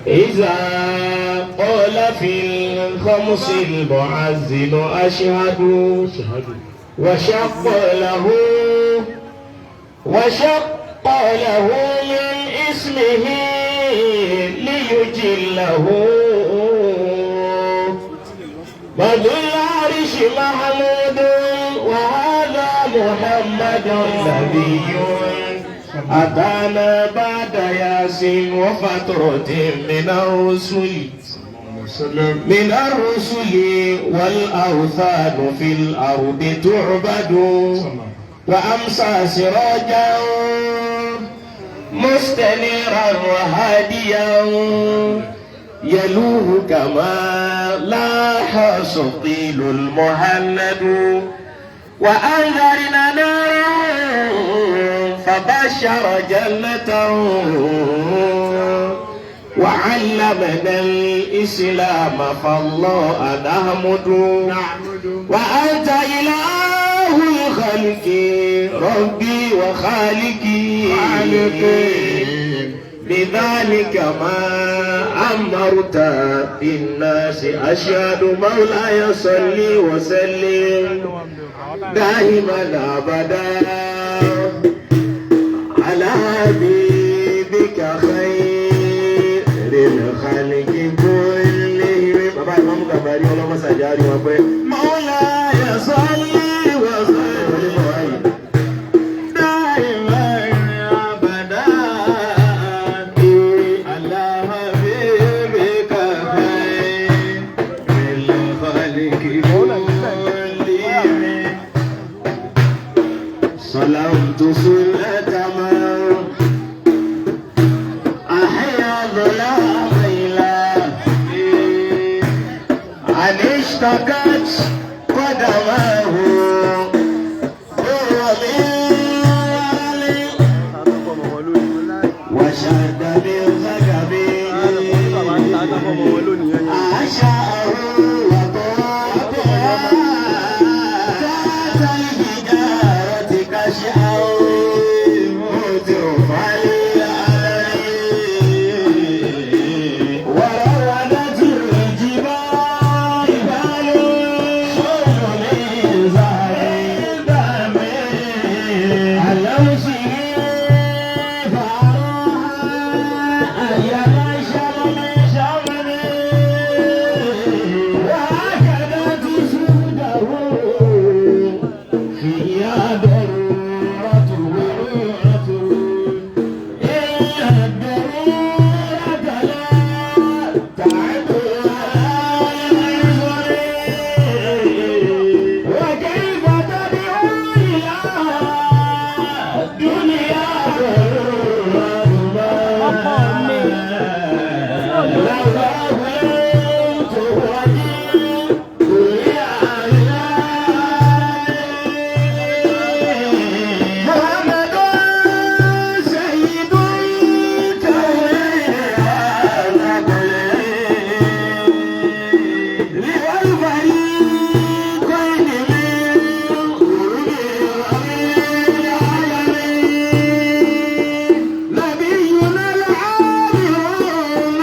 إذا قال في الخمس المؤذن أشهد وشق له وشق له من اسمه ليجله وذو العرش محمود وهذا محمد نبي أتانا بعد ياسين وفترة من الرسل من الرسل والأوثان في الأرض تعبد وأمسى سراجا مستنيرا وهاديا يلوه كما لاح صقيل المهند وأنذرنا نارا فبشر جنة وعلمنا الإسلام فالله نحمد وأنت إله الخلق ربي وخالقي بذلك ما أمرت بالناس أشهد مولاي صل وسلم دائما أبدا على حبيبك خير الخلق كلهم. Bàbá Ìmáàmù Gàmbàrí ọlọ́mọ sàjárí wọn pé مولاي صل وسلم دائما أبدا على حبيبك خير الخلق كلهم. صلوت سنة من أحيا ظلام ليلا أن اشتكت قدماه بالرمال وشد من ثقبه أعشاه وطاطها تحت الحجارة كشعر مترفع وروضت الجبال شر من زهر على وجهه فأراها أيما شمم شمم وهكذا تسوده فيها ضرورة إن الضرورة لا تعد وكيف تدعو إلى الدنيا لولا كنت محمد سيد الكون للفريقين من العالمين نبينا العالم.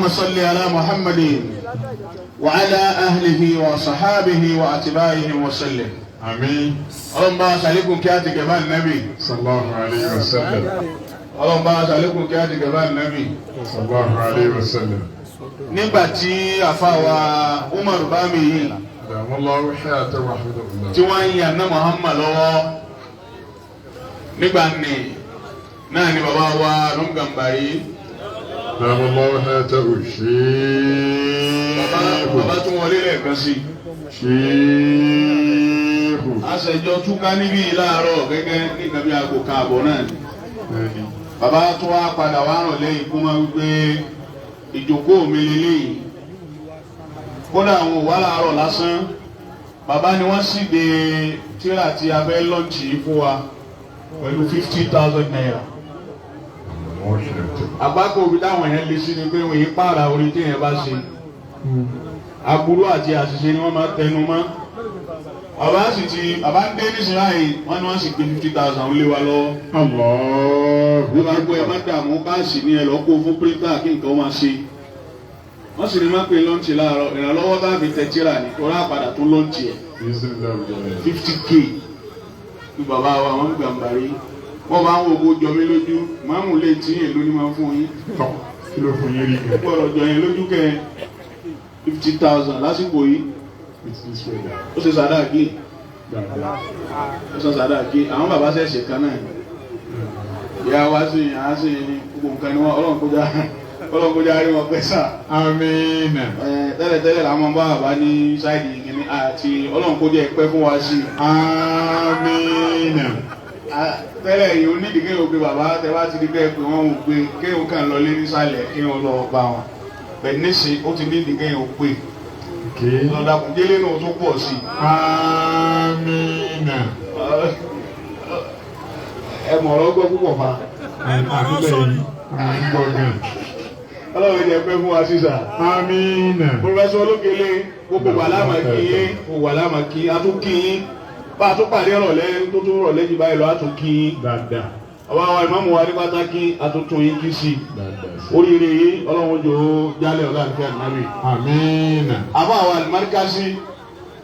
اللهم صل على محمد وعلى أهله وصحابه وأتباعه وسلم. Àmín. Ọlọ́run bá wa ṣàlékún kí á ti gẹ̀bá nàbì. Sallallahu alayhi wa sallam. Ọlọ́run bá wa ṣàlékún kí á ti gẹ̀bá nàbì. Sallallahu alayhi wa sallam. Nígbà tí àfàwà Umar Bami yìí Adamallahu hayata wa hafidhahullah. tí wọ́n ń yan ná Muhammad lọ́wọ́ nígbà ní náà ni bàbá wa ló ń Gàmbàrí. Adamallahu hayata Bàbá Sheikh. bàbá tún wọlé lẹ́ẹ̀kan sí i. Sheikh. Aṣẹjọ túká níbí láàárọ̀ gẹ́gẹ́ ní nǹkan bí aago káàbọ̀ náà ni. Bẹ́ẹ̀ni. Bàbá tó wá padà wá ràn lẹ́yìn kó máa wípé ìjókòó mi lélẹ́yìí. Kódà àwọn òwá láàárọ̀ lásán. Bàbá ni wọ́n sì de tíra tí a fẹ́ lọ́ǹtì yìí fún wa pẹ̀lú 50,000 naira. Adamallahu hayata. Àgbákò òbí táwọn èèyàn lè sí ni pé wọ́n yìí pààrà orí téèyàn bá ṣe. Aburú àti àṣìṣe ni wọ́n máa tẹnu mọ́. Bàbá sì ti bàbá ń dé nísìnyí báyìí wọ́n ní wọ́n sì gbé 50,000 lé wa lọ́wọ́. Allahu Bí wọ́n gbọ́ ẹ má dààmú káàsì ní ẹ lọ kó fún píríńtà kí nǹkan máa ṣe. Wọ́n sì ní má pé lọ́ǹtì láàárọ̀ ìrànlọ́wọ́ bá fi tẹ tíra ní torí àpàdà tó lọ́ǹtì ẹ̀ Bismillah. 50K ní bàbá wa wọ́n ń Gàmbàrí. Wọ́n bá ń wo owó jọ mí lójú màmú lè tí èlò ní máa fún yín. Tọ́ kí ló fún yín rí gan? Gbọ́dọ̀ jọ yẹn lójú kẹ 50,000 lásìkò yìí With this weather. ó ṣe sàdáàkì Dáadáa. ó ṣe sàdáàkì àwọn bàbá ṣẹ̀ṣẹ̀ kan náà ìyá wa sì yàn á sì gbogbo nǹkan ni wọn Ọlọ́run kó já rí wọn pẹ́ sà. Àmín. Tẹ́lẹ̀tẹ́lẹ̀ làwọn bá bàbá ní sáìdì ìgbìmí àti Ọlọ́run kó jẹ́ pẹ́ fún wa sí i. Àmín. Tẹ́lẹ̀ yìí onídìí kéèyàn pé bàbá tẹ bá ti di pé pé wọ́n ò pé kéèyàn kàn lọ lé nísàlẹ̀ kéèyàn lọ bá wọn. Bẹ́ẹ̀ nísìn ó ti nídìí kéèyàn pé Okay. lọ́dàkùn délé náà tó pọ̀ sí i. Àmín. Ẹ mọ̀ ọ̀rọ̀ gbọ́ púpọ̀ fa. Àdúgbò yìí, à ń gbọ́ gan. Ọlọ́run jẹ́ pẹ́ fún wa sísà. Àmín. Pọfẹsọ Olókèlè gbogbo wà láàmà kí yín gbogbo wà láàmà kí a tún kí yín bá a tún pàdé ọ̀rọ̀lẹ́ tó tún rọ̀lẹ́ jù báyìí lọ a tún kí yín. Dáadáa. Àwa wa ìmáàmù wa ní pàtàkì a tún tún yín kí sí i. Dáadáa sí. Oríire yìí Ọlọ́run jò ó jálẹ̀ ọ̀gá àti ànábì. Àmín. Àfa àwọn àlùmọ́ríkásí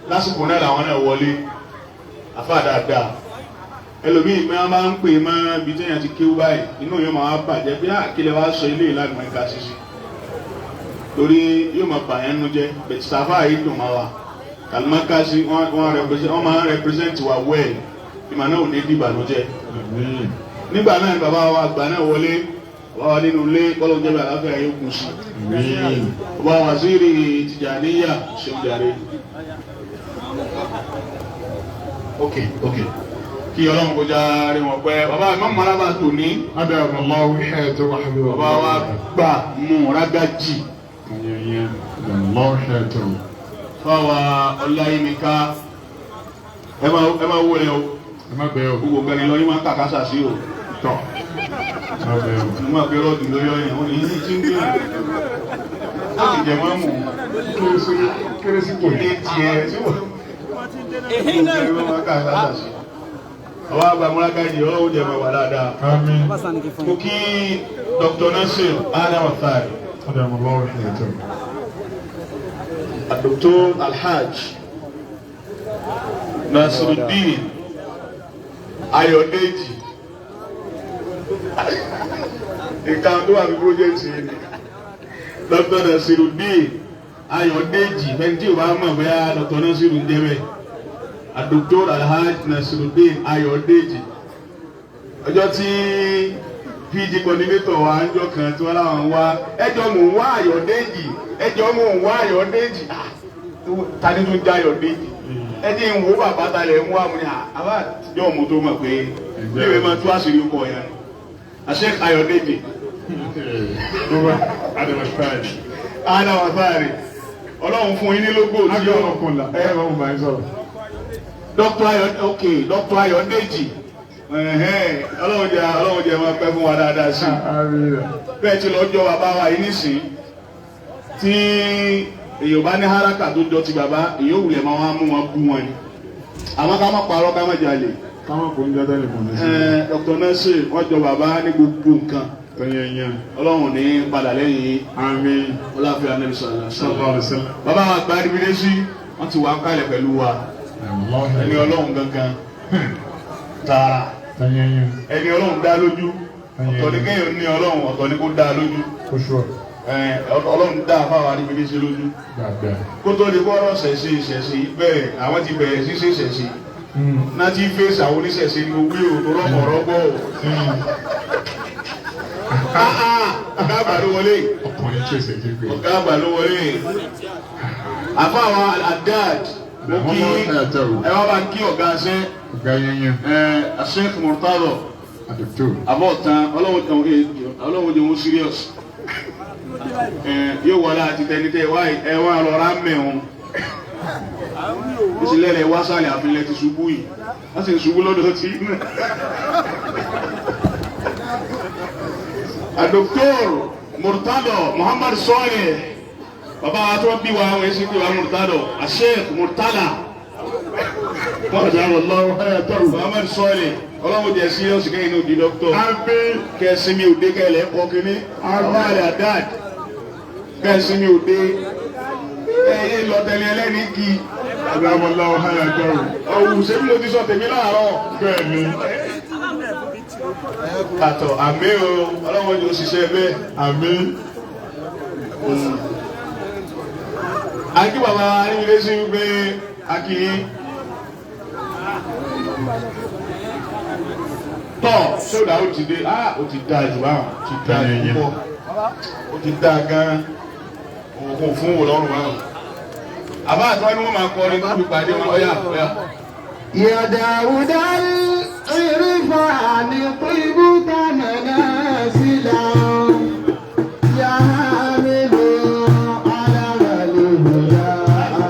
lásìkò náà làwọn náà wọlé. Àfa dáadáa. Ẹlòmíì pé wọ́n bá ń pè mọ́ ibi téèyàn ti kéwú báyìí inú yóò máa bàjẹ́ bí àkílẹ̀ wá sọ ilé ìlànà ìka sísí. Torí yóò máa bà yẹn nu jẹ́ bẹ̀tì sáfà yìí dùn máa wà. Àlùmọ́ríkásí wọ́n máa ń represent wa well. Ìmọ̀ náà ò ní dìbànújẹ́. Àmín. Nígbà náà ni bàbá wa àgbà náà wọlé bàbá wa nínú ilé kọ́lọ́ jẹ́ bí àlàáfíà yóò kù sí. Àmín. Bàbá waziri Tìjàníyà ṣeun jàre. Ok ok kí Ọlọ́run kó já rí wọn pẹ́ bàbá mi mọ́ arábà tò ní Adamallahu hayata wa hafidhahullah. bàbá wa gbà mú rágájì Ayẹyẹ. Adamallahu hayata. fáwa Ọláyímíká ẹ máa wó rẹ o Ẹ má bẹ̀ o. gbogbo nǹkan ni lọ́yìn máa ń kàkásà sí o Tọ́. Ẹ má bẹ̀ o. mo máa fi rọ́ọ̀dù lórí ọyàn wọn ni yìí ti ń gbé ó sì jẹ mọ́ mú Kérésì kò ní ní. tiẹ̀ tí wọ́n gbogbo nǹkan ni wọ́n máa ń kàkásà sí. Àwọn àgbà múrágájì Ọlọ́run jẹ́ máa wà dáadáa. Àmín. Mo kí Dr. Nasir Adam Athari, Adamallahu hayata. Dr. Alhaj Nasiruddin Ayọ̀dèjì. Nǹkan tó wà ní pírójẹ́tì yìí ni Dr. Nasiruddin Ayọ̀dèjì fẹ́ni tí o bá mọ̀ bóyá Dr. Nasiru ń jẹ́ bẹ́ẹ̀. Dr. Alhaj Nasiruddin Ayọ̀dèjì. Ọjọ́ tí PG coordinator wa ń jọ kan tí wọ́n láwọn ń wá ẹjọ́ mò ń wá Ayọ̀dèjì ẹjọ́ mò ń wá Ayọ̀dèjì. Ah, ta ni tó ń já Ayọ̀dèjì ẹ jẹ́ ń wo bàbá ta lẹ̀ ń wá mu ni àbá àtijọ́ mo tó mọ̀ pé ìwé máa tú àṣírí ọkọ̀ yẹn àṣẹ Ayọ̀dèjì Adamallahu. Adam Athari Ọlọ́run fún yín ní lógò tí ó Agbára ẹ máa ń bá yín sọ̀rọ̀. Dr. Ayọ̀ ok Dr. Ayọ̀dèjì ẹ̀hẹ́n, Ọlọ́run jẹ́ máa pẹ́ fún wa dáadáa sí i. Àmín. Bẹ́ẹ̀ tí lọ́jọ́ bàbá wa yìí nísìn tí èèyàn bá ní haraka tó jọ ti bàbá èèyàn òwúlẹ̀ máa wá mú wọn bú wọn ni àmọ́ ká má parọ́ ká má jalè. Káwọn kò ń jẹ́ tẹ́lẹ̀ mọ̀ ní sí. Dr. Nasir wọ́n jọ bàbá ní gbogbo nǹkan. Tanyanya. Ọlọ́run ní padà lẹ́yìn yín. Àmín. Ọláfíà Anabi sallallahu alaihi wasallam. Sallallahu alaihi wasallam. Bàbá wa gba adébídésí, wọ́n ti wà ń kalẹ̀ pẹ̀lú wa. Ẹni Ọlọ́run gangan tààrà. Tanyanya. Ẹni Ọlọ́run dá lójú. Ọ̀tọ̀ ni kéèyàn ní Ọlọ́run, ọ̀tọ̀ ni kó dá lójú. Kóṣù Ọlọ́run dá fáwọn adébídésí lójú. dáadáa. Kótó ni kọ́rọ̀ ṣẹ̀ṣe ìṣẹ̀ṣe bẹ́ẹ̀, àwọn ti bẹ̀rẹ̀ sí ṣe ìṣẹ̀ṣe. Náà ti fèsì àwọn oníṣẹ̀ṣe ni owó ò rọ́pọ̀rọ́pọ̀ o. Ọ̀gá àgbà ló wọlé. Ọkùnrin tí ó ṣe jẹ́ pé. Ọ̀gá àgbà ló wọlé. Àfáwọn Haddad, mo kí ẹ wá bá kí ọ̀gá ṣẹ́ Ọ̀gá yẹnyẹn. ẹ Sheikh Murtado. Àdùtò. Àbọ̀tán ọlọ́run jẹ́ wọn serious. Yóò wọlé àti tẹnitẹ wá ẹ wá rọra mẹ́wọ̀n. Ìsìlẹ̀ rẹ̀ wá sálẹ̀ àfilẹ̀ ti ṣubú yìí. Wọ́n sì ń ṣubú lọ́dọ̀ tí. Dr. Murtado Muhammad Sọ́ọ̀lẹ̀, bàbá wa tó bí wa àwọn èsì bí wa Murtado, Sheikh Murtala Muhammad Sọ́ọ̀lẹ̀, ọlọ́run jẹ́ serious kẹ́yìn ní òdi dọ́kítọ̀. Àmín. Kẹ́sìmí òde kẹ́lẹ́ kọ́ kínní. Àwọn àlẹ́ Haddad kẹ́sìmí òde ẹ̀yẹ lọ́tẹ̀lẹ̀ ẹlẹ́ni kì í. Adamallahu hayatahu. Ọ̀hún ṣé bí mo ti sọ tèmi láàárọ̀. Bẹ́ẹ̀ni. Àtọ̀ àmì o, ọlọ́run yóò ṣiṣẹ́ bẹ́ẹ̀. Àmín. Akí bàbá aríwílé sí wípé akíyín. Tọ́ sódà ó ti dé, á ó ti dáa jù báwọn, ó ti dáa jù púpọ̀, ó ti dáa gan-an, òkun fún wò lọ́rùn báwọn. Àbá àtọ́ ni wọ́n máa kọrin tó fi pàdé wọn, ọ̀yà ọ̀yà. يا داود العرفان طيبت منازلا يا حامل على الهدى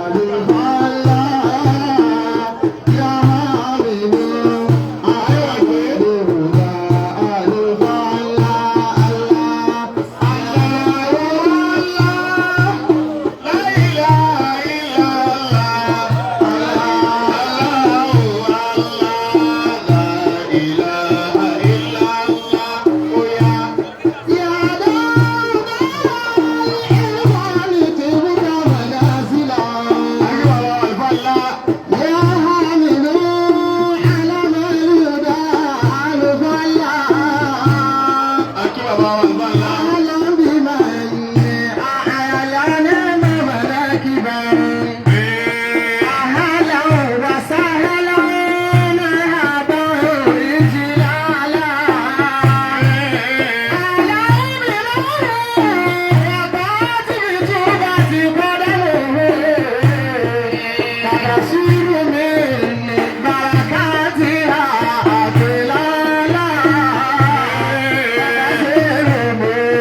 ألف الله يا حامل على الهدى ألف الله الله الله. La ilaha illallah, Allahu Allah, la ilaha illallah, oya. يا داود العرفان طيبت منازلا Akí bàbá àlùfáà ńlá. يا حامل علم الهدى ألف الله. Akí bàbá àlùfáà ńlá. أهلا بمن أعلنا مناكبا أهلا وسهلا نهبا إجلالا أهلا بمن وقعت بتوبة قدمه تبصير من بركاتها أطلالا تبصير من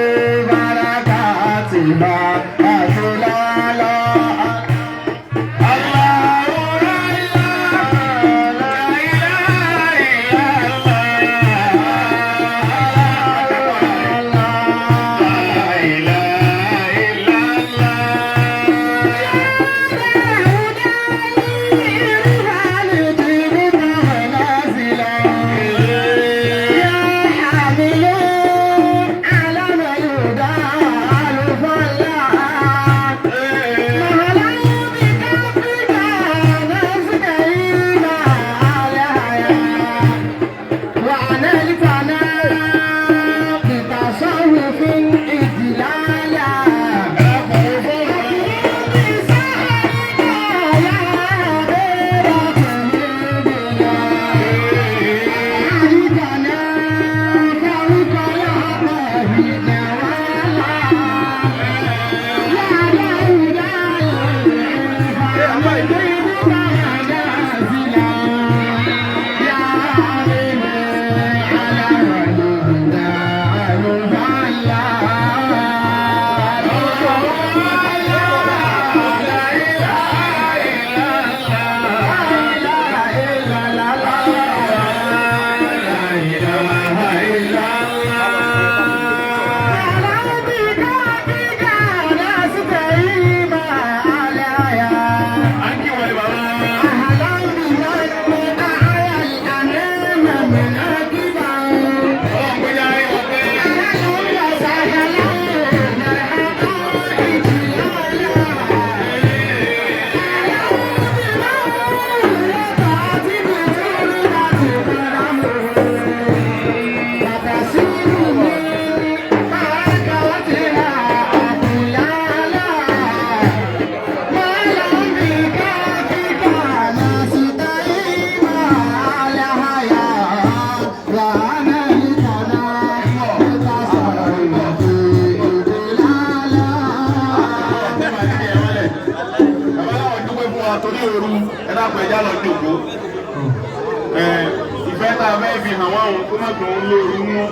ooru ẹ dákun ẹja lọ jòkó. Ìfẹ́ tá a fẹ́ fi hàn wọ́n òun kó má dùn ún lóoru mú.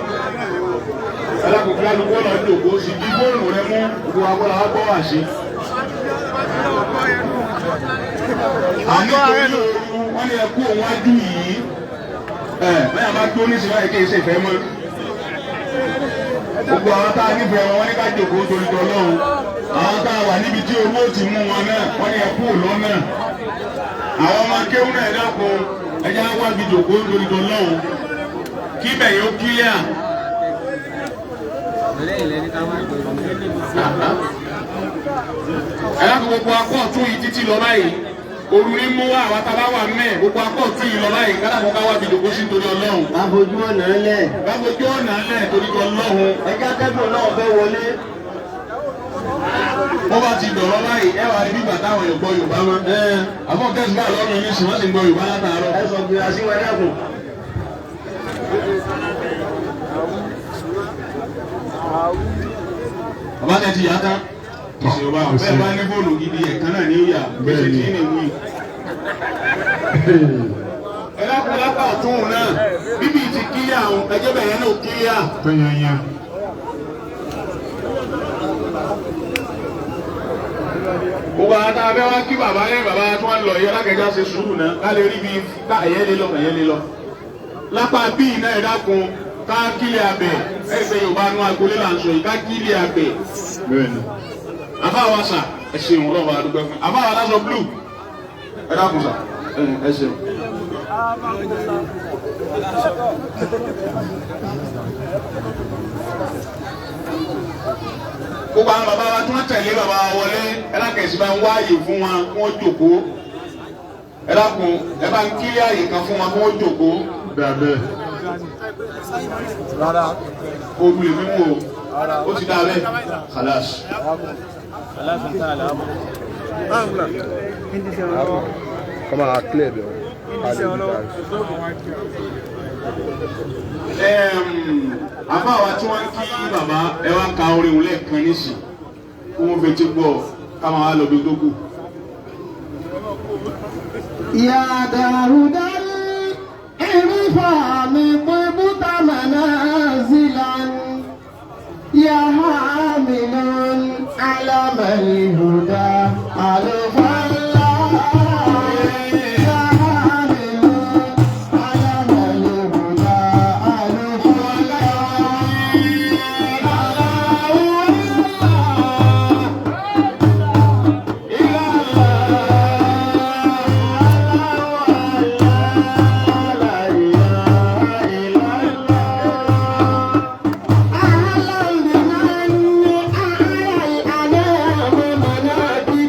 Ẹ dákun kí alùpùpù lọ jòkó sì di fóònù rẹ mú gbogbo agbọ́dọ̀ wá gbọ́ wá sí. Àní torí ooru wọ́n ní ẹkú òun wájú yìí. Bẹ́ẹ̀ bá tó ní sinmi àyíké ṣe ìfẹ́ mọ́. Gbogbo àwọn tá a nífẹ̀ẹ́ wọn wọ́n ní ká jòkó torí tọ́lọ́run. Àwọn tá a wà níbi tí owó ti mú wọn náà wọ́n ní ẹkú lọ́nà. Àwọn ọmọ akéwù náà ẹ dákun ẹjẹ́ á wábi jòkó torí tọ́lọ́run. Kí bẹ̀yẹ̀ ó kílíà. Ẹ dákun gbogbo akọ́ ọ̀tún yìí títí lọ báyìí. Òru ní mú wá àwọn tá a bá wà mẹ́ẹ̀ gbogbo akọ́ ọ̀tún yìí lọ báyìí kádàkùn ká wábi jòkó sí torí Ọlọ́run. Àfojú ọ̀nà lẹ̀. Báwojú ọ̀nà lẹ̀ torí Ọlọ́run. Ẹja tẹ́gùn náà fẹ́ wọlé. Wọ́n bá ti dọ̀rọ̀ báyìí ẹ wà ní bíbà táwọn èèyàn gbọ́ Yorùbá mọ́. Àbọ̀ kẹ́sì bá lọ́rùn ní sùn wọ́n sì ń gbọ́ Yorùbá látàárọ̀. Ẹ sọ gbìyànjú sí wọn dẹ́kun. Bàbá tẹ ti yá tán. Ìṣèjọba bẹ́ẹ̀ bá ní fóònù gidi ẹ̀kan náà ní ó yà gbèsè tí ní wí. Ẹ lápá lápá ọ̀tún náà bíbí ti kílíà òun ẹjẹ́ bẹ̀rẹ̀ náà kílíà. Tọ́yányá. Gbogbo àwọn tá a fẹ́ wá kí bàbá yẹn bàbá tí wọ́n lọ yẹ lákẹ́jà ṣe sùúrù náà ká lè rí bí ká ẹ̀yẹ́ lé lọ ẹ̀yẹ́ lé lọ. Lápá bíi náà ẹ dákun ká kílíà bẹ̀ ẹ̀ ṣe Yorùbá nú agbolé là ń sọ yìí ká kílíà bẹ̀. Bẹ́ẹ̀ni. Àbáwa sà ẹ ṣeun ọlọ́run àdúgbò fún àbáwa aláṣọ blue ẹ dákun sà ẹ ṣeun. Gbogbo àwọn bàbá wa tí wọ́n tẹ̀lé bàbá wa wọlé ẹ lákẹ̀sí bá ń wá àyè fún wọn kí wọ́n jókòó ẹ dákun ẹ bá ń kílé àyè kan fún wọn kí wọ́n jókòó. Dáa bẹ́ẹ̀. Oru lèmi wò ó ti dáa bẹ́ẹ̀ khalas. Come on, clear though. Àbá wa tí wọ́n ń kí bàbá ẹ wá ka orin òun lẹ́ẹ̀kan nísìn kí wọ́n fetí gbọ́ ká máa wá lọ bí tó kù. يا داود العرفان طبت منازلا يا حامل علم الهدى ألف الله يا حامل علم الهدى ألف الله أهلا بمن أعلى الأنام منابرا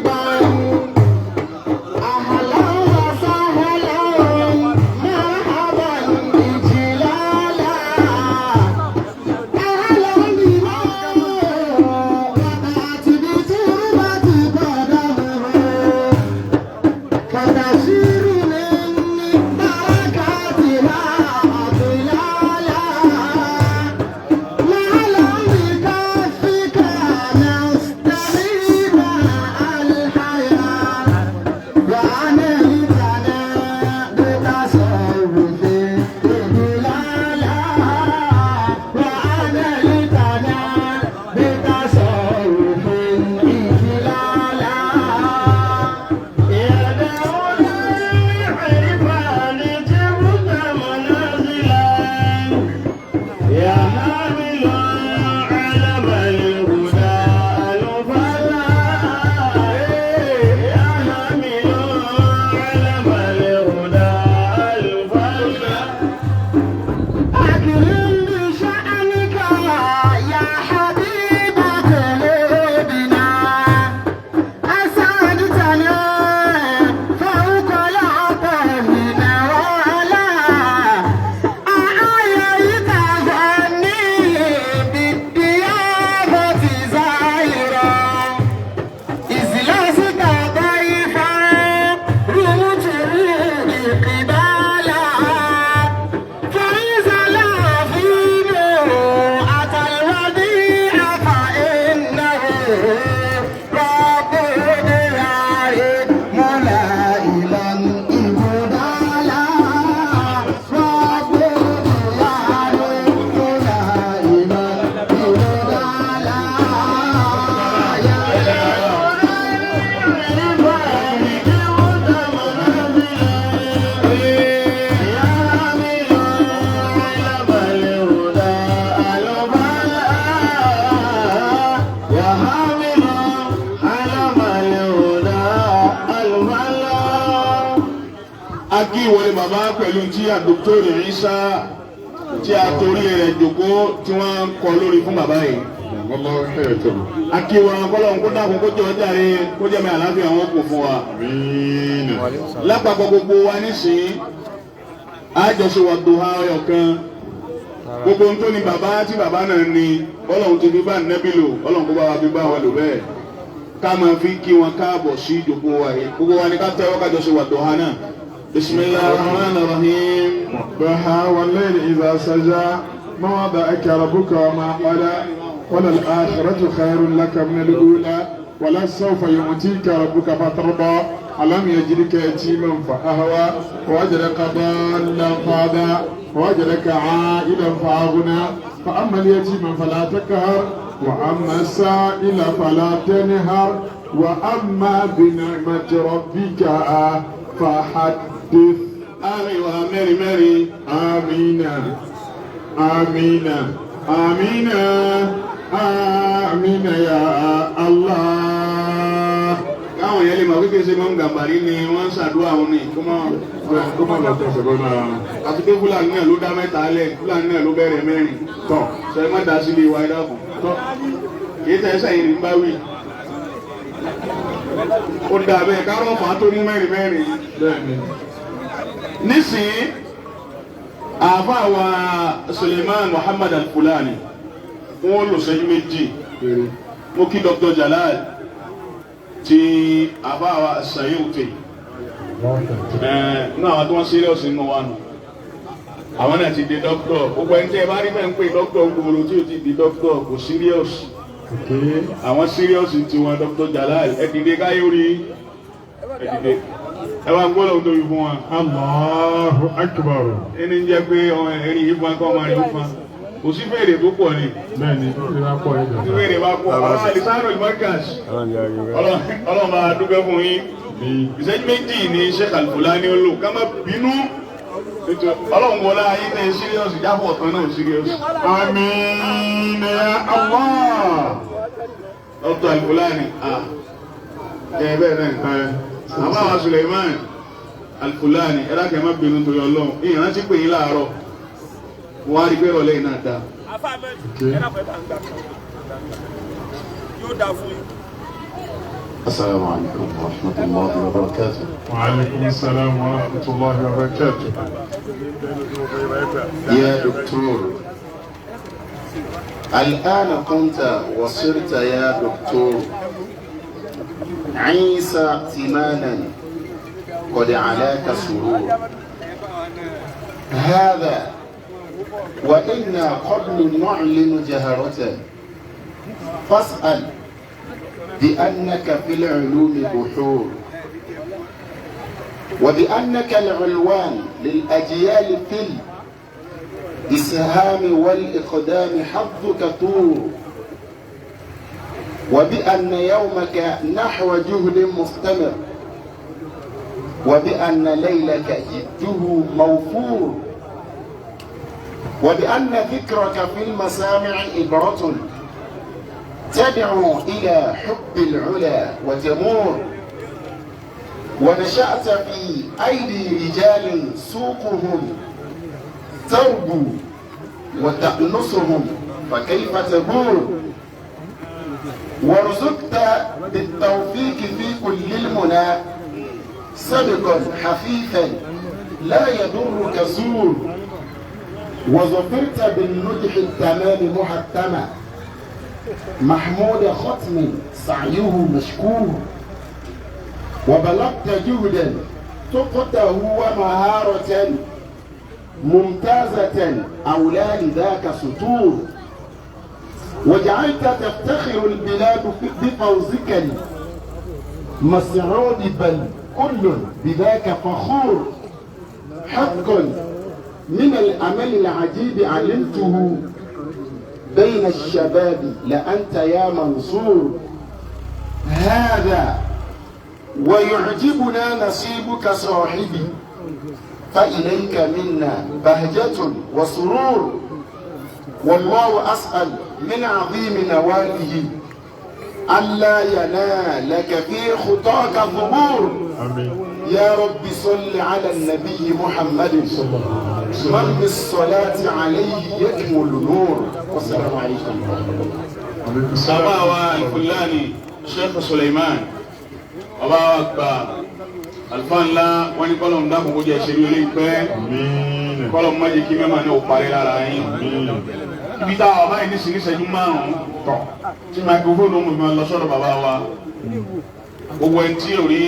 A kí ìwọlé bàbá pẹ̀lú tí àdókòrò Ìsá tí a torí rẹ̀ jòkó tí wọ́n ń kọ lórí fún bàbá yìí. Wallahu hayatahu. A kí wọn kọ́lọ́hún kó dákun kó jọ jàre kó jẹ́ mi àlàáfíà wọn kò fún wa. Àmín. Lápapọ̀ gbogbo wa nísìnyí, àjọṣe wà dùhà ọyọ̀ kan. Gbogbo ohun tó ní bàbá tí bàbá náà ní, Ọlọ́run ti fi bá nẹ́bí lò, Ọlọ́run kó bá wa fi bá wọn lò bẹ́ẹ̀. Ká máa fi kí wọn káàbọ̀ sí ìjòkó wa yìí. Gbogbo wa ni ká tẹ́wọ́ kájọṣe wà dùhà náà. Bismillahir Rahmanir Rahim. والضحى والليل إذا سجى ما ودعك ربك وما قلى وللآخرة خير لك من الأولى ولسوف يعطيك ربك فترضى ألم يجدك يتيما فأهوى ووجدك ضالا فهدى ووجدك عائلا فأغنى فأما اليتيم فلا تقهر وأما السائل فلا تنهر وأما بنعمة ربك فحدث. Àmín wa mẹ́rin mẹ́rin. آمين آمين آمين آمين يا الله. Káwọn yẹn lè mọ̀ kékeré ṣe máa ń gàmbàrí ni wọ́n ń ṣàdúrà wọn ni kó mọ́. Kó má lọ tẹ̀sẹ̀ bọ́ náà. Àti pé Fúlàní náà ló dá mẹ́ta lẹ̀, Fúlàní náà ló bẹ̀rẹ̀ mẹ́rin. Tọ̀. Sọ ẹ má dá sílé wa, ẹ dákun. Tọ̀. Kì í tẹ́ ẹsẹ̀ yìí ní bá wí. Ó dà bẹ́ẹ̀ kárọ̀ fà á tó ní mẹ́rin mẹ́rin. Bẹ́ẹ̀ni. Nísìnyí, àáfàá wa Suleiman Muhammad Al-Fulani, wọ́n lò sẹ́yìn 2. Péré. Mo kí Dr. Jalal ti àáfàá wa Sayuti. Nínú àwọn tí wọ́n serious nínú wa nù. Àwọn náà ti di doctor. Gbogbo ẹni tí ẹ bá rí bẹ́ẹ̀ ń pè doctor gbòòrò tí ò ti di doctor kò serious. Àwọn serious ti wọn. Dr. Jalal, ẹ dìde káyọ̀ rí, ẹ dìde. Ẹ wá gbọ́dọ̀ tó tóbi fún wa. Allahu akbar. Ẹni ń jẹ́ pé ọmọ ẹni yìí fún wa kọ́ ọmọ rẹ̀ fún wa. Kò sí fèrè tó pọ̀ ni. Bẹ́ẹ̀ni, ìwà pọ̀ yìí Tí dàda. fèrè bá pọ̀, ọlọ́run àlìsánù ìmọ̀kàs. Ọlọ́run bá dúpẹ́ fún yín. Ìṣẹ́jú 2 ní Sheikh Al-Fulani ó lò, ká má bínú. Ọlọ́run wọlé ayé tẹ serious, jáfọ̀ ọ̀tán náà serious. Àmín ya Allah. Dr. Al-Fulani, ẹ bẹ́ẹ̀ náà. Àbá wa Suleiman Al-Fulani, ẹ dákẹ́ má bínú torí Ọlọ́run. Ìrántí pè yín láàárọ̀. Wọ́n á rí pé ìrọ̀lẹ́ yìí náà dáa. Afa Ahmed, ẹ náà fẹ́ bá ń gbà kan yóò dáa fún yín. السلام عليكم ورحمة الله وبركاته. وعليكم السلام ورحمة الله وبركاته. يا دكتور، الآن كنت وصرت يا دكتور عيسى ائتمانا قد علاك سرور هذا، وإنا قبل نعلن جهرة، فاسأل بأنك في العلوم بحور، وبأنك العلوان للأجيال في الإسهام والإقدام حظك طور، وبأن يومك نحو جهد مستمر، وبأن ليلك جده موفور، وبأن ذكرك في المسامع عبرة تدعو إلى حب العلا وتمور، ونشأت في أيدي رجال سوقهم تربو وتأنسهم فكيف تبور، ورزقت بالتوفيق في كل المنى سبقا حثيثا لا يضرك زور، وظفرت بالنجح التمام محتما محمود ختم سعيه مشكور، وبلغت جهدا تقته ومهارة ممتازة أولى لذاك سطور، وجعلت تفتخر البلاد بفوزك المسعود بل كل بذاك فخور. حق من الأمل العجيب علمته بين الشباب لأنت يا منصور. هذا ويعجبنا نصيبك صاحبي، فإليك منا بهجة وسرور. والله أسأل من عظيم نواله ألا ينالك في خطاك ثبور. آمين. يا رب صل على النبي محمد من بالصلاة عليه يكمل نور. والسلام عليكم ورحمة الله. Bàbá wa Alfulani Sheikh Suleiman, bàbá wa gba àlùfáà ńlá, wọn ní kọ́lọ̀ ń dákun kó jẹ́ ìṣeré olóyìn pẹ́, kọ́lọ̀ ń má jẹ́ kí mẹ́mà náà ó parí lára yín. Ibi tá a wà báyìí nísìnyí ìṣẹ́jú márùn-ún tí microphone mú mi lọ sọ́dọ̀ bàbá wa. Gbogbo ẹni tí ò rí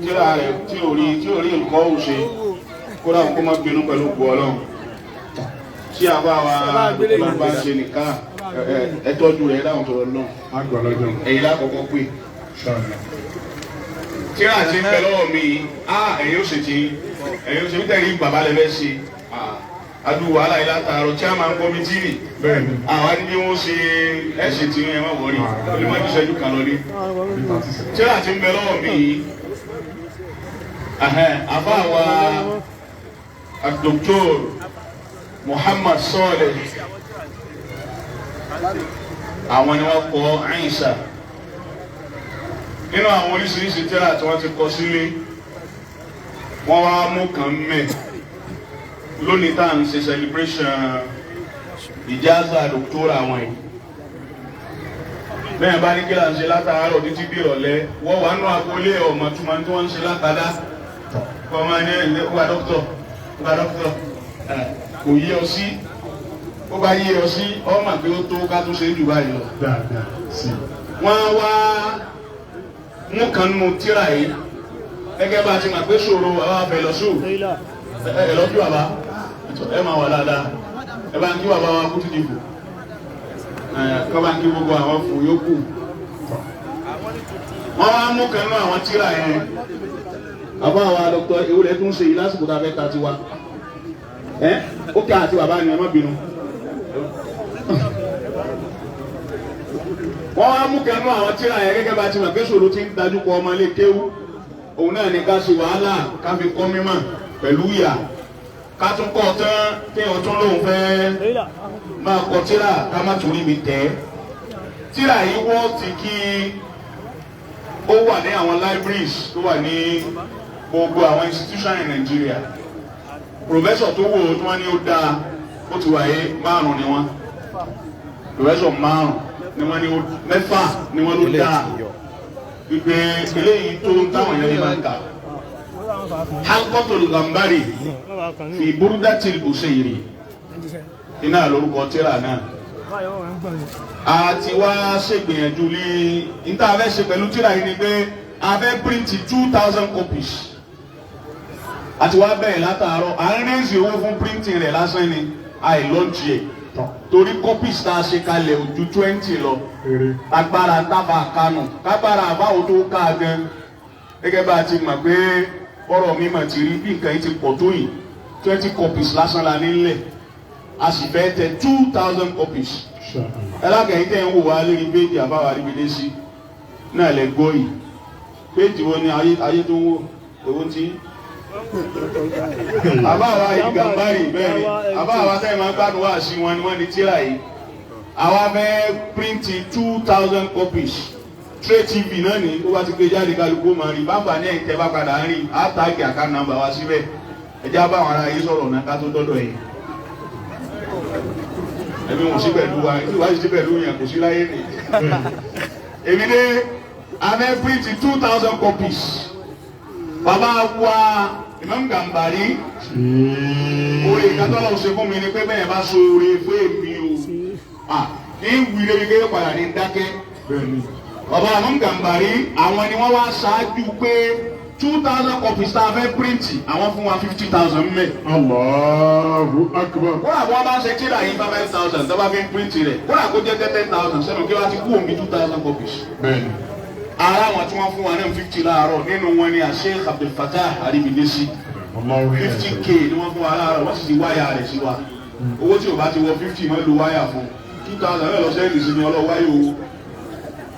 tíra rẹ̀ tí ò rí nǹkan ò ṣe kó dáhùn kó má bínú pẹ̀lú ògbó Ọlọ́run. Tí a bá wa bá ń ṣe nìkan ẹ tọ́jú rẹ̀ dáhùn tó lọ náà ẹ̀yin lákọ̀ọ́kọ́ pé tíra ti ń bẹ lọ́wọ́ mi ẹ̀yin ó ṣe ti ẹ̀yin ó ṣe nítorí bàbá lẹ́fẹ́ ṣe adu wàhálà yìí látàárọ̀ chairman committee ni àwọn ní wọ́n ṣe ẹ̀ ṣe ti ẹ̀ má wọrí olùmọ̀ ìṣẹ́jú kan lọ ní. Tíra ti ń bẹ lọ́wọ́ mi àfa wa Dr. Muhammad Saleh, àwọn ni wọ́n kọ Aisha nínú àwọn oríṣiríṣi tírà tí wọ́n ti kọ sílé. Wọ́n wá mú kan mẹ́ lónìí tá à ń ṣe celebration ìjáza dòkítọ́rà àwọn yìí. Bẹ́ẹ̀ bá ní kí là ń ṣe látàárọ̀ títí bí ìrọ̀lẹ́, wọ́n wà nù agboolé ọmọ túmọ̀ tí wọ́n ń ṣe látàdá kọ́ máa ní ẹ̀ wá dókítọ̀ wá dókítọ̀ kò yé ọ sí. Ó bá yé ọ sí ọmọ pé ó tó ká tó ṣe jù báyìí lọ. Wọ́n wá mú kan nù tíra yìí gẹ́gẹ́ bá a ti mọ̀ pé ṣòro bàbá fẹlọ́sù ẹ lọ kí bàbá ẹ máa wà dáadáa, ẹ bá ń kí bàbá wa kú títí fò kọ́ bá ń kí gbogbo àwọn fò yókù. Wọ́n wá mú kan nù àwọn tíra yẹn. Bàbá wa dọ́kítọ̀ ewúrẹ́ tún ṣe yìí lásìkò tá a fẹ́ ta tiwa ẹ ó kí àti bàbá ni ẹ má bínú. Wọ́n wá mú kẹnu àwọn tíra yẹn gẹ́gẹ́ bá ti mọ̀ pé ṣòro ti ń dájú kọ ọmọ ilé kéwú. Òun náà ní ká ṣe wàhálà ká fi kọ́ mímọ̀ pẹ̀lú ìyà ká tún kọ́ tán kéèyàn tún lóun fẹ́ máa kọ tíra ká má torí mi tẹ́. Tíra yìí wọ́n ti kí ó wà ní àwọn libraries tó wà ní gbogbo àwọn institution in Nigeria. Professor tó wò ó tí wọ́n ní ó dáa ó ti wáyé márùn ni wọ́n. Professor márùn ni wọ́n ní mẹ́fà ni wọ́n ló dáa wípé eléyìí tó ń táwọn yẹn ní máa ń kà. Halqatul Gambari fi Burdatil Busayri iná lórúkọ tíra náà. A ti wá ṣègbìyànjú ní níta a fẹ́ ṣe pẹ̀lú tíra yìí ni pé a fẹ́ píríǹtì 2,000 copies. A ti wá bẹ̀rẹ̀ látàárọ̀ à ń rẹ́ǹsì owó fún píríǹtì rẹ̀ lásán ni àìlọ́ǹtì ẹ̀ torí copies tá a ṣe kalẹ̀ ojú 20 lọ. Agbára tábà kánù kábàrà àbáwo tó ká gan gẹ́gẹ́ bá a ti mọ̀ pé ọ̀rọ̀ mi mà ti rí bí nǹkan yìí ti pọ̀ tó yìí 20 copies lásán la nílẹ̀ a sì fẹ́ tẹ 2,000 copies. Ẹlákẹ́yìn tẹ́ ń wò wá lórí péjì àbáwá ríbi dé sí náà lẹ gbọ́ yìí. Péjì wo ni ayé tó ń wò owó tí àbáwá Gàmbárì bẹ́ẹ̀ ni àbáwá sẹ́yìn máa ń gbádùn wá sí wọn ni wọ́n ní tíra yìí. Àwa fẹ́ píríǹtì 2,000 copies. Tray TV náà ni ó bá ti gbé jáde kálukú máa rí bàbá ní ẹ̀yìn tẹ́ bá padà ń rí àtàgì àká nàmbà wá síbẹ̀. Ẹ jẹ́ bá àwọn ará yìí sọ̀rọ̀ náà ká tó dọ́dọ̀ yìí. Ẹ̀mí wọn sí pẹ̀lú wa tí wàá sí pẹ̀lú yẹn kò sí láyé nì. Èmi ní a fẹ́ píríǹtì 2,000 copies. Bàbá wa Imam Gambari orí ìkatọ́lọ̀ ṣe fún mi ni pé bẹ́ẹ̀ bá so oore fún èmi o ní wílé wípé padà ní dákẹ́. Bàbá Imam Gambari àwọn ni wọ́n wá ṣáájú pé 2,000 copies tá a fẹ́ píríǹtì àwọn fún wa 50,000 mẹ́. Allahu Akbar. Kódà bí wọ́n bá ń ṣe tíra yìí bá 5,000 tó bá fi ń píríǹtì rẹ̀ kódà kó jẹ́ 10,000 sẹ́nu kí wọ́n ti kú omi 2,000 copies. Bẹ́ẹ̀ni. Ara àwọn tí wọ́n fún wa náà 50 láàárọ̀ nínú wọn ni Sheikh Abdul Fattah Aribidesi 50K ni wọ́n fún wa láàárọ̀ wọ́n sì ti wáyà rẹ̀ sí wa. Owó tí o bá ti wọ 50 wọ́n lo wáyà fún 2,000 náà lọ sẹ́ẹ̀dì sí ni ọlọ́wáyé owó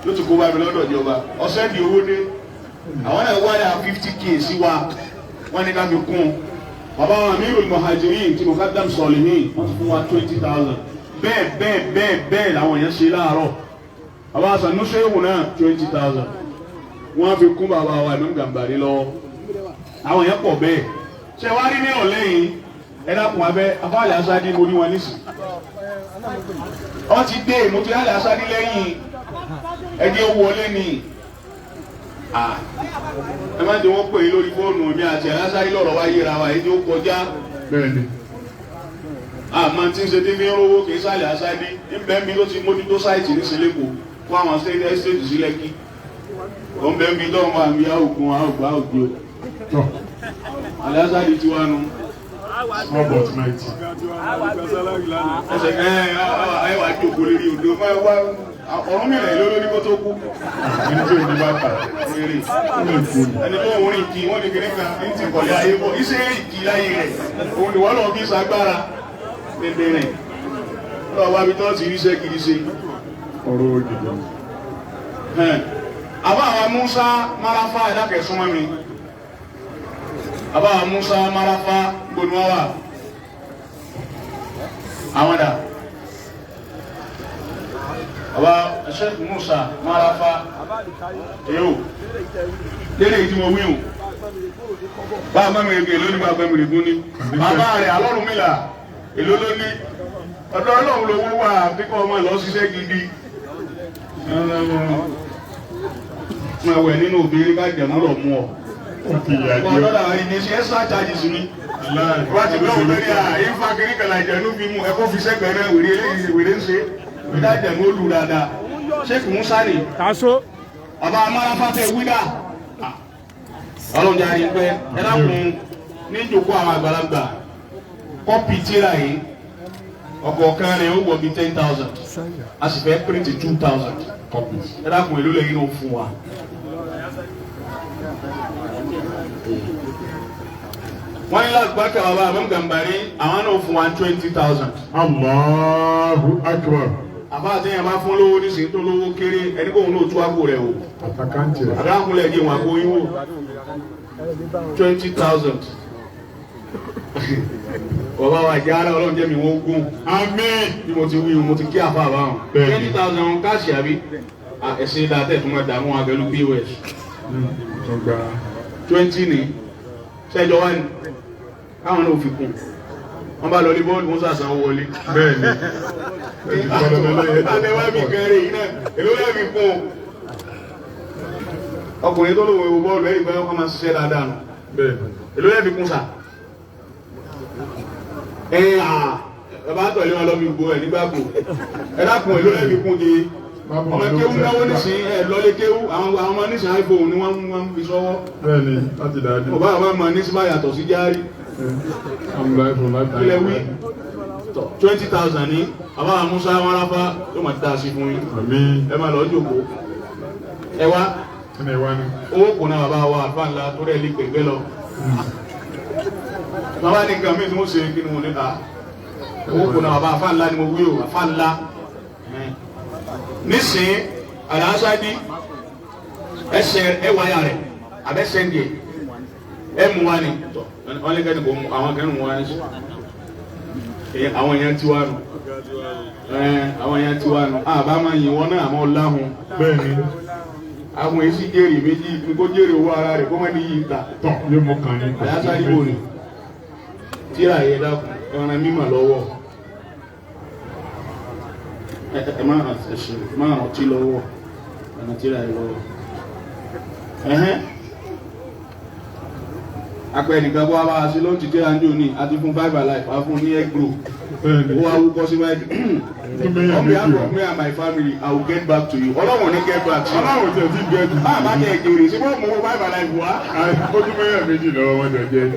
ló ti kó bá mi lọ́dọ̀ ìjọba ọ̀sẹ́ẹ̀dì owó dé àwọn náà wáyà 50K sí wa wọ́n ní ká fi kún un. Bàbá wa Amirul Muhajirin tí Muqaddam Solihin wọ́n ti fún wa 20,000 bẹ́ẹ̀ bẹ́ẹ̀ bẹ́ẹ̀ bẹ́ẹ̀ làwọn yẹn ṣe láàárọ̀. Bàbá Sanusi ewu náà 20,000 wọ́n fi kún bàbá wa Imam Gambari lọ́wọ́. Àwọn yẹn pọ̀ bẹ́ẹ̀. Ṣé wàá rí ní ọ̀lẹ́ yìí? Ẹ dákun abẹ́ afáàlẹ̀ aṣáájú mo rí wọn nísìn. Wọ́n ti dé mo ti hálẹ̀ aṣáájú lẹ́yìn ẹgbẹ́ wọlé ni. Ẹ má jẹ́ wọ́n pè é lórí fóònù mi àti aláṣáájú lọ́rọ̀ wá yéra wa èyí ó kọjá. Bẹ́ẹ̀ni. Àmọ́ tí ń ṣe tí fi ń rówó kì í sálẹ̀ aṣáájú ń bẹ́ẹ̀ mi ló ti mójútó sáìtì ní Sílẹ̀kọ̀ fún àwọn ẹ́stéètì sí Lẹ́kì. Ó ń bẹ́ẹ̀ mi lọ́wọ́ àmì àwògùn àwògùn àwògùn. Aláṣáájú ti wá nu. Small but mighty. Ẹsẹ̀ ẹ wà jókòó lórí odò máa wá ọ̀run mìíràn ló lórí kó tó kú. Ẹni tí ò ní bàtà. Wèrè. Ó lè kú ni. Ẹni tó ń rìn kí wọ́n ní kiri kan ní ti kọ̀lé ayé bọ̀. Iṣẹ́ rìn kí láyé rẹ̀. Òun ni wọ́n lọ fi ṣagbára. Tètè rìn. Lọ wá bí tó ti ríṣẹ́ gidi ṣe. Ọ̀rọ̀ ògidì. Àbá àwọn Musa Marafa ẹ̀dákẹ́ súnmọ́ mi. Àbá àwọn Musa Marafa gbónú wá. Àwọn dà. Àbá Sheikh Musa Marafa yóò. Lérè tí mo wí o. Bá a bá mi rèé lónìí, bá a bá mi rèé gún ní. Bàbá rẹ̀ alọ́run mi là èló ló ní. Ọ̀dọ̀ Ọlọ́run lówó wà kíkọ́ ọmọ lọ ṣiṣẹ́ gidi. Máa wẹ̀ nínú obìnrin ká jẹ̀mú rọ̀ mú ọ. Ó ti yà Wọ́n jẹ́. lọ́dà rí ní ṣe extra charges mi. Wọ́n ti gbọ́ òun ní à ìfà kiri kàlà ìjẹ̀nú fi mú ẹ̀kọ́ fi sẹ́gbẹ̀ẹ́ náà wèrè eléyìí wèrè ń ṣe. Ìdá ìjẹ̀nú ó lù dáadáa. Sheikh Musa ni. Taso. Bàbá Amáráfá tẹ wídà. Ọlọ́run jẹ́ àrí pẹ́. Ẹ dákun ní ìjòkó àwọn àgbàlagbà. Kọ́pì tíra yìí. Ọ̀kọ̀ọ̀kan rẹ̀ ó wọ̀ bí 10,000. A sì fẹ́ píríntì 2,000. Copies. Ẹ dákun èló lẹ́yìn náà fún wa. Wọ́n ní lágbàkà bàbá àbọ̀m Gàmbàrí àwọn náà fún wa 20,000. Allahu Akbar. Àbá àtẹ̀yìn bá fún lówó nísìnyí tó lówó kéré ẹni kóhun náà tú àpò rẹ̀ o. Àtàkàntì rẹ̀. Àdáhùnlẹ̀ gé wọn àpò yín wò 20,000. Bàbá wa jẹ́ ara Ọlọ́run jẹ́ mi wọ́n gún. Àmín. Bí mo ti wí mo ti kí àfa àbáwọn. Bẹ́ẹ̀ni. 20,000 káàṣì àbí ẹ̀sìn dáadẹ́ fún wa dààmú wa pẹ̀lú POS. Tó gba 20 ni ṣẹjọ wá ní káwọn náà fi kún. Wọ́n bá lọ ní bọ́ọ̀lù wọn sàṣà wọlé. Bẹ́ẹ̀ni. Àtẹwá mi kan rè yìí náà èló lẹ́ẹ̀ fi kún o. Ọkùnrin tó lóun ewu bọ́ọ̀lù ẹ̀yìn pé wọ́n máa ṣiṣẹ́ dáadáa nù. Bẹ́ẹ̀ni. Èló lẹ́ẹ̀ fi kún sà. Ẹ à bàbá tọ̀lé wọn lọ fi gbó ẹ̀ nígbàgbọ́. Ẹ dákun èló lẹ́ẹ̀ fi kún di. Ọmọ kéwú náwó nísìnyí ẹ lọlé kéwú àwọn ọmọ nísìnyí iPhone ni wọ́n fi sọ́wọ́. Bẹ́ẹ̀ni láti dáadé. Ọba àwọn ọmọ nísìnyí bá yàtọ̀ sí járí. Àmúlá ìfún láti Ilẹ̀ wí 20,000 ní bàbá Musa Marafa yóò máa dá sí fún yín. Àmín. Ẹ máa lọ jókòó. Ẹ wá Ẹnì wá ní. owó kò náà bàbá wa àlùfáà ńlá tó rẹ̀ lè gbẹ̀gbẹ́ lọ. Bàbá ní nǹkan mi tí mo ṣe kí ni mo ní ta. Owó kò náà bàbá àlùfáà ńlá ni mo wí o àlùfáà ńlá. Nísìnyí àlàáṣáájú ẹsẹ̀ ẹ wáyà rẹ̀ àbẹ́sẹ̀ ń dìé ẹ mú wa ni wọ́n lé kẹ́ni kò mú àwọn kẹ́ni mú wa ní sùn. Àwọn èèyàn ti wá nù. Àwọn èèyàn ti wá nù. Àbá máa yìn wọ́n náà àmọ́ ọláhun. Bẹ́ẹ̀ni. Àwọn èsì jèrè méjì ní kó jèrè owó ara rẹ̀ kó má ní yìí ta. Tọ̀ yóò mú kan ní. Àyáṣá ìbò ni. Tíra yẹ dákun ẹran mímọ̀ lọ́wọ́. Ẹ má ẹsẹ̀ má rántí lọ́wọ́. Ẹran tíra yẹ lọ́wọ́. Ẹ̀hẹ́n. Apẹ nìkan bó wá bá a sí lóòtú tíra ń jò ní àti fún Five Alive a fún ní egg roll. Bẹ́ẹ̀ni. Ó wá wúkọ́ sí wájú. Tún bẹ́yà On behalf méjì of wá. me and my family, I will get back to you. Ọlọ́run ò ní get back to you. Ọlọ́run tẹ̀ sí gẹ́ẹ̀dì. Bá a bá tẹ̀ jèrè sí bó mú Five Alive wá. Ó tún bẹ́yà méjì lọ́wọ́ wọn jọ jẹ́.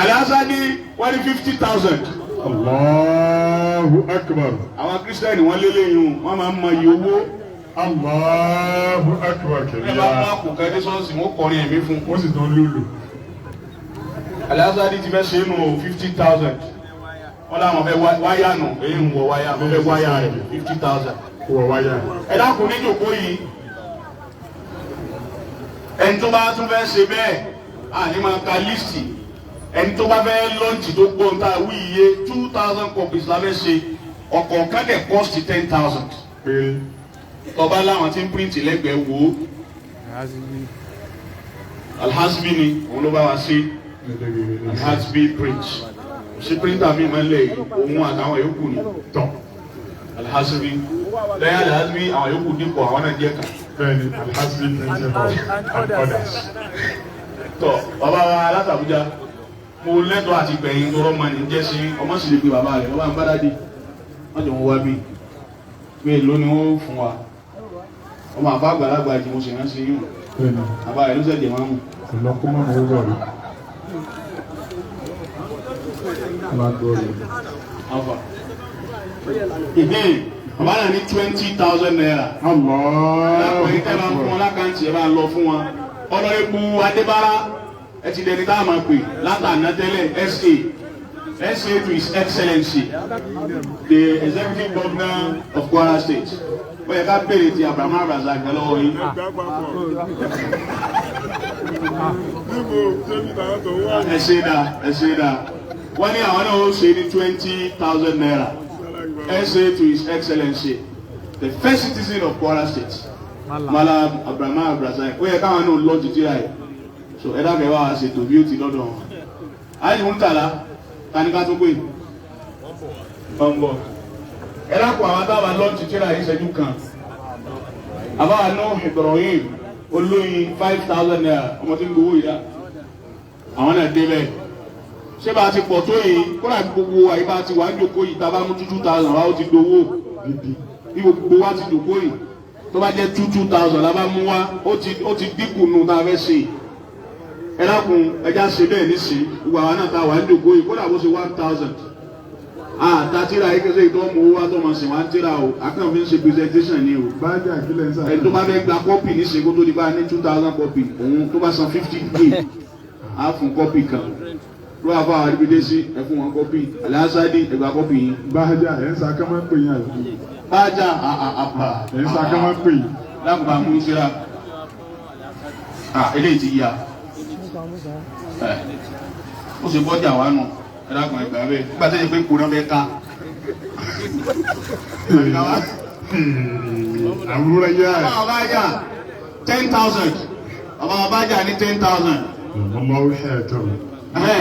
Àlàáṣá ní wọ́n ní 50,000. Allahu Akbar. Àwọn Kírísítẹ́nì wọ́n lélẹ̀ yìí o, wọ́n máa ń mọ iye owó. Allahu Akbar Ẹ bá kẹ̀lá. mú àpò kan dé ṣọ́ọ̀ṣì, wọ́n kọrin ẹ̀mí fún. Wọ́n sì tún lùlù. Àlàáṣá ní ti fẹ́ ṣe é nù o, 50,000. Wọ́n láwọn fẹ́ wáyà nù, èyí ń wọ wáyà, wọ́n fẹ́ wáyà rẹ̀ 50,000. Wọ̀ wáyà. Ẹ dákun ní jòkó yìí. Ẹni tó bá tún fẹ́ ṣe bẹ́ẹ̀, àní máa ka lísì. Ẹni tó bá fẹ́ lọ́ǹtì tó gbọ́n tá a wí iye 2,000 copies la fẹ́ ṣe, ọ̀kọ̀ọ̀kan dẹ̀ cost 10,000. Péré. Tọba láwọn tí ń píríǹtì lẹ́gbẹ̀ẹ́ wò ó. Alhasbi ni òun ló bá wa sí Alhasbi print. Sí píríntà mi máa ń lè òun àtàwọn yòókù ni. Tọ́. Alhasbi lẹ́yìn Alhasbi àwọn yòókù dípò àwọn náà jẹ́ kan. Bẹ́ẹ̀ni, Alhasbi printing hall and others. Tọ bàbá wa látàbújá, mo lẹ́tọ̀ọ́ àti gbẹ̀yìn tọrọ mọ ní jẹ́ sí ọmọ sì lè pe bàbá rẹ̀ bàbá ń bá dádì wọ́n jọ wọ́n wá bí pé èló ni wọ́n fún wa ọmọ àbá àgbàlagbà jù mo sì rán sí yìí Bẹ́ẹ̀ni, bàbá rẹ̀ ló sẹ̀jẹ̀ máa mú. ọ̀nà kó má mọ̀ wọ̀ rí. Lágbó rẹ̀. Alfa. Bàbá náà ní ₦20,000. Allahu Lápẹ̀yìn tẹ́ bá ń fún wọn Akbar. lákàntì ẹ bá ń lọ fún wọn. Ọ̀nàrẹ́bù Adébárá ẹ ti dẹni tá a máa pè látàná tẹ́lẹ̀ SA SA to His Excellency the Executive Governor of Kwara State. Ó yẹ ká béèrè ti Abraham Razak lọ́wọ́ yín. Ẹ ṣe dáa, ẹ ṣe dáa. Wọ́n ní àwọn náà ó ṣe ní ₦20,000. SA to His Excellency the first citizen of Kwara State, Malam Abraham Razak. Ó yẹ káwọn náà lọ títí ráyè. So ẹ dákẹ́ wá ṣètò bí ó ti lọ́dọ̀ wọn. Ayé Murtala, tani ká tó pè? Ọ̀nbọ̀. Ẹ dákun àwọn táwa lọ títí ráyè ìṣẹ́jú kan. Àbáwá Nuh Ibrahim olóyin ₦5,000 ọmọ tí ń gbowó yìí dá. Àwọn náà débẹ̀. Ṣé bá a ti pọ̀ tó yìí? Kódà gbogbo àyè bá a ti wà ń jòkó yìí tá a bá mú 2,000 wá ó ti dowó. Bí gbogbo wa ti jòkó yìí tó bá jẹ́ 2,000 la bá mú wá ó ti dínkù nù tá a fẹ́ ṣe. Ẹ dákun ẹja ṣe bẹ́ẹ̀ nísìnyí gbogbo àwa náà tá a wà ń jòkó yìí kódà bó ṣe 1,000. Àtà tíra yìí kẹsẹ̀ ìtọ́ mú owó wa tó máa sìn wá ń tíra o akàn fi ń ṣe presentation ni o. Bájà kílẹ̀ ń sà. Ẹni tó bá fẹ́ gba kọ́pì nísìnyí kó tó di bá ní 2,000 kọ́pì òun tó bá san 50K á fún kọ́pì kan. Ló wà fún àwọn àdìbídé sí ẹ fún wọn kọ́pì Alhasadi ẹ gba kọ́pì yín. Bájà ẹ̀ ń sà ká máa ń pè yín àbí. Bájà àpà Ẹ̀ ń sà ká máa ń pè yín. lákùnbà mú síra eléyìí ti ya ó sì bọ́jà wà nù ẹ dákun ẹgbà bẹ́ẹ̀ nígbà tó yẹ pé kò náà fẹ́ ká. Àwúrọ̀ yá. Bàbá Bájà 10,000. Bàbá Bájà ní 10,000. Allahu akbar.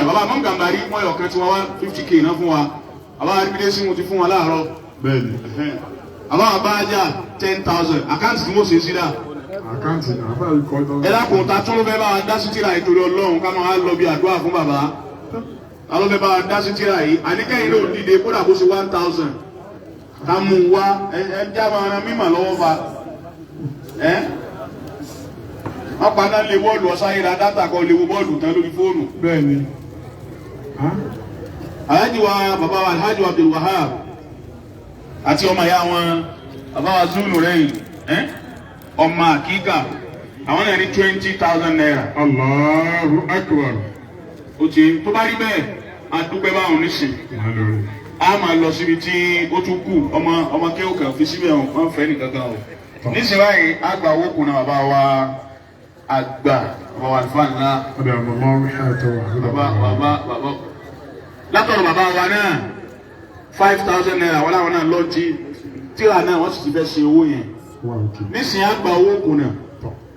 Bàbá Mọ́mú Gàmbàrí wọ́n yọ̀ kan tí wọ́n wá 50K náà fún wa. Bàbá Aríbídé sí mo ti fún wa láàárọ̀. Bẹ́ẹ̀ni, Bàbá Bájà 10,000. Àkáǹtì tí mo ṣe sí dáa. àkáǹtì àbá ikọ̀ náà. Ẹ dákun ta tún ló fẹ́ bá wa dá sí tírà ìtorí Ọlọ́run ká máa lọ bí àdúrà fún bàbá. Ta ló fẹ́ bá wa dá sí tírà yìí? Àníkẹ́yìn ló dìde kódà kó ṣe 1,000. Ká mú un wá ẹ já máa ran mímọ̀ lọ́wọ́ fa. Ẹ́ wọ́n padà lé bọ́ọ̀lù ọ̀sáyé ra dátà kan lè wo bọ́ọ̀lù tán lórí fóònù. Bẹ́ẹ̀ni. Alhaji wa bàbá wa Alhaji wa Abdul Wahab àti ọmọ ìyá wọn bàbá wa Zulu rẹ̀yìn ọmọ àkíkà àwọn náà ní ₦20,000. Allahu akbar. Ó ti tó bá rí bẹ́ẹ̀ a dúpẹ́ báwọn nísìn. A máa lọ síbi tí ó tún kù ọmọ ọmọ kéwù kan fi síbẹ̀ wọn fẹ́ nìkan kan o. Nísìn báyìí a gba owó kùnà bàbá wa àgbà bàbá wa àlùfáà ńlá. Bàbá bàbá bàbá látọ̀rọ̀ bàbá wa náà ₦5,000 wọn láwọn náà lọ́ọ̀tì tíra náà wọ́n sì ti fẹ́ ṣe owó yẹn. Nísìnyí a gba owó kùnà.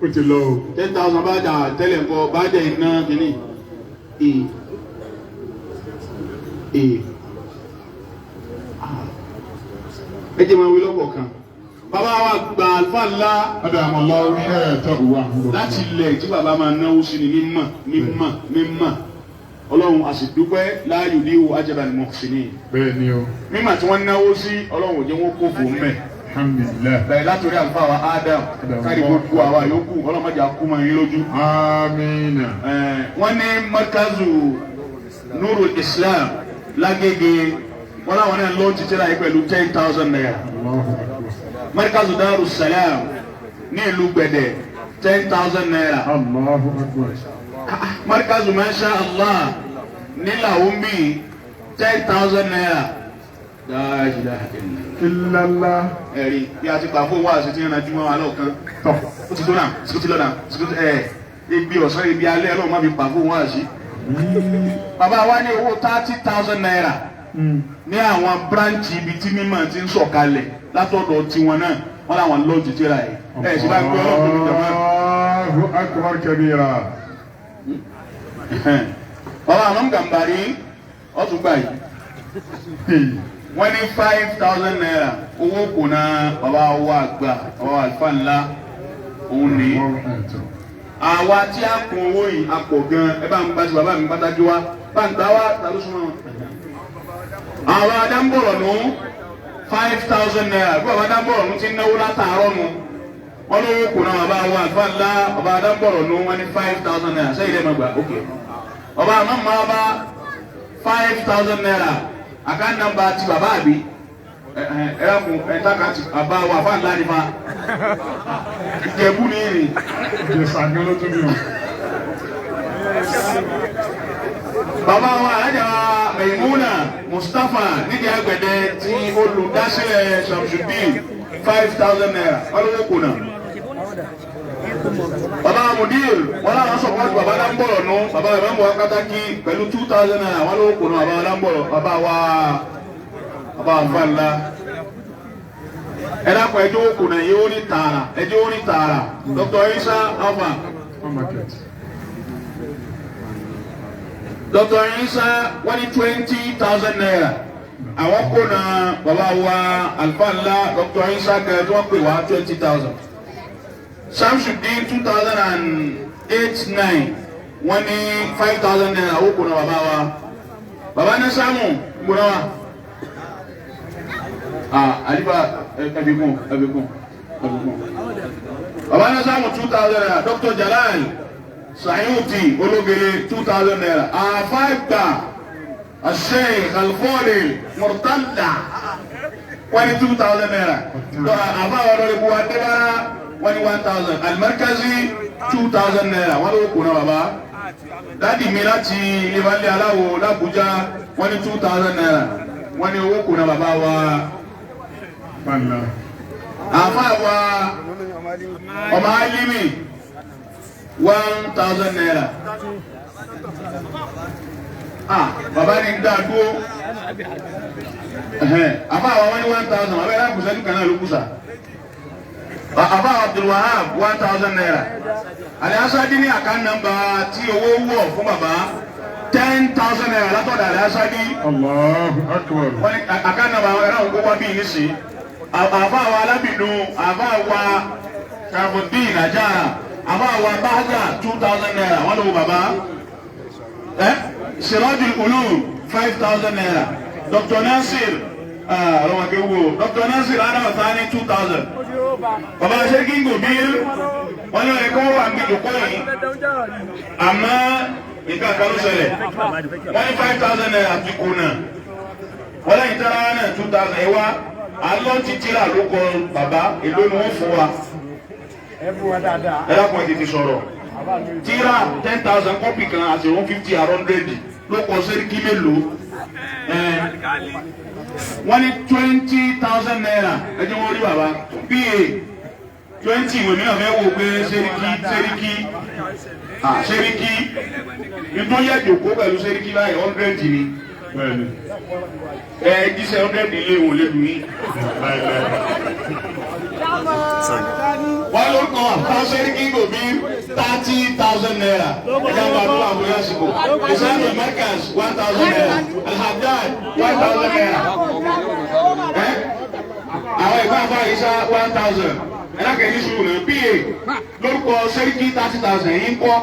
Ó ti lọ o. 10,000 bá jà tẹ́lẹ̀ ńkọ bá jẹ́ iná kìíní. Ẹ jẹ́ máa wí lọ́pọ̀ kan. Bàbá wa gba àlùfáà ńlá. Láti ilẹ̀ tí bàbá máa náwó sí ni mímọ̀ mímọ̀ mímọ̀. Ọlọ́run a sì dúpẹ́ láàyò ní ìwò ajaba ni mọ̀ọ́sìnì. Bẹ́ẹ̀ni o. Mímọ̀ tí wọ́n náwó sí Ọlọ́run ò jẹ́ wọ́n kó fò mẹ́. Alhamdulillah. Bẹ̀rẹ̀ látòrí àlùfáà wa Adam kárí gbogbo àwa yòókù Ọlọ́run má jẹ́ kú mọ́ yín lójú. Amina. Wọ́n ní Markazu Nurul Islam lágége wọ́n láwọn náà lọ́ọ́ ti tẹ́lá yìí pẹ̀lú ₦10,000. Markazu Darus Salam ní ìlú Gbẹ̀dẹ̀ ₦10,000. Allahu Akbar. Markazu Masha Allah ní Làwùmí ₦10,000. La ilaha illallah. Ẹ̀rí bí a ti gbà fún wáàsí tí ń ranjú mọ́ wa lọ́ọ̀kan. Ó ti tó náà, sìkútì lọ́nà, sìkútì ẹ̀ ibi ọ̀sán ibi alẹ́ Ọlọ́run má fi pa fún wáàsí. Bàbá wa ní owó ₦30,000 ní àwọn bíráǹchì ibi tí mímọ̀ ti ń sọ̀kalẹ̀ látọ̀dọ̀ tiwọn náà wọ́n láwọn lọ́ọ̀jì tíra yìí. Ẹ̀ sì bá gbé Ọlọ́run tóbi jọ̀mọ́. Allahu akbar kabira. Bàbá àmọ́ Gàmbàrí ọ̀tún gbà yìí. Wọ́n ní ₦5,000 owó kò ná bàbá wa àgbà bàbá àlùfáà ńlá òun ní. Àwa tí a kun owó yìí a pọ̀ gan ẹ bá ń gba ti bàbá mi pátákì wá bá ń gbà wá ta ló súnmọ́ wọn. Àwa adámbọ̀rọ̀ nù ₦5,000 bí bàbá adámbọ̀rọ̀ nù ti ń náwó látàárọ̀ nù. Wọ́n lówó kò ná bàbá wa àlùfáà ńlá bàbá adámbọ̀rọ̀ nù wọ́n ní ₦5,000 sẹ́yìn lẹ́ẹ̀ máa gbà ókè. Bàbá àmọ́ máa bá ₦5,000 account number ti bàbá àbí ẹ ẹ ẹ taka ti bàbá wa fáwọn ńlá ni fa Ìjẹ̀bú ni ìrìn. Ìjẹ̀ṣà gan ló tún bí wọn. Bàbá wa alájà Maimuna Mustapha nídìí àgbẹ̀dẹ tí olùdásílẹ̀ Shamsuddin ₦5,000 ọlọ́wọ́ kùnà. Bàbá Mudir wọn làwọn sọpọ́tù bàbá Dáńbọ̀rọ̀ nù bàbá ìmáàmù wa Kátàkì pẹ̀lú ₦2,000 wọn lọ́wọ́ kùnà bàbá Dáńbọ̀rọ̀ bàbá wa bàbá ànfàànlá. Ẹ dákun ẹjọ́ kùnà yìí ó ní tààrà ẹjọ́ ó ní tààrà Dr. Isa Alfa. Dr. Isa wọ́n ní ₦20,000 àwọn kùnà bàbá wa àlùfáà ńlá Dr. Isa gẹ̀ẹ́ tí wọ́n pè wá 20,000. Samsudeen 2008-9 wọ́n ní ₦5,000 ó kùnà bàbá wa bàbá ní sámù gbóná wa alifa ẹbíkún ẹbíkún ẹbíkún bàbá ní sámù ₦2,000 Dr. Jalal Sayuti ológele ₦2,000 àfáàgbà Sheikh Alfọ́lì Murtala wọ́n ní ₦2,000 àfáà ọ̀rọ̀ ìbúwa débára wọ́n ní 1,000 Al-Markazi ₦2,000 wọ́n ló kùnà bàbá dádì mi láti ìbálẹ̀ aláwo l'Abuja wọ́n ní ₦2,000 wọ́n ní owó kùnà bàbá wa àfa wa ọmọ alimi ₦1,000 ah bàbá ní dá dúró àfa wa wọ́n ní 1,000 abẹ́rẹ́ àkùsẹ́jú kan náà ló kù sá. Bàbá Abdulwahab ₦1,000. Alihasadi ní account number tí owó wọ̀ fún bàbá ₦10,000 látọ̀dọ̀ Alihasadi. Allahu Akbar. Wọ́n ní account number àwọn ẹ̀rọ òkú wá bí nísì. Àbá wa Alábìnú, àbá wa Kàfùdín Àjàrà, àbá wa Bájà ₦2,000 wọ́n lówó bàbá. Sirajul Ulum ₦5,000. Dr. Nasir ọlọ́mọkéwò Dr. Nasir Adáwọ̀sá ní 2,000. Bàbá Ṣẹ́gi Gòbír wọ́n ní ẹ̀kọ́ wà ní ìdókò yìí àmọ́ nǹkan kan ló ṣẹlẹ̀ wọ́n ní ₦5,000 ti kùnà wọ́n lẹ́yìn tára náà 2,000 ẹ̀ wá alọ́ ti tíra ló kọ bàbá èló ni wọ́n fún wa ẹ dákun ẹ tètè sọ̀rọ̀ tíra 10,000 kọ́pì kan àti 150 100 ló kọ sẹ́ríkì mélòó wọ́n ní ₦20,000 ẹ jẹ́ wọ́n rí bàbá pa 20 ìwé mìíràn fẹ́ wò pé sẹ́ríkì sẹ́ríkì sẹ́ríkì nítorí ẹ̀jọ̀kó pẹ̀lú sẹ́ríkì báyìí 100 ni ẹ jíṣẹ́ 100 ilé ìwọ̀n lẹ́nu yín. Wọ́n lórúkọ àwọn sẹ́ríkì gòbí ₦30,000 ẹ̀jẹ̀ àwọn àdúrà àbúrò àsìkò ìsáàlù Markaz ₦1,000 Alhaddad ₦1,000 àwọn ìgbà àbá ìsá 1,000 ẹ̀lákẹ́ ní sùúrù náà pa lórúkọ sẹ́ríkì 30,000 yìí ń kọ́.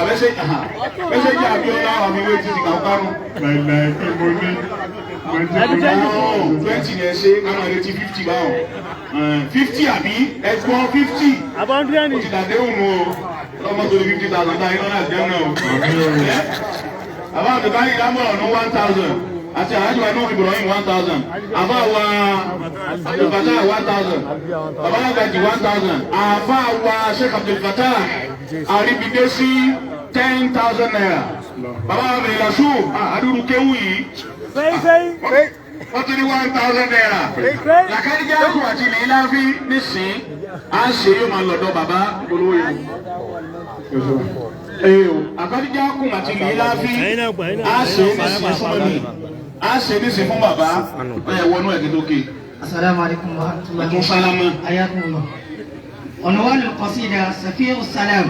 Mẹ́sẹ̀jì Abíọ́lá àmì ìwé títí kàwé. Láìláì pé mo ní. 20 ni ẹ ṣe ká máa retí 50 báwọn. 50 àbí ẹ̀gbọ́n 50. Ó ti dàdéhùn o. Lọ́mọ tó ní 50,000 báyìí lọ́nà àjẹun náà o. Bàbá àbẹ̀báyìí lámọ̀ràn ní 1,000. Àti àhájú wa náà Ibrahim 1,000. Àbá wa Abdulfatah 1,000. Bàbá Àgàjì 1,000. Àbá wa Sheikh Abdulfatah Aribidesi ₦10,000. Bàbá wa Bẹ̀rẹ̀ àdúrú kéwù yìí. Wọ́n ti ní ₦1,000. Làkàdíjà kù àti Lèláfi nísìn. À ń ṣe yóò máa lọ́dọ̀ bàbá olówó yìí. Àkàdíjà kù àti Lèláfi à ń ṣe nísìn fún mi. A ṣe nísìn fún bàbá ó yẹ wọnú ẹ̀ kétókè. Assalamu alaikum wa rahmatullahi. Ẹ̀tún sálámà. Ayakumullah. Unwan al-qasida Safiru Salam.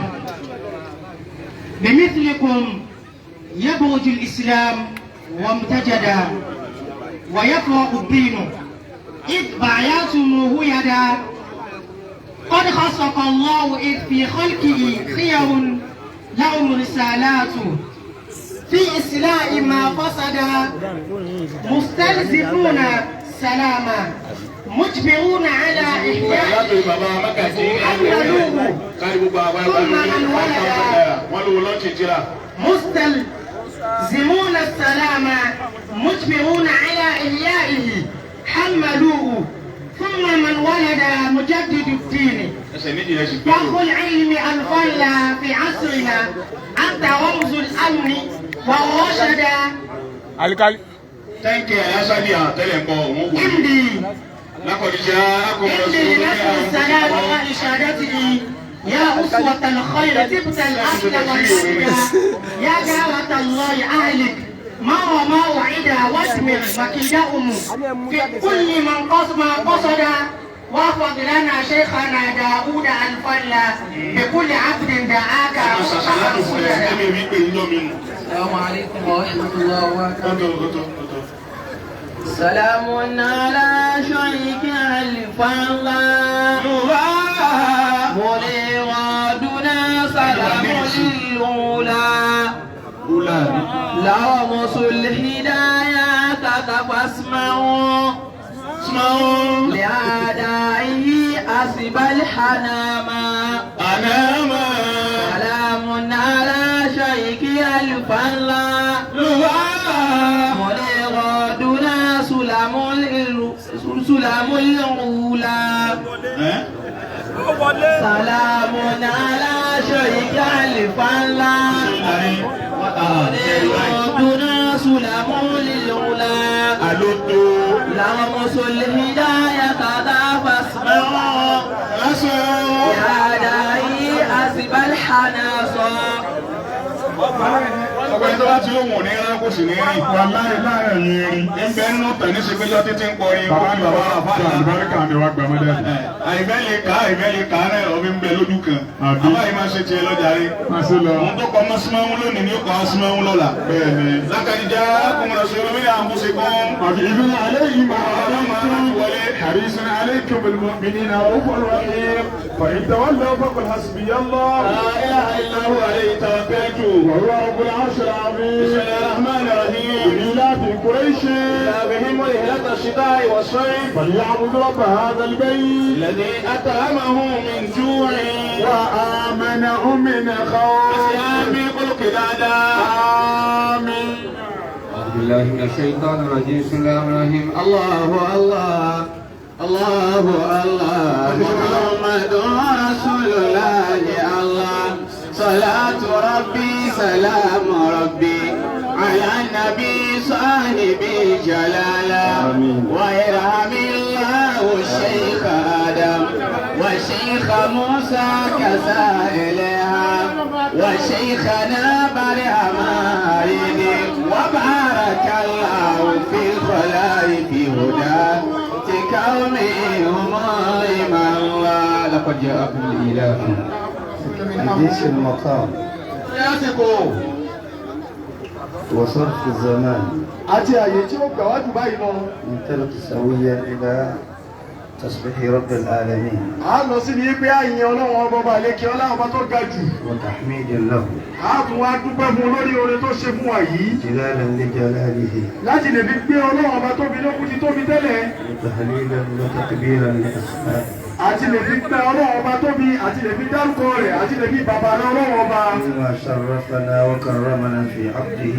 بمثلكم يبرج الإسلام وامتجدا ويفرق الدين إذ بعياتموه يدا قد خصك الله إذ في خلقه خير لهم رسالات في إصلاح ما فسد مستلزمون سلاما مجبرون على إحياء Látòrí bàbá Mákàtí حملوه kárí gbogbo àwọn ẹgbẹ́ wọn lówó lọ́ọ̀tì tíra. مستلزمون السلام مجبرون على إحيائه حملوه ثم من ولد مجدد الدين Ẹsẹ̀ méjì rẹ̀ sì pé o. فخ العلم الفلا في عصرنا أنت رمز الأمن والرشد. Alikali. Tẹ́ǹkì Aláṣadì àtẹ́lẹ̀ ń bọ̀ òun wò. إمضي Lákọ̀díjà akọ̀mọ̀rọ̀ إمضي لنشر السلام وإشادته يا أسوة الخير تبت الأصل والهدى يا دعوة الله أهلك ما وما وعد وادمر مكيدهم في كل من قصد ما قصد واحفظ لنا شيخنا داود الفلا بكل عبد دعاك. Sàṣàlátù fún ẹ ẹ̀mí mi pé ń yọ mi nù. السلام عليكم ورحمة الله وبركاته. Kótó kótó kótó. سلام على شيخ الفلا مرادنا سلام للأولى لهم الهداية فاسمعوا لأعدائه أسب الحناما. Ànámà. سلام على شيخ الفلا مرادنا سلام سلام الأولى. Ẹ́ سلام على شيخ الفلا مرادنا سلام للأولى. Àlótó. لهم الهداية فاسمعوا Lásán. يا داعي أسب الحناصا. Ọgbẹ́ni tó bá ti lóhùn òní rán kò sì ní rìn. Wàláhì láàrin ẹ̀yìn erin. Ń bẹ nínú tẹ̀ ní ṣègbéjọ́ títí ń kọrin. Bàbá mi Bàbá àfáà náà. àlùbáríkà mi wá gbàmọ́dé. Àìfẹ́ lè ká àìfẹ́ lè ká náà ọbẹ̀ ń bẹ lójú kan. Àbí? Àbá yìí máa ṣe tiẹ̀ lọ́jà rí. Má ṣe lọ. Òun tó kọ mọ́símáwún lónìí ní ó kọ́ mọ́símáwún lọ́la. Bẹ́ẹ̀ni. Lákàdíjà kọ́mọ̀rọ̀ sọ omi ní àǹbùsẹ̀ kan. حفيظ عليه ما Ọlọ́mọ عنتم wọlé. حريص عليكم بالمؤمنين رؤوف رحيم فإن تولوا فقل حسبي الله لا إله إلا هو عليه توكلت. وهو رب العرش العظيم. بسم الله الرحمن الرحيم. إلى في قريش بهم رحلة الشتاء والصيف فليعبدوا رب هذا البيت الذي أطعمهم من جوع وآمنهم من خوف. آمين قل كدادا. آمين. أعوذ بالله من الشيطان الرجيم. بسم الله الرحمن الرحيم. الله الله الله الله محمد رسول الله الله صلاة ربي سلام ربي على النبي صاحب الجلالة ويرحم الله الشيخ آدم والشيخ موسى كسائلها وشيخنا برهم وبارك الله في الخلائق هدى كومهم الله. لقد جاءكم الإله حديث المقام Lásìkò وصرف الزمان àti àyè tí ó gbà wájú báyìí lọ. ننطلق سويا إلى تسبيح رب العالمين À ń lọ sí ní pé àyìn Ọlọ́run ọba ọba àlékè ọlá ọba tó ga jù. وتحميد له A tún wá dúpẹ́ fún un lórí oore tó ṣe fún wa yìí. جلالا لجلاله Láti lè fi gbé Ọlọ́run ọba tóbi lókun ti tóbi tẹ́lẹ̀. وتهليلا وتكبيرا لأسمائه Àti lè fi gbé Ọlọ́run ọba tóbi àti lè fi dárúkọ rẹ̀ àti lè fi bàbàrà Ọlọ́run ọba. مما شرفنا وكرمنا في عبده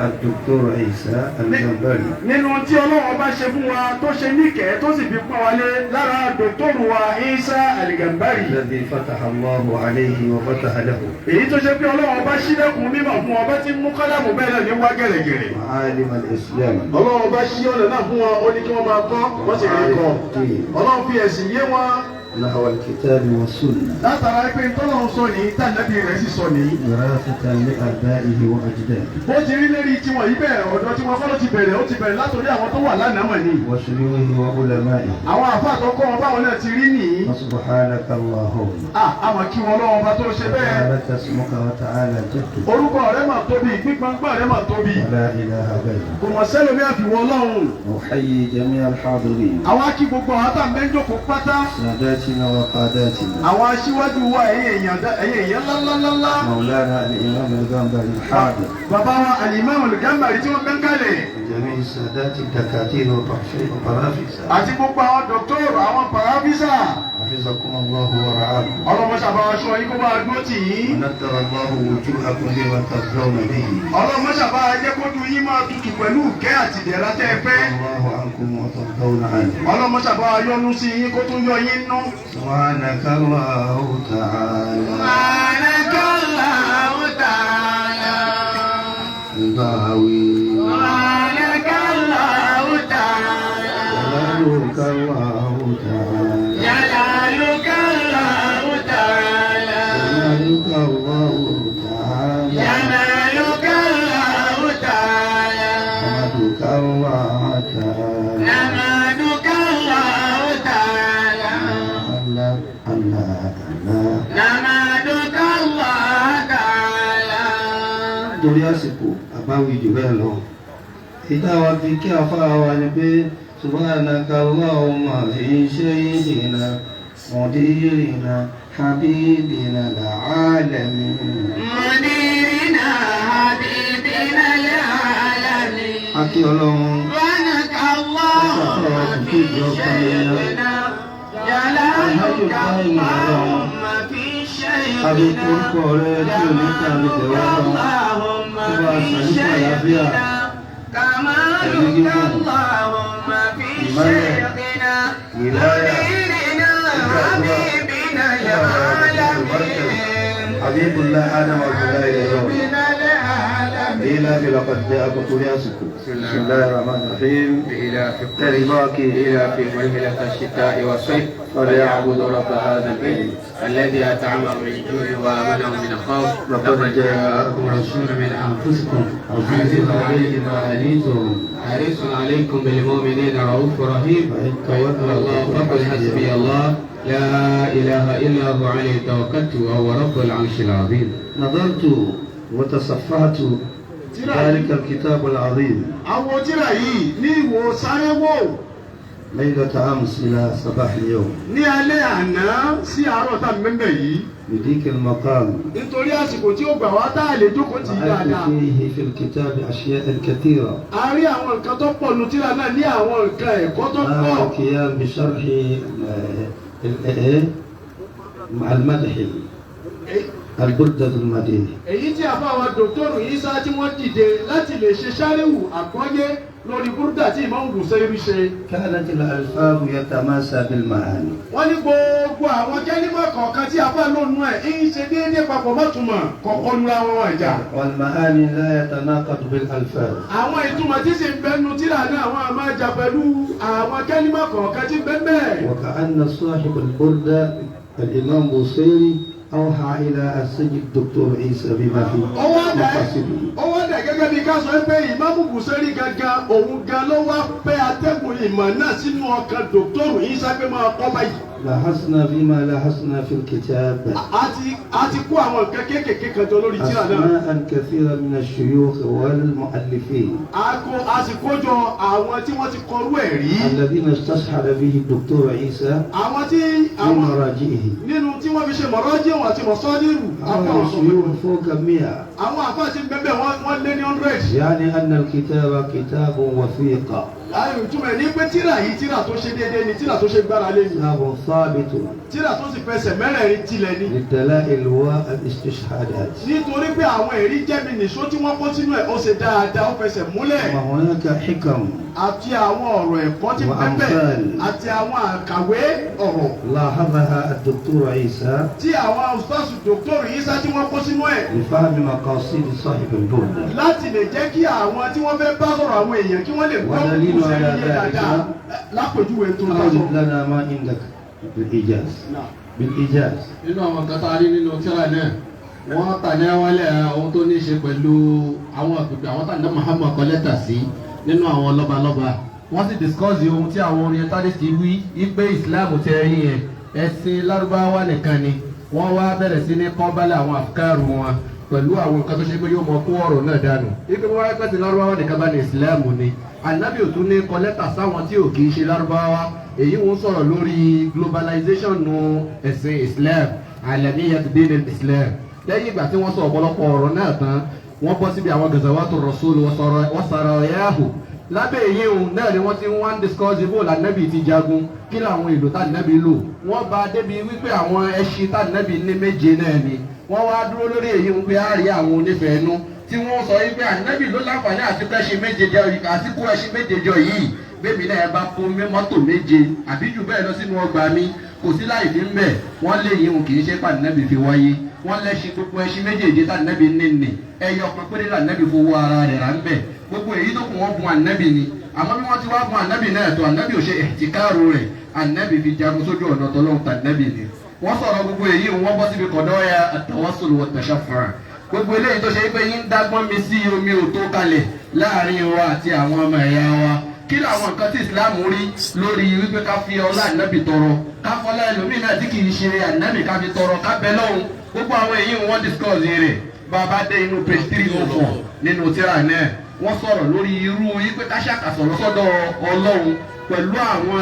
الدكتور عيسى الجباري Nínú tí Ọlọ́run ọba ṣe fún wa tó ṣe níkẹ́ tó sì fi pọ́n wa lé lára dòkítọ́rù wa Isa Aligambari. الذي فتح الله عليه وفتح له Èyí tó ṣe pé Ọlọ́run ọba ṣílẹ̀kùn mímọ̀ fún ọba tí mú kálámù bẹ́ẹ̀ náà ní wá gẹ̀rẹ̀gẹ̀rẹ̀. معالم الإسلام Ọlọ́run ọba ṣí ọ̀nà náà fún wọn ó ní kí wọ́n máa kọ́ wọ́n sì rí kọ́. Ọlọ́run fi ẹ̀sìn yé wọn. نحو الكتاب والسنة. Látara pé tọ́lọ́run sọ nìyí tànàbí rẹ̀ sì sọ nìyí. وراثة لآبائه وأجداده. Bó ti rí lérí tiwọn yìí bẹ́ẹ̀ ọ̀dọ̀ tí wọ́n kọ́ ló ti bẹ̀rẹ̀ ó ti bẹ̀rẹ̀ látòrí àwọn tó wà lánàá mọ̀ ni. وشيوخه وعلمائه. Àwọn àfáà tó kọ́ wọn báwọn náà ti rí nìyí. فسبحانك اللهم. Àmọ́ kí wọn lọ́wọ́ bá tó ṣe bẹ́ẹ̀. تبارك اسمك وتعالى جدك. Orúkọ rẹ̀ mà tóbi gbígbọ́ngbọ́n rẹ̀ mà tóbi. ولا إله غيرك. Kò mọ̀ sẹ́lómi àfiwọ́ Ọlọ́run. أحيي جميع الحاضرين. Àwọn akí gbogbo àwọn tá à ń bẹ́ ń jókòó pátá. ساداتنا وقاداتنا. Àwọn aṣíwájú wa ẹ̀yin èèyàn ńláńláńlá. مولانا الإمام الغنبري الحاضر. Bàbá wa Al-Imam Al-Gambari tí wọ́n bẹ́ ń kalẹ̀. جميع السادات الدكاترة والبرافسة. Àti gbogbo àwọn dọ́kítọ́rù àwọn pàráfísà. حفظكم الله ورعاكم. Ọlọ́mọṣàbá aṣọ yín kó bá a dúró tì yín. ونتر الله وجوهكم بما ترضون به. Ọlọ́mọṣàbá jẹ́ kójú yín máa tutù pẹ̀lú ìkẹ́ àti ìdẹ̀ra tẹ́ ẹ fẹ́. الله عنكم وترضون عنه. Ọlọ́mọṣàbá yọ́nú sí yín kó tún yọ yín nú. سبحانك الله تعالى. سبحانك الله تعالى. الباوي. سبحانك الله تعالى. جلالك الله تعالى. جلالك الله تعالى. جلالك الله تعالى. جمالك الله تعالى. حمدك الله تعالى. نحمدك الله تعالى. الله الله الله. نحمدك الله تعالى. Torí àsìkò àbáwí jù bẹ́ẹ̀ lọ. Ìdá wa fi kí afárá wa ni pé subhanaka Allahumma fi sayyidina mudirina habibina al-alamin. مديرنا حبيبنا العالمين. Akí Ọlọ́run. سبحانك اللهم في شيخنا جلالك اللهم في Àbí شيخنا orúkọ rẹ tí ò ní ká lè tẹ̀wọ́ lọ. اللهم Tó bá في ṣàlékún àlàáfíà. شيخنا كمالك اللهم في شيخنا مديرنا حبيبنا العالمين. Habibullah Adam Abdullahi Lẹ́yọ̀. حبيبنا العالمين. إلى لقد جاءكم طرياسكم. بسم الله الرحمن الرحيم. إلى ترباك إلى في رحلة الشتاء والصيف فليعبدوا رب هذا البيت الذي أطعمهم من جوع وآمنهم من خوف. لقد جاءكم رسول من أنفسكم عزيز عليه ما عنيتم حريص عليكم بالمؤمنين رؤوف رحيم. فإن تولوا الله فقل حسبي الله لا إله إلا هو عليه توكلت وهو رب العرش العظيم. نظرت وتصفحت ذلك الكتاب العظيم. Àwọn tírà yìí ní ìwò sáré wò. ليلة أمس إلى صباح اليوم. Ní alẹ́ àná sí àárọ̀ tá a mẹ́mẹ́ yìí. لضيق المقام. Nítorí àsìkò tí ó gbà wá tá a lè jókòó tì í رأيت dáadáa. فيه في الكتاب أشياء كثيرة. A rí àwọn nǹkan tó pọ̀ nu tírà náà ní àwọn nǹkan ẹ̀kọ́ tó هذا pọ̀. القيام بشرح المدح البردة المدينة. Èyí tí àfa àwọn dòkítọ́rù Ìsá tí wọ́n dìde láti lè ṣe sáréwù àgbọ́yé lórí búrúdà tí Ìmáàmù Bùsẹ́rì ṣe. كانت الألفاظ يتماسى بالمعاني. Wọ́n ní gbogbo àwọn kẹ́límọ̀ kọ̀ọ̀kan tí àfa lónú ẹ̀ ń ṣe déédéé papọ̀ mọ́túmọ̀ kọ̀ọ̀kan nura wọn wọn ìjà. والمعاني لا يتناقض بالألفاظ. Àwọn ìtumọ̀ tí sì ń bẹnu tírà náà àwọn àmọ́ ìjà pẹ̀lú àwọn kẹ́límọ̀ kọ̀ọ̀kan tí ń bẹ bẹ́ẹ̀. وكأن صاحب البردة الإمام بوصيري أوحى إلى السيد الدكتور عيسى بما في مقاصده. Ó wá dà gẹ́gẹ́ bí ká sọ pé Ìmáàmù Bùsẹ́rì gangan òun gan ló wá pẹ́ atẹ́gùn ìmọ̀ náà sínú ọkàn dòkítọ́rù Ìsá pé máa kọ́ báyìí. لاحظنا فيما لاحظنا في الكتاب. A ti kó àwọn nǹkan kéékèèké kan jọ lórí tírà náà. أسماء كثيرة من الشيوخ والمؤلفين. A sì kó jọ àwọn tí wọ́n ti kọrú ẹ̀ rí. الذين استصحب به الدكتور عيسى Àwọn tí في àwọn مراجعه. nínú tí wọ́n fi ṣe mọ̀rọ́jìwọ̀n àti mọ̀sọ́dírù. هؤلاء الشيوخ فوق 100. Àwọn àfáà ti bẹ́ẹ̀ wọ́n lé ní 100. يعني أن الكتاب كتاب وثيقة. Láyé ìtumọ̀ ní pé tírà yìí tírà tó ṣe déédéé ni tírà tó ṣe gbára lé ni. كتاب ثابت. Tírà tó sì fẹsẹ̀ mẹ́rẹ̀ẹ̀rin tilẹ̀ ni. للدلائل والاستشهادات. Nítorí pé àwọn ẹ̀rí jẹ́mi nìṣó tí wọ́n kó sínú ẹ̀ ó ṣe dáadáa ó fẹsẹ̀ múlẹ̀. وهناك حكم. Àti àwọn ọ̀rọ̀ ẹ̀kọ́ tí pẹ́pẹ́ àti àwọn àkàwé ọ̀rọ̀. لاحظها الدكتور عيسى. Tí àwọn ustaz Dr. Isa tí wọ́n kó sínú ẹ̀. لفهم مقاصد صاحب البردة. Láti lè jẹ́ kí àwọn tí wọ́n fẹ́ bá sọ̀rọ̀ àwọn èèyàn kí wọ́n lè gbọ́ ودليل kùsẹ́ على yé dáadáa. ذلك Lápèjúwe tó bá sọ. أورد لنا ما عندك. بالإيجاز بالإيجاز. Nínú àwọn nǹkan tá a rí nínú tírà náà, wọ́n tà ní awálẹ̀ ohun tó ní í ṣe pẹ̀lú àwọn àpèpè àwọn tá ní Muhammad kọ lẹ́tà sí nínú àwọn lọ́balọ́ba. Wọ́n sì discuss ohun tí àwọn orientalist wí wípé Islam tẹ ẹ̀yìn yẹn ẹ̀sìn Lárúbáwá nìkan ni. Wọ́n wá bẹ̀rẹ̀ sí ní kọ́bálẹ̀ àwọn àfikàrù wọn pẹ̀lú àwọn nǹkan tó ṣe pé yóò mọ kó ọ̀rọ̀ náà dànù. Ipe wọ́n wáyé pẹ̀sìn Lárúbáwá nìkan bá ní Islam ni. Ànábì ò tún ní kọ lẹ́tà sáwọn tí ò kì í ṣe Lárúbáwá. Èyí ń sọ̀rọ̀ lórí globalization nu ẹ̀sìn Islam, alamiyat din Islam. Lẹ́yìn ìgbà tí wọ́n sọ ọ̀pọ̀lọpọ̀ ọ̀rọ̀ náà tán, wọ́n bọ́ síbi àwọn gazawatu rasul wa sarayahu. Lábẹ́ èyí òun náà ni wọ́n ti ń wá ń discuss bó lànàbì ti jagun, kí làwọn èlò tànàbì lò. Wọ́n bá débi wípé àwọn ẹṣin tànàbì ní méje náà ni. Wọ́n wá dúró lórí èyí ń pé á rí àwọn onífẹ̀ẹ́ nú tí wọ́n sọ wípé ànábì ló láǹfààní àti kó ẹṣin méje jọ àti kó ẹṣin méje jọ yìí. Bẹ́ẹ̀mi náà bá kó mọ́tò méje àbí jù bẹ́ẹ̀ lọ sínú ọgbà mi, kò sí láì fi ń bẹ̀. Wọ́n lé yìí kì í ṣe pàdánàbì fi wáyé. Wọ́n lẹ́ṣin gbogbo ẹṣin méjèèjì tànàbì nìní ẹyọ kan péré lànàbì fowó ara rẹ̀ rà ń bẹ̀. Gbogbo èyí tó kù wọ́n bùn ànábì ni. Àmọ́ bí wọ́n ti wá bùn ànábì náà tó, ànábì ò ṣe ìtìkáàrò rẹ̀, ànábì fi jagun sójú ọ̀nà tọ́lọ́hun tànábì ni. Wọ́n sọ̀rọ̀ gbogbo èyí wọ́n bọ́ síbi kọ̀dọ́yà at-tawassul wa at-tashaffu'. Gbogbo eléyìí tó ṣe pé yín dágbọ́n mi sí omi ò tó kalẹ̀ láàrin wa àti àwọn ọmọ ẹ̀yà wa. Kí làwọn nǹkan tí Islam rí lórí wípé ká fi ọlá ànábì tọrọ, ká fọlá ẹlòmíì náà tí kì í ṣe ànábì ká fi tọrọ, ká bẹ lọ́hùn. Gbogbo àwọn èyí wọ́n discuss rẹ̀. Bàbá dé inú page 304 nínú tírà náà, wọ́n sọ̀rọ̀ lórí irú wípé ká ṣàkàsọ̀rọ̀ sọ́dọ̀ Ọlọ́run pẹ̀lú àwọn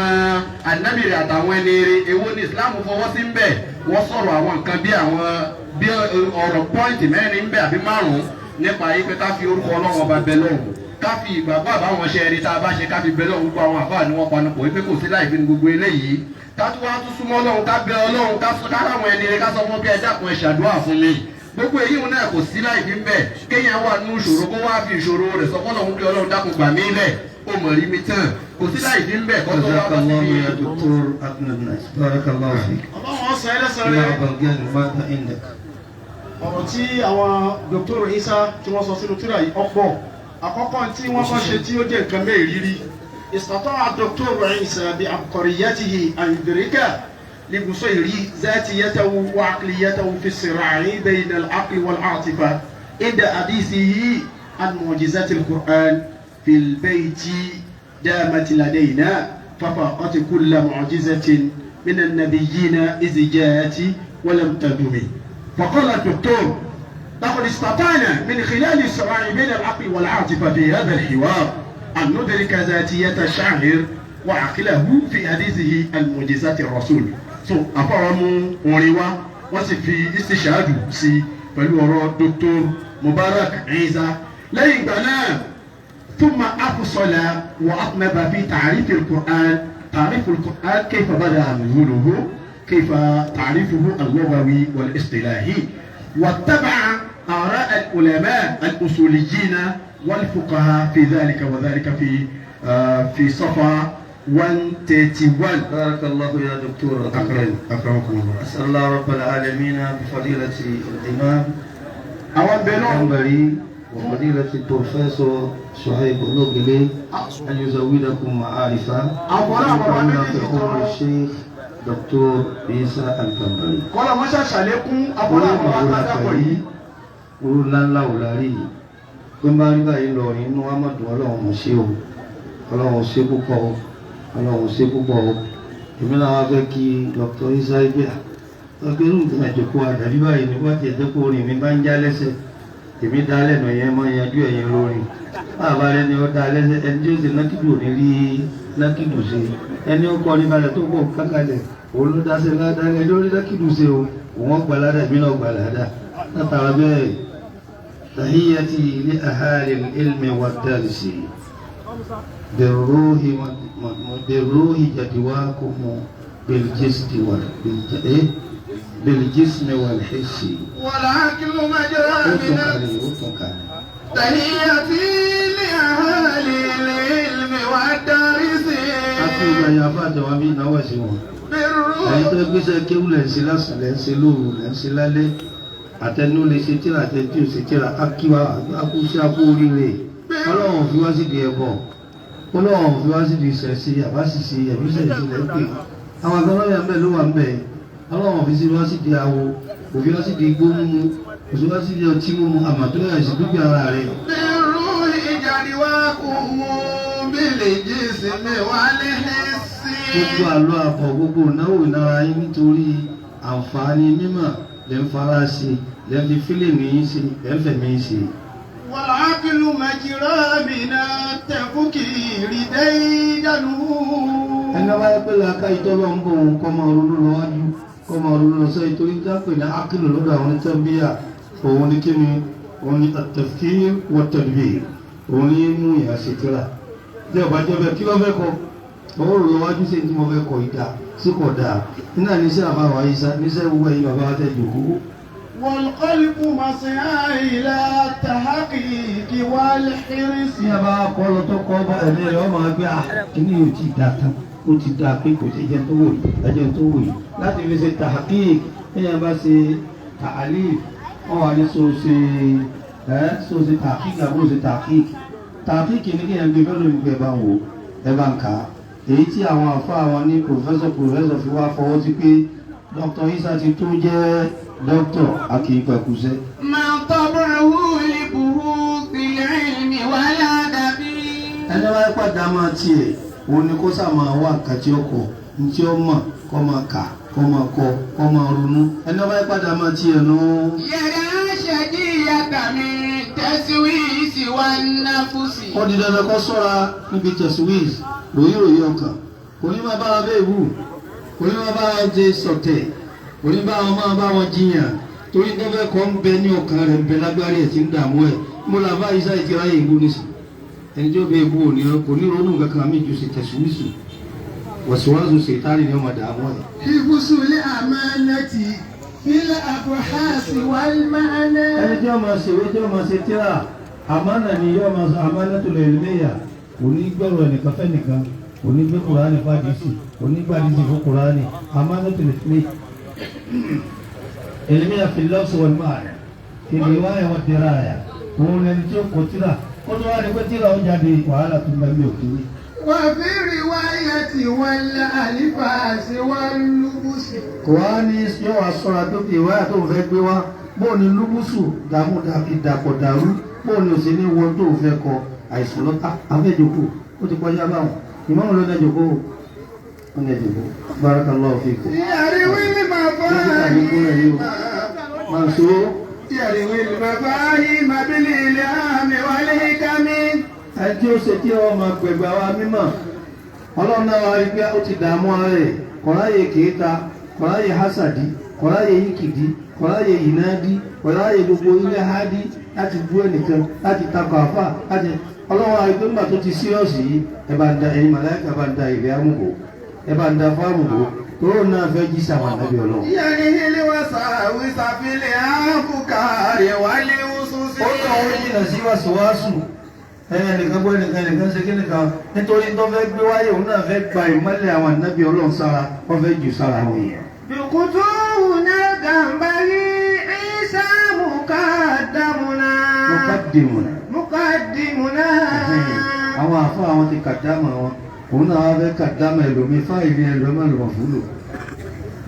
ànábì rẹ̀ àtàwọn ẹni rẹ̀. Èwo ni Islam fọwọ́ sí ń bẹ̀? Wọ́n sọ̀rọ̀ àwọn nǹkan bí àwọn bí ọ̀rọ̀ pọ́ìntì mẹ́rin ń bẹ àbí márùn-ún nípa yìí pé ká fi orúkọ Ọlọ́run ọba bẹ lọ́hùn, ká fi ìgbàgbọ́ àbáwọn ṣe ẹni tá a bá ṣe ká fi bẹ lọ́hùn. Gbogbo àwọn àfáà ni wọ́n panupọ̀ wípé kò sí láì fi ní gbogbo eléyìí. Ká tún wá tún súnmọ́ Ọlọ́run, ká bẹ Ọlọ́run, ká ráwọn ẹni rẹ̀, ká sọ fún kí ẹ dákun ẹ ṣàdúrà fún mi. Gbogbo èyí náà kò sí láì fi ń bẹ̀. Kéèyàn wà nínú ìṣòro kó wá fi ìṣòro rẹ̀ sọ fọ́lọ́run pé Ọlọ́run dákun gbà mí lẹ̀, ó mọ̀ rí mi tán. Kò sí láì fi ń bẹ̀ kọ́ tó wá bọ́ síbi. Ọ̀rọ̀ tí àwọn Dr. Isa tí wọ́n sọ sínú tírà yìí ọ̀pọ̀. Àkọ́kọ́ tí wọ́n kọ́ ṣe tí ó jẹ́ nǹkan mẹ́rìírí. Istata'a Dr. Isa bi abqariyatihi an yudrika li Busayri zatiyatahu wa aqliyatahu fi as-sira'i bayna al-aqli wal-'atifa inda hadithihi an mu'jizati al-Qur'an fi al-bayti damat ladayna fafaqat kulla mu'jizatin min an-nabiyyina idh ja'at wa lam tadumi. فقال الدكتور لقد استطعنا من خلال الصراع بين العقل والعاطفة في هذا الحوار أن ندرك ذاتية الشاعر وعقله في حديثه المعجزات الرسول. So àfọwọ́mú orin wa wọ́n sì fi istishadu sí pẹ̀lú ọ̀rọ̀ Dr. Mubarak Isa. Lẹ́yìn ìgbà náà ثم أفصل وأطنب في تعريف القرآن، تعريف القرآن كيف بدأ نزوله، كيف تعريفه اللغوي والاصطلاحي، واتبع آراء العلماء الأصوليين والفقهاء في ذلك وذلك في صفحة 131. بارك الله يا دكتور. أكرمكم الله. أسأل الله رب العالمين بفضيلة الإمام العنبري وفضيلة البروفيسور شعيب النوغلي أن يزودكم معارفا وينفعنا في عمر الشيخ Dr. Isa Al-Gambari. Kọ́lá wọ́n ṣàṣàlékún abọ́lá àwọn alágbàpọ̀ yìí. Orú ńláńlá ò lárí yìí. Pé bá rí báyìí lọ inú wa mọ̀ dùn Ọlọ́run mọ̀ ṣe o. Ọlọ́run ṣe púpọ̀ o. Ọlọ́run ṣe púpọ̀ o. Èmi náà wá fẹ́ kí Dr. Isa ibẹ̀ à. Ọgbẹ́ irú nǹkan àjòkó àdàbí báyìí ni wọ́n ti ẹ̀jẹ̀ kó orin mi bá ń já lẹ́sẹ̀. Èmi dá lẹ́nu yẹn mọ́ yanjú ẹ̀yìn lórin. Bàbá rẹ ni ó dá lẹ́sẹ̀ ẹni tí ó ṣe nákìdù ò ní rí nákìdù ṣe. Ẹni ó kọ́ ní balẹ̀ tó pọ̀ kákalẹ̀ òun ló dáṣe ládàá ẹni ó rí nákìdù ṣe o. Òun ọgbà ládàá èmi náà gbà ládàá. Látara bẹ́ẹ̀ tahiyyati li ahali al-ilmi wad-darsi birruhi jadwakum bil-jismi wal-hissi. والعقل مجرى من تحياتي لأهل العلم والدارس. Ẹ̀yin tó gbéṣẹ́ kéwú lẹ̀ ń ṣe lásán lẹ̀ ń ṣe lóru lẹ̀ ń ṣe lálẹ́ àtẹnu lè ṣe tíra àtẹnu ṣe tíra akíwa akúṣe akú oríire. Ọlọ́run fi wá síbi ẹ̀bọ̀, Ọlọ́run fi wá síbi ìṣẹ̀ṣe àbáṣìṣe ẹ̀bíṣẹ̀ṣe lẹ́ pè. Àwọn àgbà lọ́yà ń bẹ̀ ló wà ń bẹ̀. Ọlọ́run fi sí wá sí di awo, òfin wá sí di igbó mímu, òfin wá sí di ọtí mímu, àmọ́ tó yà sí dúkìá ara rẹ̀. Irú ìjàdíwá kò mú bílẹ̀ jísìmí wà ní sí. Gbogbo àlọ́ àbọ̀ gbogbo ìnáwó ìnára yín nítorí àǹfààní mímọ̀ lẹ́ ń fara ṣe, lẹ́ ń fi fílẹ̀mù yín ṣe, lẹ́ ń fẹ̀mí yín ṣe. والعقل مجرى من التفكير ديدنه. Ẹni wá yẹ pé làákà ìtọ́lọ́ ń bọ̀ òun kọ́ máa ronú lọ wájú kọ́ máa ronú lọ sẹ́yìn torí dápè ní ákìlù lọ́dọ̀ àwọn onítẹ̀bíyà òun ní kíni òun ní at-tafkir wa at-tadbir òun ní mú ìyá ṣe tíra. Bí ọba jẹ́ bẹ́ẹ̀ kí ló fẹ́ kọ? Òun rò lọ wájú sí tí mo fẹ́ kọ ìdá sí kò dáa. Nínú àníṣe àbáwá Ìsá níṣẹ́ gbogbo ẹ̀yin bàbá wa tẹ̀ jòkó. والقلب مسعى إلى التحقيق والحرص. Tí a bá kọ́ lọ tó kọ́ bá ẹ̀mí rẹ̀ ọmọ ẹgbẹ́ à kíní yóò ti dáa tán ó ti dáa pé kò sí ẹjẹ́ tó wò yìí ẹjẹ́ tó wò yìí láti fi ṣe tahqiq ẹ̀yìn bá ṣe ta'alif wọ́n wà ní so ṣe ẹ́ so ṣe tahqiq àbúrò ṣe tahqiq tahqiq ní kí ẹ̀ ń gbé fẹ́ lómi pé ẹ bá ń wò ẹ bá ń kà á èyí tí àwọn àfa àwọn ní professor fi wá fọwọ́ sí pé Dr. Isa ti tó jẹ́ dókítà akínyìnpẹ̀kúṣẹ́. ما طبعه لبهوث العلم والأدب. Ẹni wáyé pàdé máa tiẹ̀ òun ni kó sáà máa wá nǹkan tí ó kọ ní tí ó mọ̀ kó máa kà kó máa kọ kó máa ronú ẹni wáyé pàdé máa tiẹ̀ nù. يرى شجية من تسويس والنفس. Ó di dandan kó sọ́ra níbi tẹ̀síwìs ròyìnròyìn ọkàn kò ní máa bára bẹ́ẹ̀ wù kò ní máa bára jẹ sọ̀tẹ̀ kò ní bá wọn máa bá wọn jiyàn torí tó fẹ́ kọ́ ń bẹ ní ọkàn rẹ̀ ń bẹ lágbárí ẹ̀ tí ń dààmú ẹ̀ mo là bá Isa ìtira yìí gbó nísì ẹni tí ó bẹ ebú òní kò ní ronú kankan mí ju ṣe tẹ̀síwìsù wàsíwàsù ṣètárì ni ó máa dààmú ẹ̀. حفظ الأمانة في الأبحاث والمعنى. Ẹni tí ó máa ṣèwé tí ó máa ṣe tíra àmánà ni yóò máa sọ àmánà tó lè léyà kò ní gbọ́rọ̀ ẹnìkan fẹ́nìkan kò ní gbé kùránì fàdísì kò ní gbàdísì fún kùránì àmánà tó lè lé ẹlẹ́mìí fi lọ́sọ̀ wal ma'na fi riwaya wa diraya òun lẹni tí ó kọ tíra ó tó wá ní pé tíra ó jáde wàhálà tó ń bá mi ò kiri. وفي الرواية والألفاظ واللبس. Kò wá ní yóò wá sọ́ra tó fi ìwáyà tó ń fẹ́ gbé wá bóun ni lúbùsù dààmú ìdàpọ̀ dàrú bóun ni òsè ní wọn tó ń fẹ́ kọ àìsàn lọ́tà afẹ́jọ́kù ó ti kọjá báwọn ìmọ̀ràn ló dẹ́jọ́kọ́ ó dẹ́jọ́kọ́ barakallahu fikum. يروي Dókítà ní kúrẹ̀ yìí o máa so يروي المفاهيم بالإلهام والحكم. Ẹni tí ó ṣe tí ọ máa gbẹ̀gbẹ̀ wa mímọ̀ ọlọ́run náà wá rí pé ó ti dààmú ara rẹ̀ kọ̀ráyè kèéta kọ̀ráyè hasadi kọ̀ráyè yíkìdí kọ̀ráyè ìnádí kọ̀ráyè gbogbo ilé hádí láti bú ẹnìkan láti takọ̀ àfà láti ọlọ́run àrí pé nígbà tó ti sírọ̀sì yìí ẹ bá ń da ẹ̀yin màláìka bá ń da ìrẹ́ àmùbò ẹ bá ń da fáàmùbò tóró náà fẹ́ jí sàwọn ànábì ọlọ́run. يليه الوساوس في الأفكار والأسس. Ó kàn ó jìnnà sí wàsíwàsù ẹnìkan gbọ́ ẹnìkan ẹnìkan ṣe kíni kan nítorí tó fẹ́ gbé wáyé òun náà fẹ́ gba ìmọ́lẹ̀ àwọn ànábì ọlọ́run sára wọ́n fẹ́ jù sára àwọn èèyàn. دكتورنا الغنبري عيسى مقدمنا. Mọ̀kádìmùnà. مقدمنا. Àwọn àfọ àwọn ti kàdámà wọn òun náà wá fẹ́ kàdámà ẹlòmíì fáìlì ẹlòmíì lọ́mọ fúlò.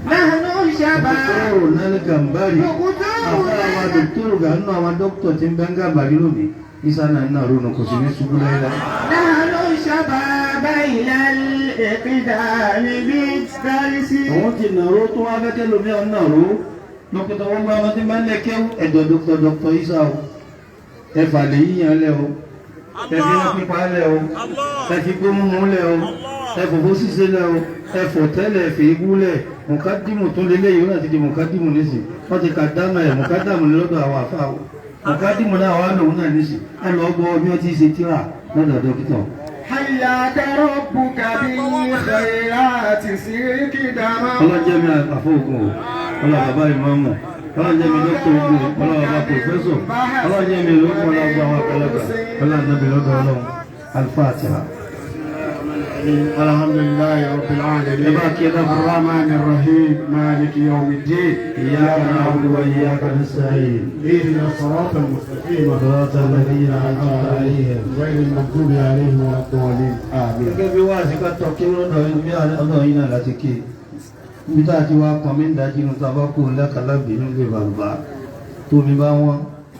نحن شباب. Dòkítọ́rù náà Gàmbárì àfọ àwọn dòkítọ́rù gànú àwọn dókítà tí ń bẹ́ ń Gàmbárì lónìí Isa náà ń nàró nù kò sí ní ṣubú láíláí. نحن شباب إلى الإقدام بالدرس. Òun ti nàró tó wá fẹ́ kẹ́lòmíì ọ̀ nàró dókítà wọn bá wọn ti máa ń lẹ kẹ́wù ẹ̀dọ̀ dókítà dókítà Isa o ẹ̀fà lè yíyan lẹ o ẹ̀fí wọn pípa lẹ o ẹ̀fí gbómúmú lẹ o ẹ̀fọ̀fọ́ ṣíṣe lẹ o ẹ̀fọ̀ tẹ́lẹ̀ ẹ̀fẹ̀ ibú lẹ̀ mùkádìmù tó lélẹ̀ yìí ó náà ti di mùkádìmù nísìn wọ́n ti kàdámà ẹ̀ mùkádàmù ní lọ́dọ̀ àwọn àfa o mùkádìmù náà wà lòun náà nísìn ẹ lọ gbọ́ bí wọ́n ti ṣe tíra lọ́dọ̀ dókítà. حياك ربك بالخيرات سيرك دما. Ọlọ́jẹ́ mi àfọ̀gùn o ọlọ́run bàbá ìmáàmù ọlọ́jẹ́ mi dókítà ogun ọlọ́run bàbá pòfẹ́sọ̀ ọlọ́jẹ́ mi lókun ọlọ́gbà àwọn àgbàlagbà ọlọ́run nàbì lọ́dọ̀ ọlọ́run alifatiha. الحمد لله رب العالمين الرحمن الرحيم مالك يوم الدين إياك نعبد وإياك نستعين اهدنا الصراط المستقيم صراط الذين أنعمت عليهم غير المغضوب عليهم ولا الضالين آمين. Gẹ́gẹ́ bí wáàsí ká tọ́ kí lọ́dọ̀ yín bí ọ̀dọ̀ yín náà láti kí Níbi tá a ti wá pọn mí ń dájí inú tá a bá kú lákàlábì nílé bàbá. Tómi bá wọ́n,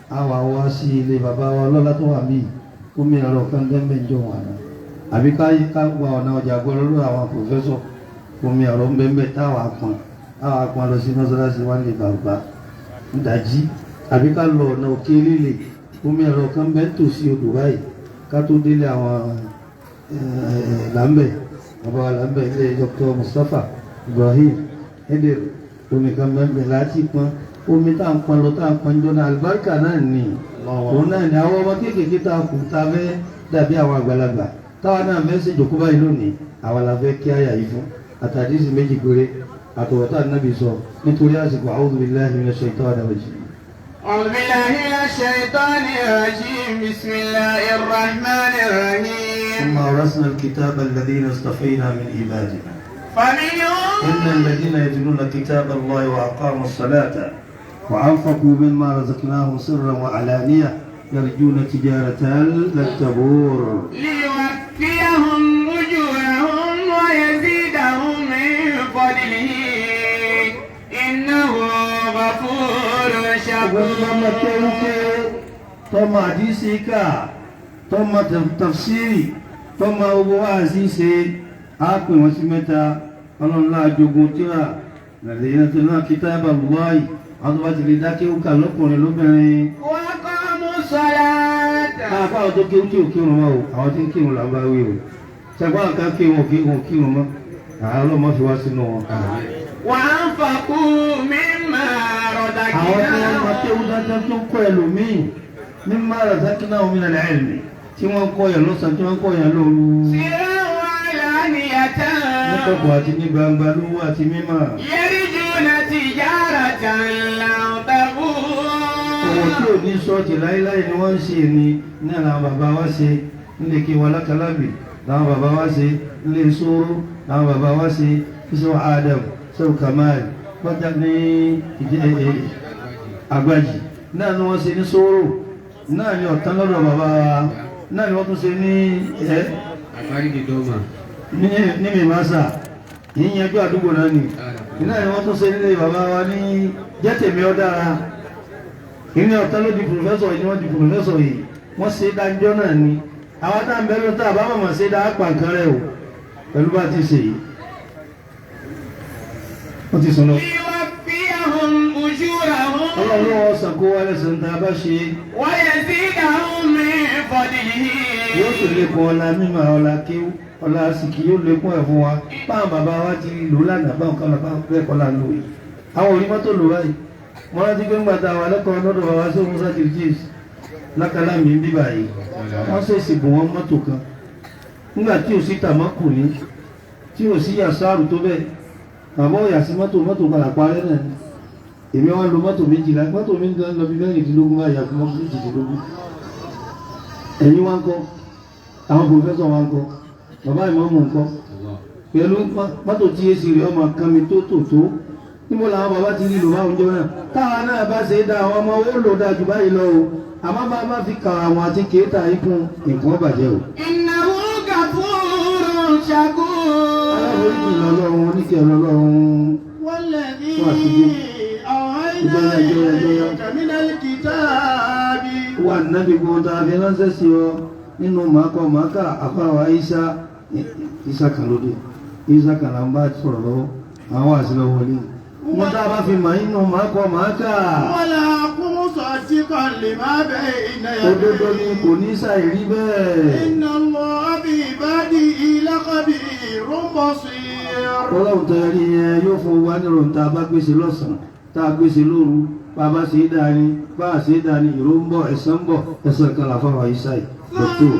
á wà wá sí ilé bàbá wa lọ́lá tó wà míì. Omi ẹ̀rọ kan dẹ́mbẹ̀ ń jọ wà náà. Àbí ká gba ọ̀nà ọjà gbọ́ lọ́dọ̀ àwọn pòfẹ́sọ̀. Omi ẹ̀rọ ń bẹ́ẹ̀ táwa pọn. Táwa pọn lọ sí mọ́sálásí wá nílé bàbá ń dájí. Àbí ká lọ ọ̀nà òkè líle. Omi ẹ̀rọ kan bẹ́ẹ̀ tòsí odò báyìí. Ká tó délé àwọn làǹbẹ̀ bàbá wa làǹbẹ̀ ilé Dr. Mustapha Ibrahim Edir omi kan bẹ́ẹ̀ láti pọn omi tá à ń pọn lọ tá à ń pọn jọ náà àlùbáríkà náà ni òun náà ni àwọn ọmọ kéékèèké tá a kù tá a fẹ́ dàbí àwọn àgbàlagbà táwa náà fẹ́ ṣèjòkó báyìí lónìí àwa la fẹ́ kí àyà yìí fún àtàdísì méjì péré àtọ̀wọ̀tá nàbì sọ nítorí àsìkò a'udhu billahi minash shaitani rajim. أعوذ بالله من الشيطان الرجيم بسم الله الرحمن الرحيم ثم أورثنا الكتاب الذين اصطفينا من عبادنا فمنهم إن الذين يتلون كتاب الله وأقاموا الصلاة وأنفقوا مما رزقناهم سرا وعلانية يرجون تجارة لن تبور ليوفيهم أجورهم ويزيدهم من فضله إنه غفور Ọmọ شكور kéwúké tọmọ àdísí ká tọmọ tafsírì tọmọ owó wáàsí ṣe á pè wọ́n sí mẹ́ta ọlọ́nlá jogun tíra nàlẹ́yìn tó náà kitaba Allahi àwọn tó bá ti lè dá kéwúkà lọ́kùnrin lóbìnrin. وأقاموا الصلاة Àpá àwọn tó kéwú tí ò kírun mọ́ o, àwọn tí ń kírun là ń bá wí o. Ṣẹ̀gbọ́n àká kírun ò kírun mọ́, àwọn ọlọ́mọ fi wá sínú wọn. وأنفقوا مما Àwọn tí wọ́n máa رزقناهم kéwú dáadáa tó ń kọ́ ẹlòmíì ní mara zákínà omi nàlẹ́ ẹ̀mí tí wọ́n ń kọ́ yẹn lọ́sàn-án tí wọ́n ń kọ́ yẹn lóru. سرا وعلانية Ní kọ̀kọ̀ àti ní gbangba lówó àti mímọ̀. يرجون تجارة لن تبور Òwò tí ò ní sọ́ọ̀tì láéláé ni wọ́n ń ṣe ni ní àwọn bàbá wa ṣe nílé kí wọn lákàlábì làwọn bàbá wa ṣe nílé sóró làwọn bàbá wa ṣe fíṣọ Adam sọ́ọ̀ Kamal bọ́jà ní àgbàjì náà ni wọ́n ṣe ní sóró náà ni ọ̀tán lọ́dọ̀ bàbá wa náà ni wọ́n tún ṣe ní ẹ́ ní mímásà yíyanjú àdúgbò náà ni náà ni wọ́n tún ṣe nílé bàbá wa ní jẹ́tẹ̀mí ọ́ dára ìní ọ̀tán ló di pòfẹ́sọ̀ yìí wọ́n di pòfẹ́sọ̀ yìí wọ́n ṣe dájọ́ náà ni àwọn tá à ń bẹ lọ́tà àbá mọ̀mọ́ ṣe dá apá nǹkan rẹ̀ o pẹ̀lú bá ti ṣe yìí wọ́n ti sùn lọ. ليوفيهم أجورهم ọlọ́run ló wọ́n sàn kó wálé sàn tá a bá ṣe ويزيدهم من فضله yóò sì lékun ọlá mímọ́ ọlá kéwú ọlá àsìkí yóò lékun ẹ̀ fún wa báwọn bàbá wa ti lò lánàá báwọn kan lọ bẹ́ẹ̀ kọ́ là ń lò yìí àwọn òní mọ́tò lò báyìí mo rántí pé ńgbà tá a wà lẹ́kọ̀ọ́ lọ́dọ̀ bàbá sí Musa James lákàlá mi ń bí báyìí wọ́n ṣèṣì bò wọ́n mọ́tò kan nígbà tí ò sí tàmákù ní tí ò sí yàsáàrù tó bẹ́ẹ̀ bàbá ò yà sí mọ́tò mọ́tò padà parẹ́ náà ni èmi wá lo mọ́tò méjìlá mọ́tò mi ń lọ bí mẹ́rìndínlógún báyìí àti mọ́tò méjìdínlógún ẹ̀yin wá ń kọ́ àwọn pòfẹ́sọ̀ wá ń kọ́ bàbá ìmọ̀ọ́mù ń kọ́ pẹ̀lú mọ́tò tí èsì rẹ̀ ọmọ kan mi tó tò tó níbo làwọn bàbá ti lílò báwọn jọ náà táwa náà bá ṣe é dá àwọn ọmọ owó lò dáa jù báyìí lọ o àmọ́ bá má fi kà àwọn àti kéétà ikún nǹkan bàjẹ́ o. إنه غفور شكور aláforíjì lọ́lọ́run oníkẹ́ lọ́lọ́run والذي wà síbí. أوحينا إليك من الكتاب wà nábì gbọ́n tá a fi ránṣẹ́ sí ọ nínú màákọ màákà àfáwà Ìsá Ìsá kan lóde Ìsá kan là ń bá sọ̀rọ̀ lọ́wọ́ àwọn àṣìlọ wọlé wọn tá a bá fi mà nínú màákọ màákà ولا مصدقا لما بين òdodo ni يديه kò ní ṣàìrí bẹ́ẹ̀ إن الله بعباده لخبير بصير ọlọ́run tó rí yẹn yóò fún wa nírò tá a bá gbèsè lọ́sàn-án tá a gbèsè lóru bá a bá ṣe é dáa ni bá a ṣe é dáa ni ìró ń bọ̀ ẹ̀san ń bọ̀ ẹ̀san kan làfáwà Ìsá yìí dọ́kítọ̀.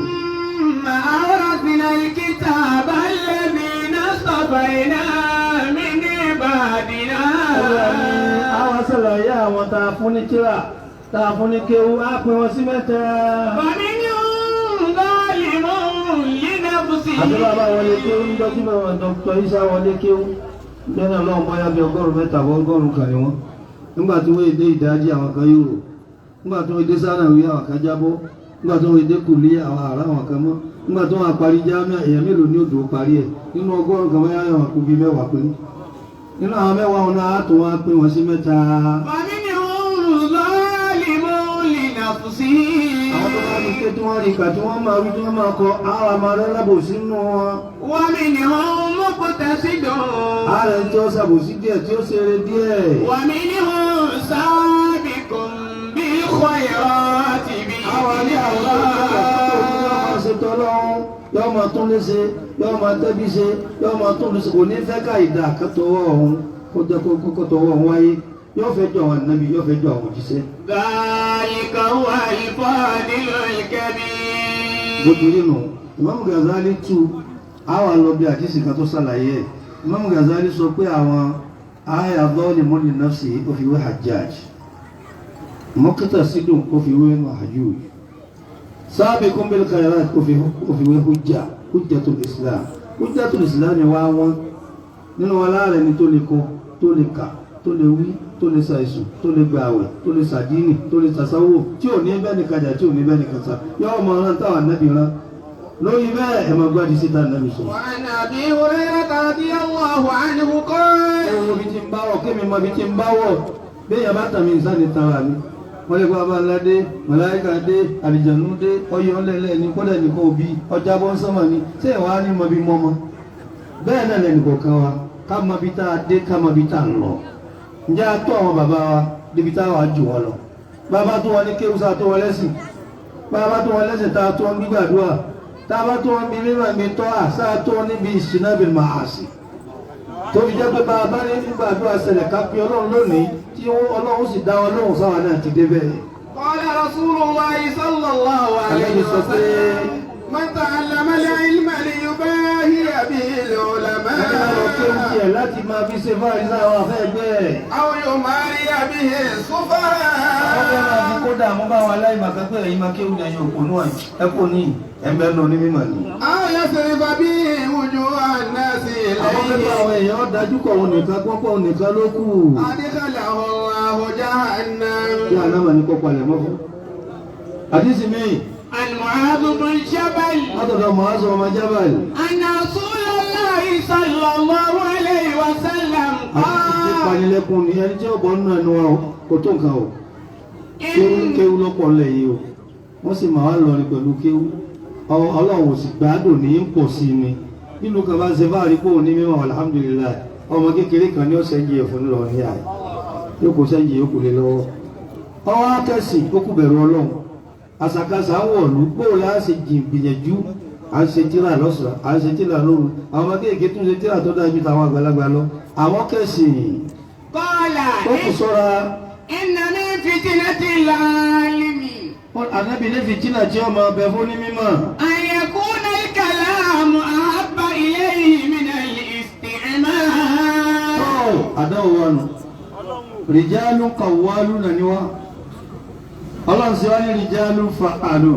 ثم أورثنا الكتاب الذين اصطفينا من عبادنا àwọn sàlàyé àwọn tá a fún ní tíra tá a fún ní kéwú á pín wọn sí mẹ́ta. فمنهم ظالم لنفسه àti bàbá wọlé kéwú ń dọ́kí bàbá dr isa wọlé kéwú lẹ́nu ọlọ́run bóyá bí ọgọ́rùn-ún mẹ́ta àbọ̀ ọgọ́rùn-ún kan ni wọ́n. nígbà tí wọ́n dé ìdájí àwọn kan yóò rò nígbà tí wọ́n dé sánàwí àwọn kan jábọ́ nígbà tí wọ́n dé kùlé àwọn ará àwọn kan mọ́ nígbà tí wọ́n parí jámíà èèyàn mélòó ní odò parí ẹ̀ nínú ọgọ́rùn-ún kan bóyá àwọn kú bíi mẹ́wàá péré. Nínú àwọn mẹ́wàá ọ̀nà àtún wá pín wọn sí mẹ́ta. فمنهم ظالم لنفسه. Àwọn tó bá ní pé tí wọ́n rí ìgbà tí wọ́n máa wí tí wọ́n máa kọ àwọn àmọ́ alábòsí nínú wọn. ومنهم مقتصد. Ààrẹ tí ó ṣàbòsí díẹ̀ tí ó ṣeré díẹ̀. ومنهم سابق بالخيرات Àwọn ní àwọn بإذن tó ṣe tọ́lọ́run yóò máa tún léṣe yóò máa tẹ́bí ṣe yóò máa tún léṣe kò ní fẹ́ ká ìdá àkàtọwọ́ ọ̀hún kó jẹ́ kó tọwọ́ ọ̀hún wáyé yóò fẹ́ jọ àwọn ànábì yóò fẹ́ jọ àwọn òjíṣẹ́. ذلك هو الفضل الكبير. Bó ti rí nù Imam Ghazali tú àwọn lọ bí àdìsí kan tó ṣàlàyé ẹ̀. Imam Ghazali sọ pé àwọn àyà zalimun li nafsi ó fi wé Hajjaj, muqtasidun ó fi wé Mahjuj, sabiqun bil khairat ó fi wé hujja, hujjatul Islam. Hujjatul Islam ni wá wọn nínú wọn láàrẹ ni tó lè kọ, tó lè kà, tó lè wí, tó lè ṣàìsùn, tó lè gbààwẹ̀, tó lè ṣàdínì, tó lè ṣàṣàwò, tí ò ní bẹ́ẹ̀ nìkan jà, tí ò ní bẹ́ẹ̀ nìkan sá, yóò mọ ọ̀ràn táwọn ànábì rán lórí bẹ́ẹ̀ ẹ̀ máa gbádìí síta ànábì sọ. وعن أبي هريرة رضي الله عنه قال. Ẹ wo ibi tí ń bá wọ̀, kémi mọ ibi tí ń bá wọ̀, béèyàn bá tàmí ìsáni tara mi. Wọ́n lè kó abáńlá dé, màláíkà dé, àlìjànú dé, ọyọ ńlẹ̀lẹ̀ ní kódà nìkan òbí, ọjà bọ́ ń sánmà ni, ṣé ìwà ní mọ bí mọ́mọ́? Bẹ́ẹ̀ náà lẹ́nu kọ̀ọ̀kan wa, ká mọ ibi tá a dé, ká mọ ibi tá a ń lọ. Ǹjẹ́ a tó àwọn bàbá wa débi tá a wà jù wọn lọ? Bàbá tó wọn ní kéwùsà tó wọn lẹ́sìn. Bàbá tó wọn lẹ́sìn tá a tó wọn gbígbàdúrà. Tá a bá tó wọn bí mímọ̀ mi tọ́ àṣà tó wọn níbi ìṣìnàbìlì màásì. Tó fi jẹ́ pé bá a bá ní gbígbàdúrà ṣẹlẹ̀ ká pe Ọlọ́run lónìí tí Ọlọ́run sì dá wọn lóhùn sáwọn náà ti débẹ̀. قال رسول الله صلى الله عليه وسلم من تعلم العلم ليباهي به العلماء Ẹni láti máa fi ṣe fáàrí sáwọn afẹ́ ẹgbẹ́ ẹ̀. أو يماري به السفهاء. Àwọn fẹ́ máa fi kó dààmú bá àwọn aláìmọ̀kan pé ẹ̀yin máa kéwù ní ẹ̀yin òpònú àyè ẹ̀kọ́ ní ẹ̀mbẹ́ nù ní mímọ̀ ni. أو يصرف به وجوه الناس Àwọn fẹ́ bá إليه. àwọn èèyàn dájú kọ̀ òun nìkan pọ́pọ́ òun nìkan ló kù. أدخله الله جهنم. Bí ànámà ní kó palẹ̀ mọ́ fún. Àdísì mi, عن معاذ بن جبل látọ̀dọ̀ Mu'adh ọmọ Jabal. أن رسول الله صلى الله عليه وسلم Àdísì tí قال panilẹ́kùn ni ẹni tí ó bọ́ nínú ẹnu wa kò tó nǹkan o. Kéwú kéwú lọ́pọ̀ ńlẹ̀ yìí o. Wọ́n sì máa wá lọrin pẹ̀lú kéwú. Ọlọ́run ò sì gbádùn ní ń pọ̀ sí i ni. Nínú kan bá ń ṣe fáàrí pò ní mímọ́ alhamdulillah. Ọmọ kékeré kan ní ọ̀sẹ̀ yìí ẹ̀fọn lọ ní àyè. Yóò kó sẹ́yìn yóò kò lè lọ́wọ́. Ọwọ́ akẹ́sì ó kú bẹ̀rù Ọlọ́run. Àṣàkáṣà ń wọ̀lú bóò la ṣe jìn gbìyànjú. À ń ṣe tíra lọ́sàn-án, à ń ṣe tíra lóru. Àwọn ọmọ kéèké tún ṣe tíra tó dájú táwọn àgbàlagbà lọ. Àwọn kẹ̀sì قال ó kù sọ́ra. إن من فتنة العالم Ànábì ní fìtínà tí ó máa bẹ fún ní mímọ̀. أن يكون الكلام أحب إليه من الاستعمال. Àdáwò wa nù. Rìjálù kàwálù nà ní wá. Ọlọ́run sì wá ní rìjálù fa'àlù.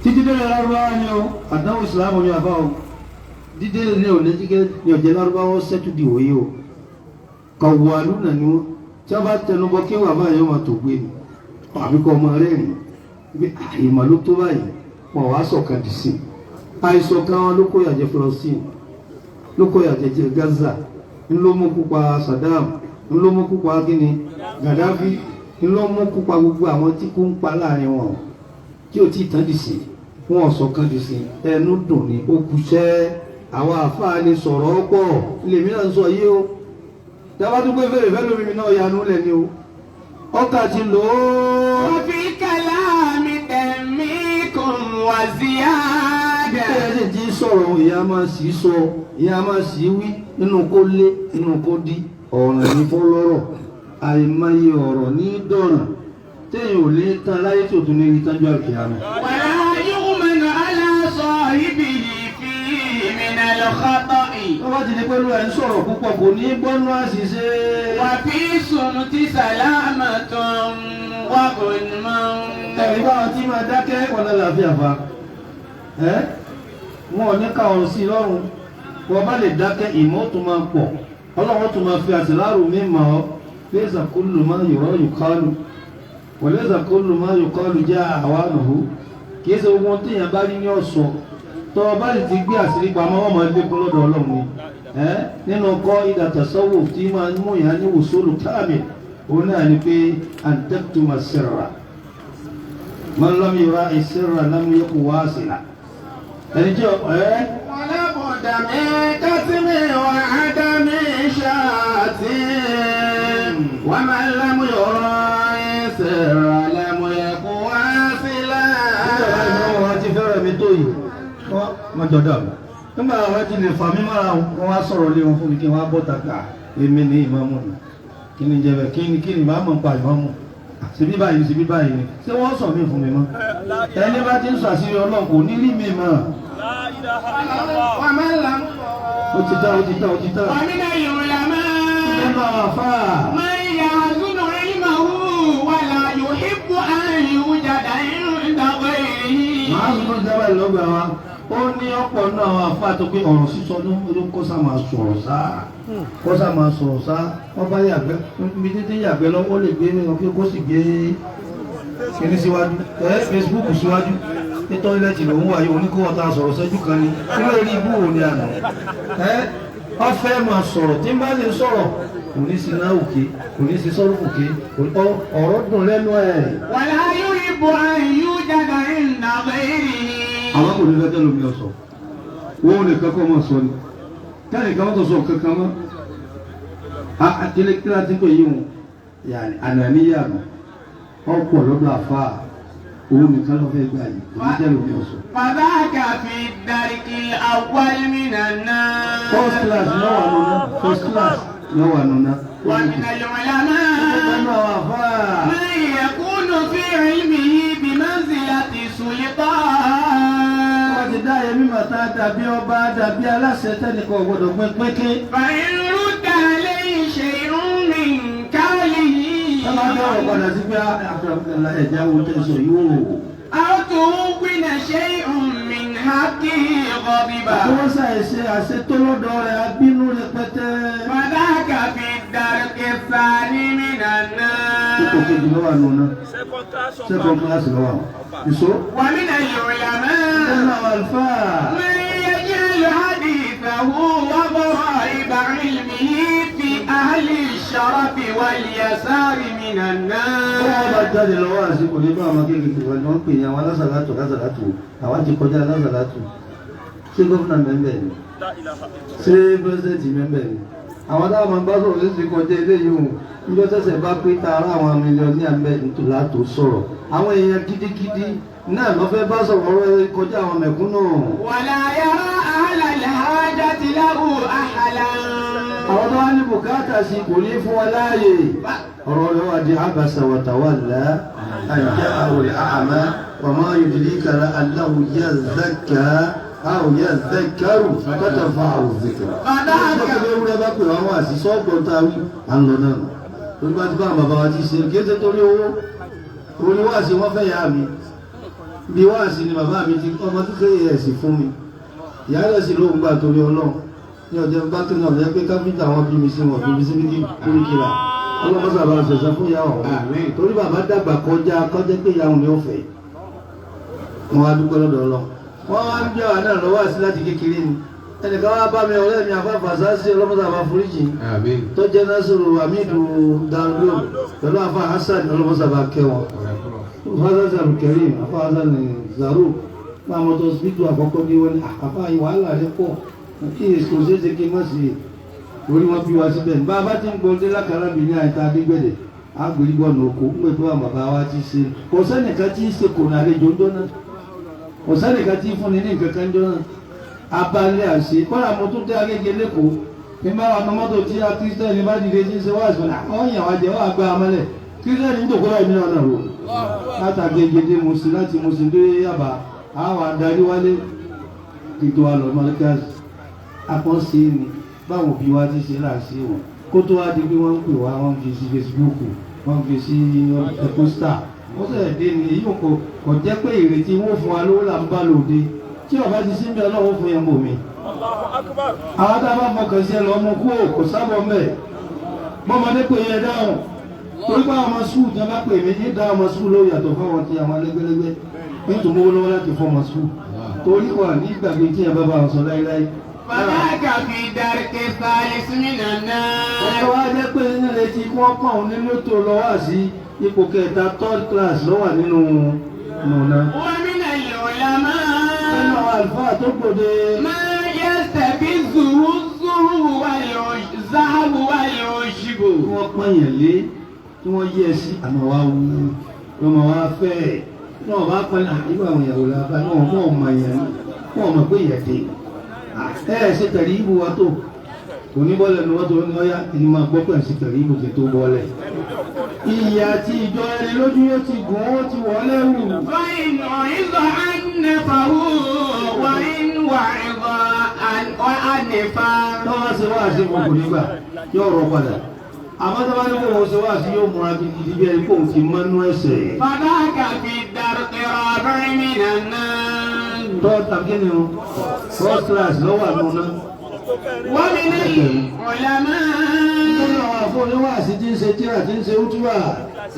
Títí délé lárúbáwá ni o, àdáwò ìsìlámù ni àbá o. Dídé ní òní jíkẹ́ ní ọ̀jẹ̀ lárúbáwá sẹ́tù di òye o. Kàwálù nà ní wọ́n. Tí wọ́n bá tẹnubọ kí wà báyìí wọ́n máa tó gbé ni. Àbí kọ́ ọmọ rẹ́rìn-ín. Bí ìmọ̀ ló tó báyìí, wọn wá sọ̀kan dì sí. Àìsọ̀kan wọn ló kó ìyàjẹ́ Palestine, ló kó ìyàjẹ́ Gaza, ńlọ mú kópa Saddam, ńlọ mú kópa kíni Gaddafi, ńlọ mú kópa gbogbo àwọn tí kò ń pa láàrin wọn tí ò tí ì tán dì sí, wọn ò sọ̀kan dì sí. Ẹnu dùn ní ó kúṣẹ́ àwọn àfáà lè sọ̀rọ̀ pọ̀ lèmi náà ń sọ yìí o. Dábàá tó gbé fèrè fẹ́ lómi mi náà yanu lẹ̀ ni o. Ọkà ti lò ó. وفي الكلام تنميك وزيادة. Bẹ́ẹ̀ sì ti sọ̀rọ̀ ìyá máa sì sọ, ìyá máa sì wí, nínú kó lé, nínú kó dí, ọ̀ràn ní fọlọ́rọ̀, àìmọye ọ̀rọ̀ ní dọ̀ràn, téèyàn ò lè tán láyé tí ò tún ní rí tánjú àkìyàmù. ولا يؤمن على صاحبه فيه من الخطأ. Tó bá ti di pẹ̀lú ẹ̀ ń sọ̀rọ̀ púpọ̀ kò ní gbọ́nú àṣìṣe. وفي الصمت سلامة وغنم. Ẹ̀rí báwọn tí máa dákẹ́ wọn lálàáfíà fa. Ẹ́ wọn ò ní ká ọ̀rọ̀ sí i lọ́rùn. Wọ́n bá lè dákẹ́ ìmọ̀ tó máa pọ̀. Ọlọ́run tó máa fi àṣìláàrù mi mọ̀ ọ́. Laysa kullu ma yura yuqalu. Wa laysa kullu ma yuqalu jaa awanuhu. Kì í ṣe ohun téèyàn bá rí ní ọ̀sán. Tọ́ ọ bá lè ti gbé àṣírí pamọ́ wọ́n máa lékún lọ́dọ̀ Ọlọ́run ni. Nínú kọ́ ìdá tasawuf tí máa ń mú ìhà ní wùsùlù káàmì òun náà ni pé an taktuma sirra man lam yura'i sirra lam yakun wasila. Ẹni tí ẹ. Wala budda min katmi wa adami shati wa man lam yura'i sirra lam yakun wasila. Wọ́n ti fẹ́ràn mi tó yìí, wọ́n jọ̀dọ̀ mi. Nígbà wọn ti lè fà mí mọ́ra wọn wá sọ̀rọ̀ lé wọn fún mi kí wọ́n á bọ́ tàkà èmi ní ìmáàmù mi. Kí ni jẹ́ bẹ́ẹ̀? Kí ni ìmáàmù ń pa ìmáàmù? Síbí báyìí síbí báyìí ni. Ṣé wọ́n sọ mí fún mi mọ́? Ẹni bá ti ń sọ àṣírí Ọlọ́run kò ní rí mi mọ́. Ó ti tán, ó ti tán, ó ti tán. ومن العلماء Nínú àwọn àfáà. من يحزن علمه ولا يحب أن يوجد عند غيره. Màá sọ fún ìjábá ìlọ́gbà wa. Ó ní ọ̀pọ̀ náà àwọn àfáà tó pé ọ̀rọ̀ sísọ ló kó sá máa sọ̀rọ̀ sá. Kó sá máa sọ̀rọ̀ sá. Wọ́n bá yàgbẹ́ níbi títí yàgbẹ́ lọ, ó lè gbé pé kó sì gbé kíní síwájú. Ẹ Facebook síwájú. Ní tọ́ílẹ̀tì lòún wà yìí, oníkó ọ̀tá sọ̀rọ̀ sẹ́jú kan ni. Kí ló rí ibú òní àná? Ẹ ọ fẹ́ máa sọ̀rọ̀ tí ń bá lè sọ̀rọ̀ kò ní sí náà òkè, kò ní sí sọ́rọ̀ òkè, ọ̀rọ̀ dùn lẹ́nu ẹ̀. ولا يحب أن يوجد عند غيره. Àwọn kò ní fẹ́ tẹ́lẹ̀ omi ọ̀sọ̀. Wọ́n lè kẹ́kọ̀ọ́ máa sọ ni. Tẹ́lẹ̀ kan tó sọ kankan mọ́. Akílé kí láti pè yí wọn. Yàní ànàníyà nù. Ọ̀pọ̀ lọ́dọ̀ àfáà. Òun nìkan ló fẹ́ gbà yìí. Kò ní tẹ́lẹ̀ omi ọ̀sọ̀. فذاك في الدرك الأول من النار. First class ló wà nùnà. First class ló wà nùnà. ومن العلماء Nínú àwọn àfáà. من يكون في علمه بمنزلة سلطان. Wọ́n ti dá ẹ̀mí màtá dàbí ọba dàbí aláṣẹ tẹ́nìkan ò gbọ́dọ̀ pín pínpín. فإن رد عليه شيء من قوله Ẹ máa bẹ̀rẹ̀ padà sí pé àbúrò ẹ̀jẹ̀ wo tẹ̀sán yóò. أو تهون شيء من حقه غضب. Àti wọ́n ṣàìṣe àṣetó lọ́dọ̀ rẹ̀ abínú rẹpẹtẹ. فذاك في الدرك الثاني من النار. Ipò kejì ló wà nùnà. Second class ló wà. Ìṣó. ومن العلماء Nínú àwọn àlùfáà. من يجعل حديثه وغرائب علمه في أهل الشرف واليسار من Wọ́n النار. bá jáde lọ́wọ́ àsìkò nígbà àwọn kéékèèké wọn ni wọ́n ń pè ní àwọn alásàlátù alásàlátù. Àwa ti kọjá alásàlátù. Ṣé gómìnà mẹ́mbẹ̀ ni? Ṣé pírẹ́sẹ̀ntì mẹ́mbẹ̀ ni? Àwọn táwọn máa ń bá sọ̀rọ̀ sí kọjá eléyìí òun. Níjọ́ sẹ̀sẹ̀ bá pé tààrà àwọn mílíọ̀nì àmẹ́ ntòlá tó sọ̀rọ̀. Àwọn èèyàn gidigidi náà lọ́ fẹ́ bá sọ̀rọ̀ ọ̀rọ̀ kọjá àwọn mẹ̀kúnnù. ولا يرى أهل الحاجة له أحلا. Àwọn tó wá ní bùkátà sí kò ní fún wa láàyè. Ọ̀rọ̀ rẹ̀ wá di abasa wa tawalla an ja'ahu al-a'ma wa ma yudrika la'allahu yazakka aw yadhakkaru fatanfa'ahu dhikra. فذاك Ọjọ́ ewúrẹ́ bá pè wá wá sí sọ́ọ̀gbọ̀n tá a wí, à ń lọ náà nù. Torí bá ti bá àwọn bàbá wa ti ṣe kí é ṣe torí owó. Orí wáàsí wọ́n fẹ́ yá mi. Bí wáàsí ni bàbá mi ti ọmọ kékeré ẹ̀ sì fún mi. Ìyá rẹ̀ sì lóun gbà torí Ọlọ́run. Ní ọjọ́ bá tó náà jẹ́ pé káfíńtà wọn bí mi sí wọn bí mi sí bíríkìlà. Ọlọ́mọ sábà ṣẹ̀ṣẹ̀ fún ìyá ọ̀hún. Torí bàbá dàgbà kọjá kọjá pé ìyá òun ni ó fẹ́. Wọ́n á dúpẹ́ lọ́dọ̀ Ọlọ́run. Wọ́n wá ń jẹ́ wà náà lọ́wọ́ àti láti kékeré ni. Ẹnìkan wá bá mi ọ̀rẹ́ mi àfáàfà sáàsì ọlọ́mọdé àbá foríjì tó jẹ́ Nasiru Hamidu Danlo pẹ̀lú àfá Hassan ọlọ́mọdé àbá kẹwọn. Hasan Abdulkareem àfá Hasan Zaru fún àwọn tó síbítù àkọ́kọ́ bí wọ́n ní àfá yìí wàhálà rẹ̀ pọ̀ kí èso ṣeéṣe kí n má sí orí wọn bí wa síbẹ̀. Bá a bá ti ń gbọ́ dé lákàrà bí ní àìta Adégbèdè àgbègbè oko ń gbé tó àwọn bàbá wa ti ṣe. Kò sẹ́nìkan tí í ṣe kò ní àlejò ń dọ́nà. Kò sẹ́nìkan tí í fúnni ní nǹkan kan ń dọ́nà. Abalẹ̀ àṣẹ kọ́lá mo tún tẹ́ Agége lẹ́kọ̀ọ́ ní bá wa nu mọ́tò tí a kírísítẹ́nì bá dìde tí ń ṣe wáàsí wọn ọ̀yàn wa jẹ́ wọ́n àgbà amálẹ̀ kírísítẹ́nì ń tòkó láì mìíràn náà rò látàgége dé Mùṣín láti Mùṣín dé Yàbá àwọn adarí wálé kí tó wa lọ mọ́lẹ́kàsì akọ́ṣe ni báwọn òbí wa ti ṣe láàṣẹ wọn kó tó wá di pé wọ́n ń pè wá wọ́n fi sí Facebook wọ́n fi sí pósítà wọ́n sẹ̀ dé ni èyí kò jẹ́ pé ìrètí wọ́n fún wa lówó là ń bá lòde tí ọba ti sí bí Ọlọ́run fún yẹn bò mí. Àwọn tá a bá fọkàn sí ẹ lọ mú kú ò kò sábọ̀ mẹ́. Bọ́mọdé pè yẹn dáhùn. Torí pé àwọn ọmọ sùúrù tí wọ́n bá pè mí ní dá ọmọ sùúrù lórí yàtọ̀ fáwọn ti àwọn lẹ́gbẹ́lẹ́gbẹ́. Nítorí owó lọ́wọ́ láti fọmọ sùúrù. Torí wà ní ìgbàgbé tí yẹn bá bá wọn sọ láéláé. فذاك في درك الثالث من النار. Ọ̀tọ̀ wá jẹ́ pé nínú etí kí wọ́n pọ̀ òun nínú tó lọ wá sí ipò kẹta third class ló wà nínú nùnà. ومن العلماء Nínú àwọn àlùfáà tó gbòde. ما يستفزه الذهب والعشب. Tí wọ́n pọ̀nyàn lé tí wọ́n yí ẹ sí àmọ́ wá wú lọ́mọ wá fẹ́ ẹ̀. Tí wọ́n bá pọ́n irú àwọn ìyàwó la bá náà wọ́n mọ̀ èèyàn ní wọ́n mọ̀ pé èèyàn dé. Ẹ ẹ ṣe tẹ̀lé ibù wa tó kò ní bọ́lẹ̀ ní wọ́n tó ní ọ́yá ẹni máa gbọ́ pẹ̀ sí tẹ̀lé ibù kí tó bọ́lẹ̀. Ìyà àti ìjọ ẹni lójú yóò ti gùn ó ti wọ́ lẹ́rù. فإن عظ عنفه وإن وعظ عنفا. Tọ́wọ́ ṣe wá sí wọn kò ní gbà yóò rọ padà. Àmọ́ tó bá ní kó wọ́n ṣe wá sí yóò múra gidigidi bí ẹni kó ti mọ́nú ẹsẹ̀. فذاك في الدرك الرابع من النار. Tọ́ tàbí kí ni o? First class lọ́wọ́ àánú náà. ومن العلماء Nínú àwọn àfọwọ́níwáàsí tí ń ṣe tíra tí ń ṣe útúbà.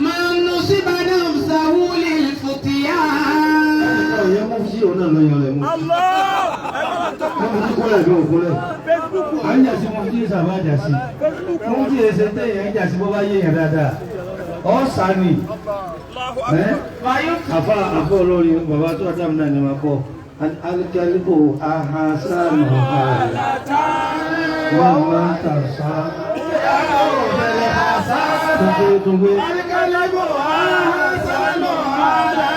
من نصب نفسه للفتيان. Ẹnìkan ọ̀yẹ́ mú sí òun náà lọ́yọ̀ rẹ̀ mú. Wọ́n fi kúnlẹ̀ bí òkúnlẹ̀. À ń jà sí mú sí ìsàbá jà sí. Mú sí ẹsẹ̀ tẹ̀yẹ̀ ń jà sí bọ́ bá yé yẹn dáadáa. Ọ̀sà ni. Àfa àfọ olórin bàbá tó Ádámù náà ni wọ́n kọ́. Alikalibo ahasanu ala. Wọ́n máa ń tà sá. Tungbe tungbe. Alikalibo ahasanu ala.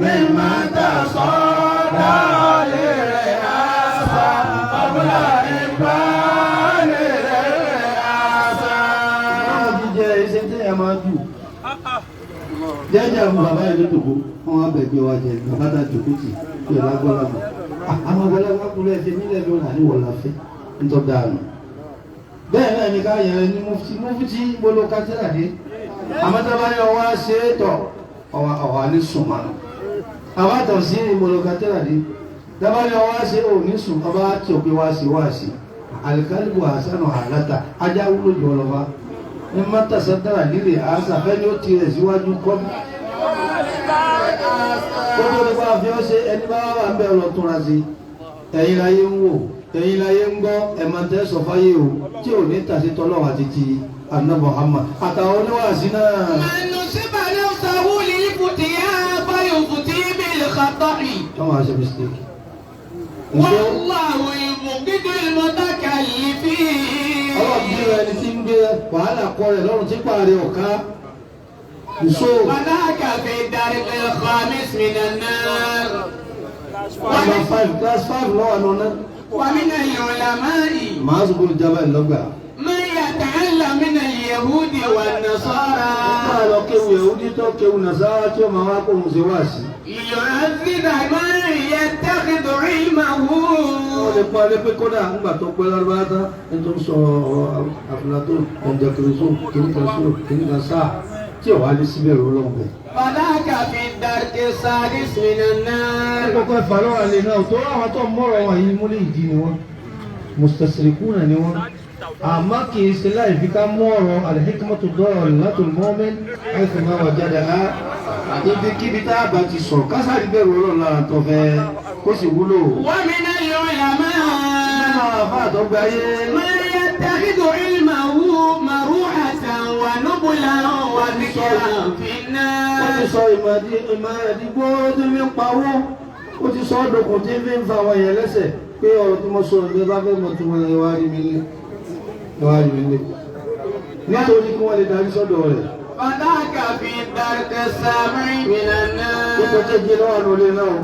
Mímọ́ tà sọ́dọ̀ lè rẹ̀ àṣà, ọ̀bùnà ìbá lè rẹ̀ àṣà. Báwo jíjẹ iṣẹ́ tí ẹ máa dù? Jẹ́jẹ́ àwọn bàbá yẹn ló tòkó, wọ́n wá bẹ̀gbẹ́ wa jẹ, bàbá ta jòkó tì, kí ẹ lágbọ́lá mọ̀. Àwọn àgbàlagbà kúrò ẹ̀fẹ̀ nílẹ̀ ló rà ní wọ̀láfẹ́, ń tọ́ dáa nù. Bẹ́ẹ̀ náà ni ká yẹn ní mufti, mufti gbolo kátírà dé. Àmọ́ tá a bá ní ọwọ́ á ṣe é tọ̀, ọ̀wà ní sùnmọ́nù. Àwọn àtọ̀ sí ìmọ̀lọ́ka tẹ́lá dé. Dábàá ní ọwọ́ á ṣe ò ní sùn, ọba á tí òpin wá sí wá sí. Àlìkálìbù àṣánù àláta, ajá wúlò jù ọlọ́fà. Ní mọ́tàṣá dára lílè àṣà fẹ́ ni ó ti rẹ̀ síwájú kọ́. Gbogbo nípa àfi ọ́ ṣe ẹni bá wà ń bẹ̀ lọ túnra sí. Ẹ̀yin láyé ń wò, ẹ̀yin láyé ń gbọ́, ẹ̀mọ tẹ́ sọ fáyé o, tí ò ní tàṣí tọ́lọ́wà àti ti Ànábì Muhammad. Àtàwọn oníwàásí náà. من نصب نفسه للفتيان فيفتي بالخطأ. Tọ́wọ́n á ṣe mistake. والله يبغض المتكلفين. Ọlọ́run bí ẹni tí ń gbé wàhálà kọ rẹ̀ lọ́rùn tí pààrẹ̀ ọ̀ká. Nso. وذاك في الدرك الخامس من النار. Class five class five lọ́wọ́ àná náà. ومن العلماء Màá sọ̀rọ̀ jábà ìlọ́gbà. من يتعلم من اليهود والنصارى. Máa lọ kéwu Yehudi tó kéwu Nàsárà tí ó máa wá kóhun ṣe wá sí. ليعذب من يتخذ علمه. Wọ́n lè pa alẹ́ pé kódà ńgbà tó pẹ́ lárúbáwá tán ní tó ń sọ ọ̀rọ̀ àfúlàtò ọ̀dẹ̀kìrìsó kìnnìkan só kìnnìkan sáà tí ò wá ní síbẹ̀ rẹ̀ ọlọ́run bẹ̀. فذاك في الدرك السادس من النار. Kókó ẹ̀fà lọ́wọ́ àlè náà tó àwọn tó ń mọ̀rọ̀ wọn yìí múlẹ̀ ìdí ni wọ́n. Mustasirikuna ni wọ́n. Àmọ́ kì í ṣe láì fi ká mú ọ̀rọ̀ al-hikmatu dallatul mu'min haythu ma wajadaha. Ibikíbi tá a bá ti sọ̀rọ̀ kásárì bẹ̀rù ọlọ́run lára tó fẹ́ kó sì wúlò. ومن العلماء Nínú àwọn àfáà tó gbayé. من يتخذ علمه مروحة ونبلا وذكرا في Ó ti الناس. sọ ìmọ̀ ẹ̀dígbó tí fi ń pawó. Ó ti sọ ọ́ dòkun tí fi ń fa àwọn èèyàn lẹ́sẹ̀ pé ọ̀rọ̀ tí mo sọ ìgbẹ́ bá fẹ́ mọ̀ tí wọ́n ẹ wá rí mi lé. Ẹ wá rí mi lé. Nítorí kí wọ́n lè darí sọ́dọ̀ rẹ̀. فذاك في الدرك السابع من النار. Ipò keje lọ́wọ́ àná olè náà.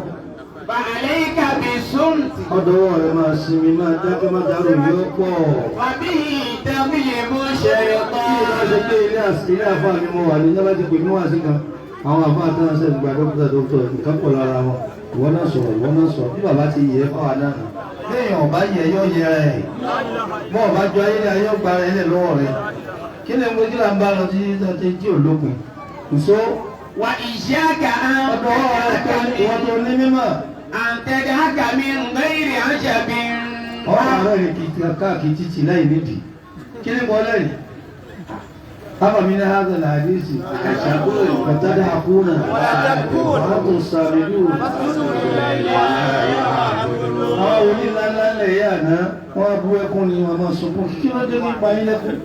فعليك بالصمت. Ọ̀dọ̀wọ́ rẹ̀ máa sinmi máa dákẹ́ máa dárò yóò pọ̀. وبه تغلب Bí ìbá ṣe الشيطان. pé ilé àfáà ni mo wà ní yábá ti pè mí wá sí kan. Àwọn àfáà tí wọ́n ṣe gba dókítà dókítà nǹkan pọ̀ lára wọn. Ìwọ náà sọ̀rọ̀ ìwọ náà sọ̀rọ̀ bí bàbá ti yẹ fáwa náà. Béèyàn ọ̀bá yẹ yọ yẹ rẹ̀. Bọ́ ọ̀bá jọ ayé ayé ọgbà rẹ̀ lẹ̀ lọ́wọ́ rẹ̀. Kí ni mo kí là ń bá lọ sí ṣe tí ò lópin? Nso وإياك أن ọ̀dọ̀wọ́ rẹ̀ tó ìwọ tó ní mímọ̀. أن تدعك من غير عجب. Ọ̀rọ̀ rẹ̀ kì í káàkiri títì láì nídìí. Kí ni mo lẹ́rìí? أفمن هذا الحديث فتضحكون وأنتم صامدون. Àwọn onílànlá lẹ̀ yà náà wọ́n bú ẹkún ni wọ́n máa sunkún kí ló dé nípa yín lẹ́kún.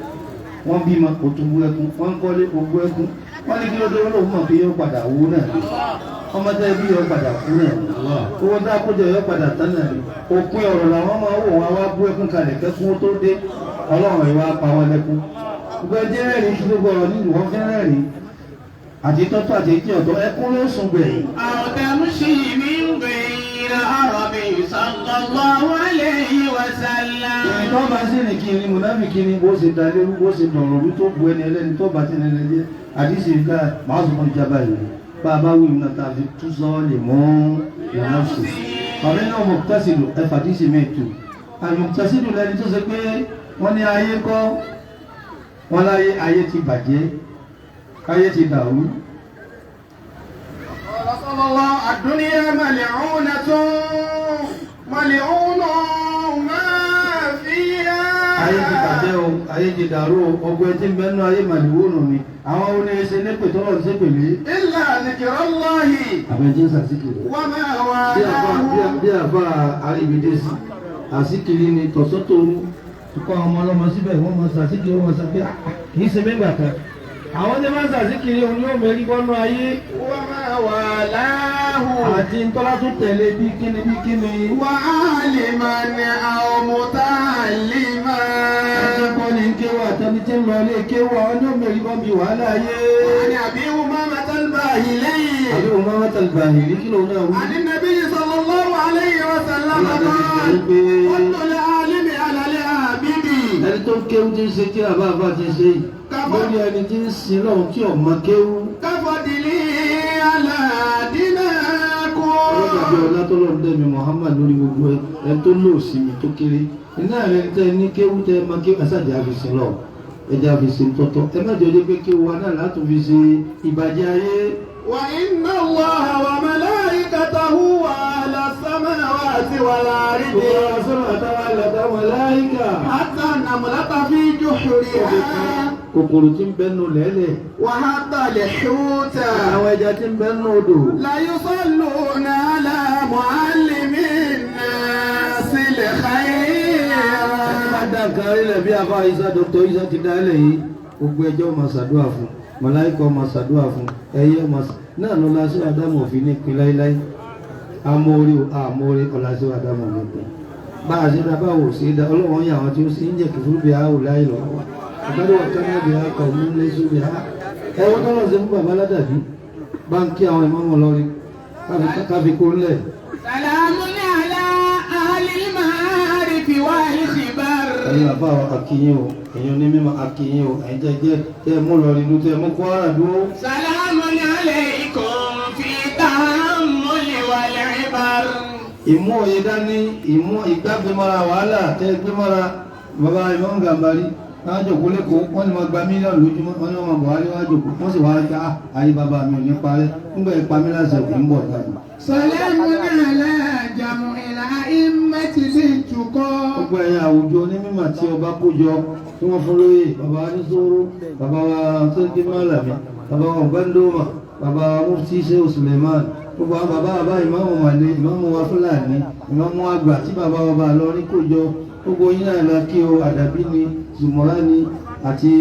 Wọ́n bímọ kò tún bú ẹkún, wọ́n kọ́lé kò bú ẹkún, wọ́n ní kí ló dé wọ́n lòun mọ̀ pé yóò padà wú náà. Ọmọ tẹ́ bí yóò padà kú náà, owó tá a kójọ yóò padà tán náà. Òpin ọ̀rọ̀ làwọn máa wò wọ́n wá bú ẹkún kalẹ̀ kẹ́kún tó dé. Ọlọ́run ìwà pa wọn lẹ́kún. Gbogbo ẹjẹ́ rẹ̀rìn kí gbogbo ọ̀rọ̀ nílùú wọn fẹ́ rẹ̀rìn àti tọ́tọ́ àti etí ọ̀tọ̀ ẹkún ló sùn gbẹ̀yìn. Àwọ̀tẹ̀mùsì mi ń gbẹ̀yìn àrọ̀bì sallallahu alayhi wa sallam. Ìrìn tó bá sí ní kí ni mùnáfíkí ni bó ṣe dalérú bó ṣe dọ̀rọ̀ rú tó bu ẹni ẹlẹ́ni tó bá ti nẹni jẹ́ àdìsí nǹkan màá sọ fún ìjàmbá yìí. Bá a bá wí ìmúna tá a fi tú sọ́ọ̀lì mọ́ ìrìnàṣù. Ọ̀rẹ́ náà mọ̀kútàsílù ẹ̀fà àdìsí mẹ́tù. Àmọ̀kútàsílù lẹni tó ṣe pé wọ́n ní ayé kọ́ wọ́n láyé ayé ti bàjẹ́ ayé ti dàrú. Rasulullah ad-dunya mal'unatun mal'unun ma fiha. Ayé ti bàjẹ́ o, ayé ti dàrú o, ọgbẹ́ tí ń bẹ́nu ayé màlúwònù ni. Àwọn oníṣẹ́ nípè tó lọ́ọ́ ṣe pèlè. Illa zikrullahi. Àbẹ̀jẹ́ sàṣìkiri. Wa ma walahu. Bí àfa àríbidé sí, àṣìkiri ni tọ̀sọ́tòru. Kọ́ ọmọ ọlọ́mọ síbẹ̀ wọ́n mọ sàṣìkiri wọ́n sọ pé kì í ṣe mẹ́gbà kan. Àwọn tí wọ́n sàṣìkiri òun yóò mẹ́rí bọ́nú ayé. Wa ma walahu. Àti ntọ́lá tó tẹ̀lé bí kíni bí kíni. Wa aliman aw muta'alliman. Ẹni kọ́ ni kéwà àtẹni tí ń lọ ilé kéwà wọn yóò mẹ́rí bọ́n bí wàhálà ayé. Àní Abi Umamah al-Bahili. Abi Umamah al-Bahili kí lóun náà wí. Àní Nabiyyi sallallahu alayhi wa sallam. Ẹni tó ń kéwú tí ń ṣe kí àbá àbá ti ṣe yìí lórí ẹni tí ń sin lọ́hùn tí ọ̀mọ kéwú. Káfọ́dìlì aládínà kú. Ọlọ́dàbí ọlá tó lọ́ọ́ dẹ́mi Muhammad lórí gbogbo ẹni tó lò sí mi tó kéré. Iná rẹ̀ tẹ́ ní kéwú tẹ́ ẹ máa kéwú ẹ̀sàdì àfisìn lọ. Ẹja àfisìn tọ́tọ́. Ẹ má jẹ́ ọjọ́ pé kéwú wa náà látò fi ṣe ìbàjẹ́ ayé. Wa inna Allaha wa malaikatahu wa ahla samawati wal ardi. Hatta namlata fi juhuriha. Kòkòrò tí ń bẹ nù lẹ́lẹ̀. Wa hatta al-huta. Àwọn ẹja tí ń bẹ nù odò. La yusalluna ala muallimin nasil khayr. Ẹni bá dá nǹkan rí lẹ̀ bí afá Isa Dr. Isa ti dá lẹ̀ yìí, gbogbo ẹjọ́ máa ṣàdúrà fún, màláíkà máa ṣàdúrà fún, ẹyẹ máa náà lọ́la sí Ádámù òfin ní ìpín láíláí. Amóore amóore ọ̀la sí Ádámù ní ìpín. Bá a ṣe dá báwo ṣe dá ọlọ́wọ́n yà àwọn tí ó ṣe ń jẹ́ kìfúrú bí a ò láì lọ́wọ́ wa. Ọ̀gbẹ́ni wà kán náà bí a kọ̀ mú lẹ́sùn bí a. Ẹ̀wọ́n tọ́lọ̀ ṣe fún bàbá ládàbí. Bá ń kí àwọn ìmọ̀mọ̀ lọ́rí káfí kó ńlẹ̀. Salamun ala ahlil ma'arifi wal khibar. Ẹ̀yin bàbá akínyìn o, ẹ̀yin onímọ̀ akínyìn o, ẹ̀yin jẹ́jẹ́ tẹ́ mú lọ nínú tẹ́ mú Kwara dúró. Salamun alaykum fi tahammuli wal ibar. Ìmú òye dání, ìmú ìgbàgbémọ́ra wàhálà tẹ́ gbémọ́ra bàbá Imam Gambari. Wọ́n jòkó lẹ́kọ̀ọ́, wọ́n ní wọ́n gba mílíọ̀nù lójúmọ́, wọ́n ní wọ́n máa bọ̀ wálé wá jòkó, wọ́n sì wá gba ayé bàbá mi ò ní parẹ́, nígbà ìpa mi láti ẹ̀kọ́ ń bọ̀ dáadáa. Salamun ala jam'il a'immati lit-tuqa. Gbogbo ẹ̀yin àwùjọ onímọ̀ tí ọba kó jọ tí wọ́n fún lóyè, bàbá Anísóró, bàbá wa Sẹ́ńtì Málàmí, bàbá wa Gbẹ́ndómà, bàbá wa Mufti Shehu Suleiman, gbogbo àwọn bàbá bàbá ìmáàmù Màlẹ́, ìmáàmù wa Fúlàní, ìmáàmù àgbà tí bàbá wa bá lọ ní kó jọ, gbogbo yín náà la kí o, àdàbí ni, Zùmọ̀rá ni, àti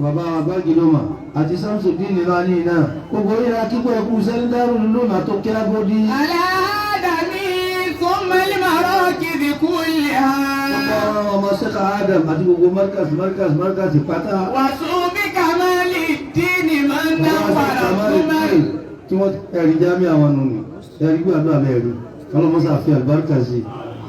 bàbá wa Bágídọ́mà, àti Samsudeen Lani náà, gbogbo yín la kí pé ẹkú sẹ́ńdárù lónà tó kí ágódí. Aládàmí thumma al-marakiz kulliha. Gbogbo ọmọ Sheikh Adam àti gbogbo markaz markaz markaz pátá. Wàsúbí kamali dini man nawwara al-qamar. Tí wọ́n ẹ̀rí jámí àwọn nù ní ẹ̀rí gbàdúrà mẹ́rin ọlọ́mọ́sà fi àlùbáríkà sí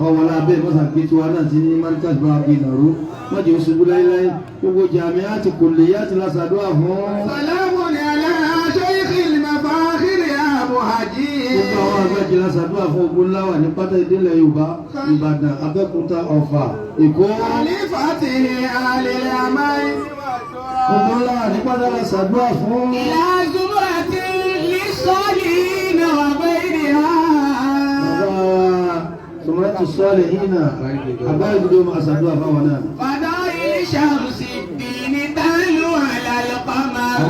ọwọ́ lábẹ́ mọ́sà gbé tiwa náà ti ní markaz bá gbé nàró wọ́n jẹ́ oṣù láíláí gbogbo jàmí àti kòlè yá ti lásàdúrà fún. Salamun ala shaykhil mafakhir ya Muhaji. Gbogbo àwọn àgbàjì lásàdúrà fún ogun láwà ní pátá ìdílé Yorùbá, Ìbàdàn, Abẹ́òkúta, Ọ̀fà, Èkó. Khalifatihi alil amai. Gbogbo láwà ní pátá lásàdúrà fún. Ila zumratin lis-salihin wa ghayriha. Zumratu salihina, àbá ìdúró máa ṣàdúrà fáwọn náà. Fadail shamsi dini talu ala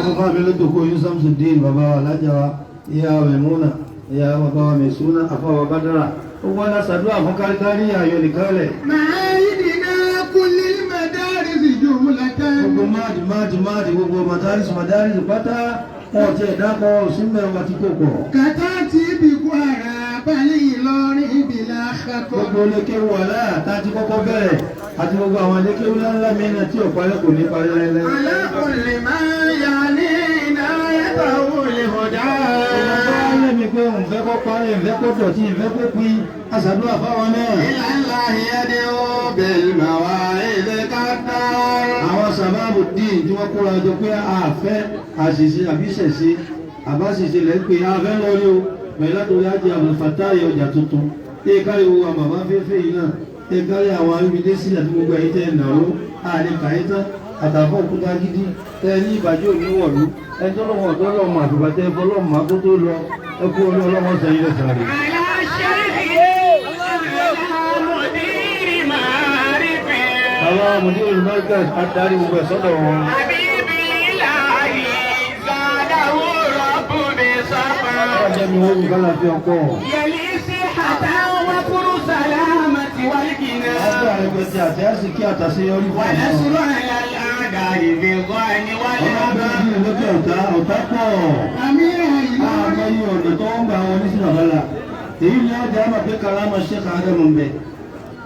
Àwọn bàbá mi ló dòkó yín Samsudeen, bàbá wa alájà wa, ìyá Mẹ̀múnà, ìyá bàbá wa Mẹ̀súnà, àfọ wa Bádàrà. Ó wọ́n lá ṣàdúrà fún káríkárí ayọ̀ nìkan lẹ̀. معاهدنا كل المدارس جملة. Gbogbo máàdì máàdì máàdì gbogbo madaris madaris pátá wọn ti ẹ̀dá kọ òsínbẹ̀ wọn ti kó pọ̀. كتاتي بكوارا بل إيلوري بلا خطر. Gbogbo lékéwù wà láà tá a ti kọ́kọ́ bẹ̀rẹ̀ àti gbogbo àwọn lékéwù ńláńlá mìíràn tí ò parẹ́ kò ní parí láéláé. على كل ما يعنينا يده الهدى. Bá lẹ́mi pé òun fẹ́ kó parí, òun fẹ́ kó dọ̀tí, òun fẹ́ kó pin, aṣàdúrà fáwọn náà. إلى الله يدعو بالمواعظ كالدار. Àwọn sàbáàbù dín tí wọ́n kóra jọ pé àfẹ́ àṣìṣe àbí ṣẹ̀ṣe àbáṣìṣe lẹ́ ń pè àfẹ́ lórí o pẹ̀lú látòrí ajé àbùfàtáyé ọjà tuntun. Ẹ kárí wo àwọn bàbá fẹ́fẹ́ yìí náà, ẹ kárí àwọn arúgbìdé sí àti gbogbo ẹ̀yin tẹ́ ẹ̀ nàró, àlè kàyé tán, àtàfọ́ òkúta gidi, tẹ́ ẹ ní ìbàjẹ́ òní wọ̀lú, ẹ tọ́lọ́mọ ọ̀tọ́lọ́mọ àtùbà tẹ́ ẹ fọlọ́mọ akó tó lọ, ẹ kú olú ọlọ́mọ sẹ́yìn lẹ́sàn-án rẹ̀. على شيخ على مدير معارف. Àwọn mùdírù Markaz adarí gbogbo ẹ̀ sọ́dọ̀ wọn. حبيب الإله زاده رب بصفا. Ọjọ́ mi wọ́n kú kálá fi ọkọ̀. يلي صحة وفر سلامة والغنى. Ọjọ́ àrẹ̀gbẹ̀tì àti àsìkí àtàṣeyọrí fún àwọn. ونصر على الأعداء بالظعن Ọlọ́run والأبى. bí lókè ọ̀tá ọ̀tá pọ̀. أمير إيلوري. Àmọ́ yìí ọ̀nà tó ń gbà wọn ní sínú àbálà. Èyí ni ọjà àmọ̀ pé karama Sheikh Adamu ń bẹ.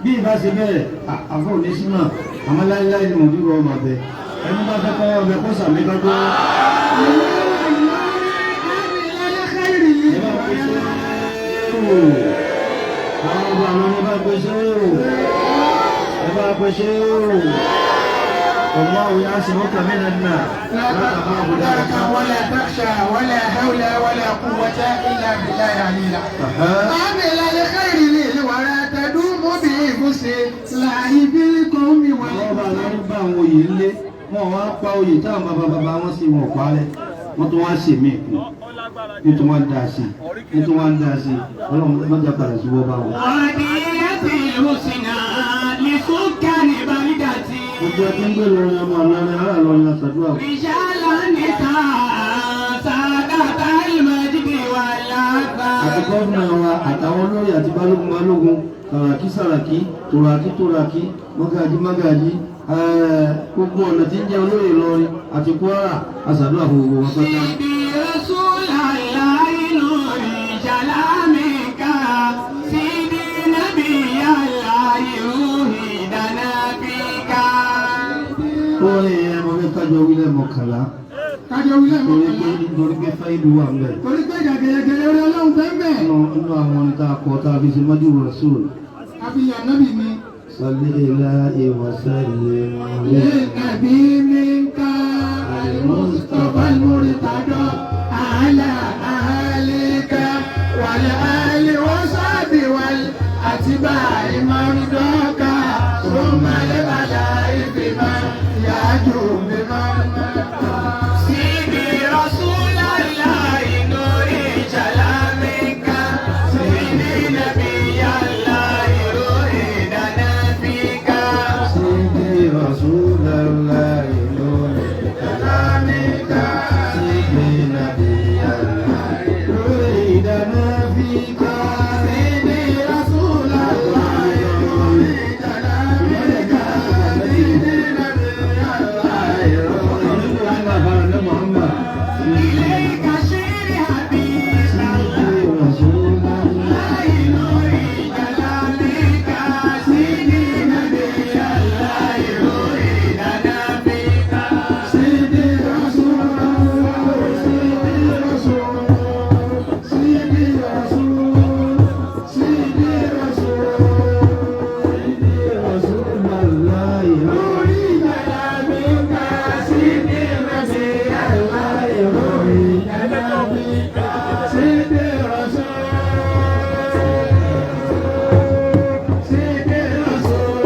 Bí ìbá ṣe bẹ́ẹ̀, àfọ̀ òní sínú àmọ́ láíláí ni mò ń dúró ọmọ bẹ. Ẹni bá fẹ́ kọ́ ọbẹ̀ kó sàmì kákó. Ẹ bá pè ṣé o. Àwọn ọba àwọn ẹ bá pè ṣé o. Ẹ bá pè ṣé o. والله يعصمك من الناس. لا لا تخاف درك ولا تخشى ولا حول ولا قوة إلا بالله العلي العظيم. عمل الخير للورى تدوم به لاهب القوم Ọba alárí bá àwọn oyè ńlé, wọ́n wá pa oyè táwọn bàbá bàbá wọn sì wọ̀n parẹ́, wọ́n tún wá ṣe mí kù, nítorí wọ́n dá sí, nítorí wọ́n dá sí, ọlọ́run mọ́jà padà sí wọ́n bá wọn. وهدية الحسنى لسكان بلدتي. Gbogbo ẹbí ń gbé lọrin ọmọ ọlọrin ará lọrin aṣàdúrà. رجالا نساء سادة المجد Àti والعفاف. gómìnà wa àtàwọn olóyè àti balógun balógun, sàràkí sàràkí, tòràkí tòràkí, mọ́gàjí mọ́gàjí, gbogbo ọ̀nà tí ń jẹ́ olóyè lọrin àti Kwara aṣàdúrà fún gbogbo wọn pátá. سيدي رسول الله نور جلامك سيدي نبي الله روحي دنا فيك. Orin yẹn mo fẹ́ kájọ wílẹ̀ mọ́kànlá. Kájọ wílẹ̀ Torí pé mọ́kànlá. nítorí pé fáìlì wà ńbẹ̀. Torí pé ìdàgẹ̀yẹgẹ̀ orí Ọlọ́run bẹ́ẹ̀ bẹ́ẹ̀. Nínú àwọn orin tá a kọ tá a fi ṣe mọ́jú Rasul. Àfihàn nábì ni. Salli ilahi wa sallim للنبي منك المصطفى المرتضى على أهلك والآل وصحبه والأتباع مرضاك ثم الملائكة بما يعجو بما سيدي رسول الله نور جلامك سيدي نبي الله روحي دنا فيك. سيدي رسول الله نور كلامك سيدي نبي الله ريدنا فيك سيدي رسول الله نور كلامك سيدي نبي الله محمد إليك شير حبيب سيدي رسول الله الله نور جلالك سيدي نبي الله روحي دنا فيك. سيدي رسول الله سيدي رسول سيدي رسول سيدي رسول سيدي رسول الله نوري كلامك سيدي نبي الله نوري كلامك سيدي رسول سيدي رسول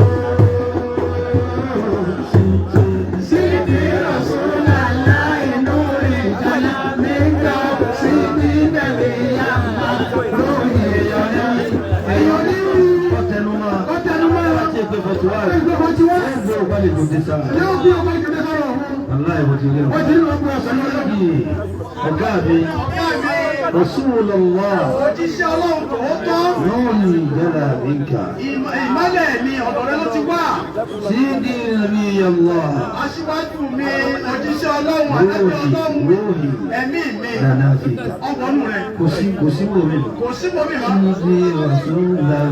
سيدي رسول الله نوري كلامك سيدي نبي الله نوري Ọtẹnumọ́. Ọtẹnumọ́. Láti ẹgbẹ́ fọ̀tí wá. Ẹgbẹ́ fọ̀tí wá. Ẹgbẹ́ ògbálẹ̀ kò dé sára. Yóò bí ọmọ ìgbẹ́ sára ọ̀hún. Aláì mo ti rí Ó ti rí ọgbọ́n ọ̀sán lọ́dọ̀. Ọ̀gá mi, Ọ̀gá mi, Rasulullah, òjíṣẹ́ Ọlọ́run tòótọ́. nuri jala minka. Ìmọ́lẹ̀ mi ọ̀dọ̀ rẹ ló ti wá. Sidi Nabiyallah, Aṣíwájú mi, òjíṣẹ́ Ọlọ́run, ànábì ruhi, Ọlọ́run, ruhi, ẹ̀mí mi, lana fika. ọ̀wọ́nù rẹ̀. Kò sí kò sí wòmí. Kò sí mọ́mí mọ́. Sidi Rasulullah.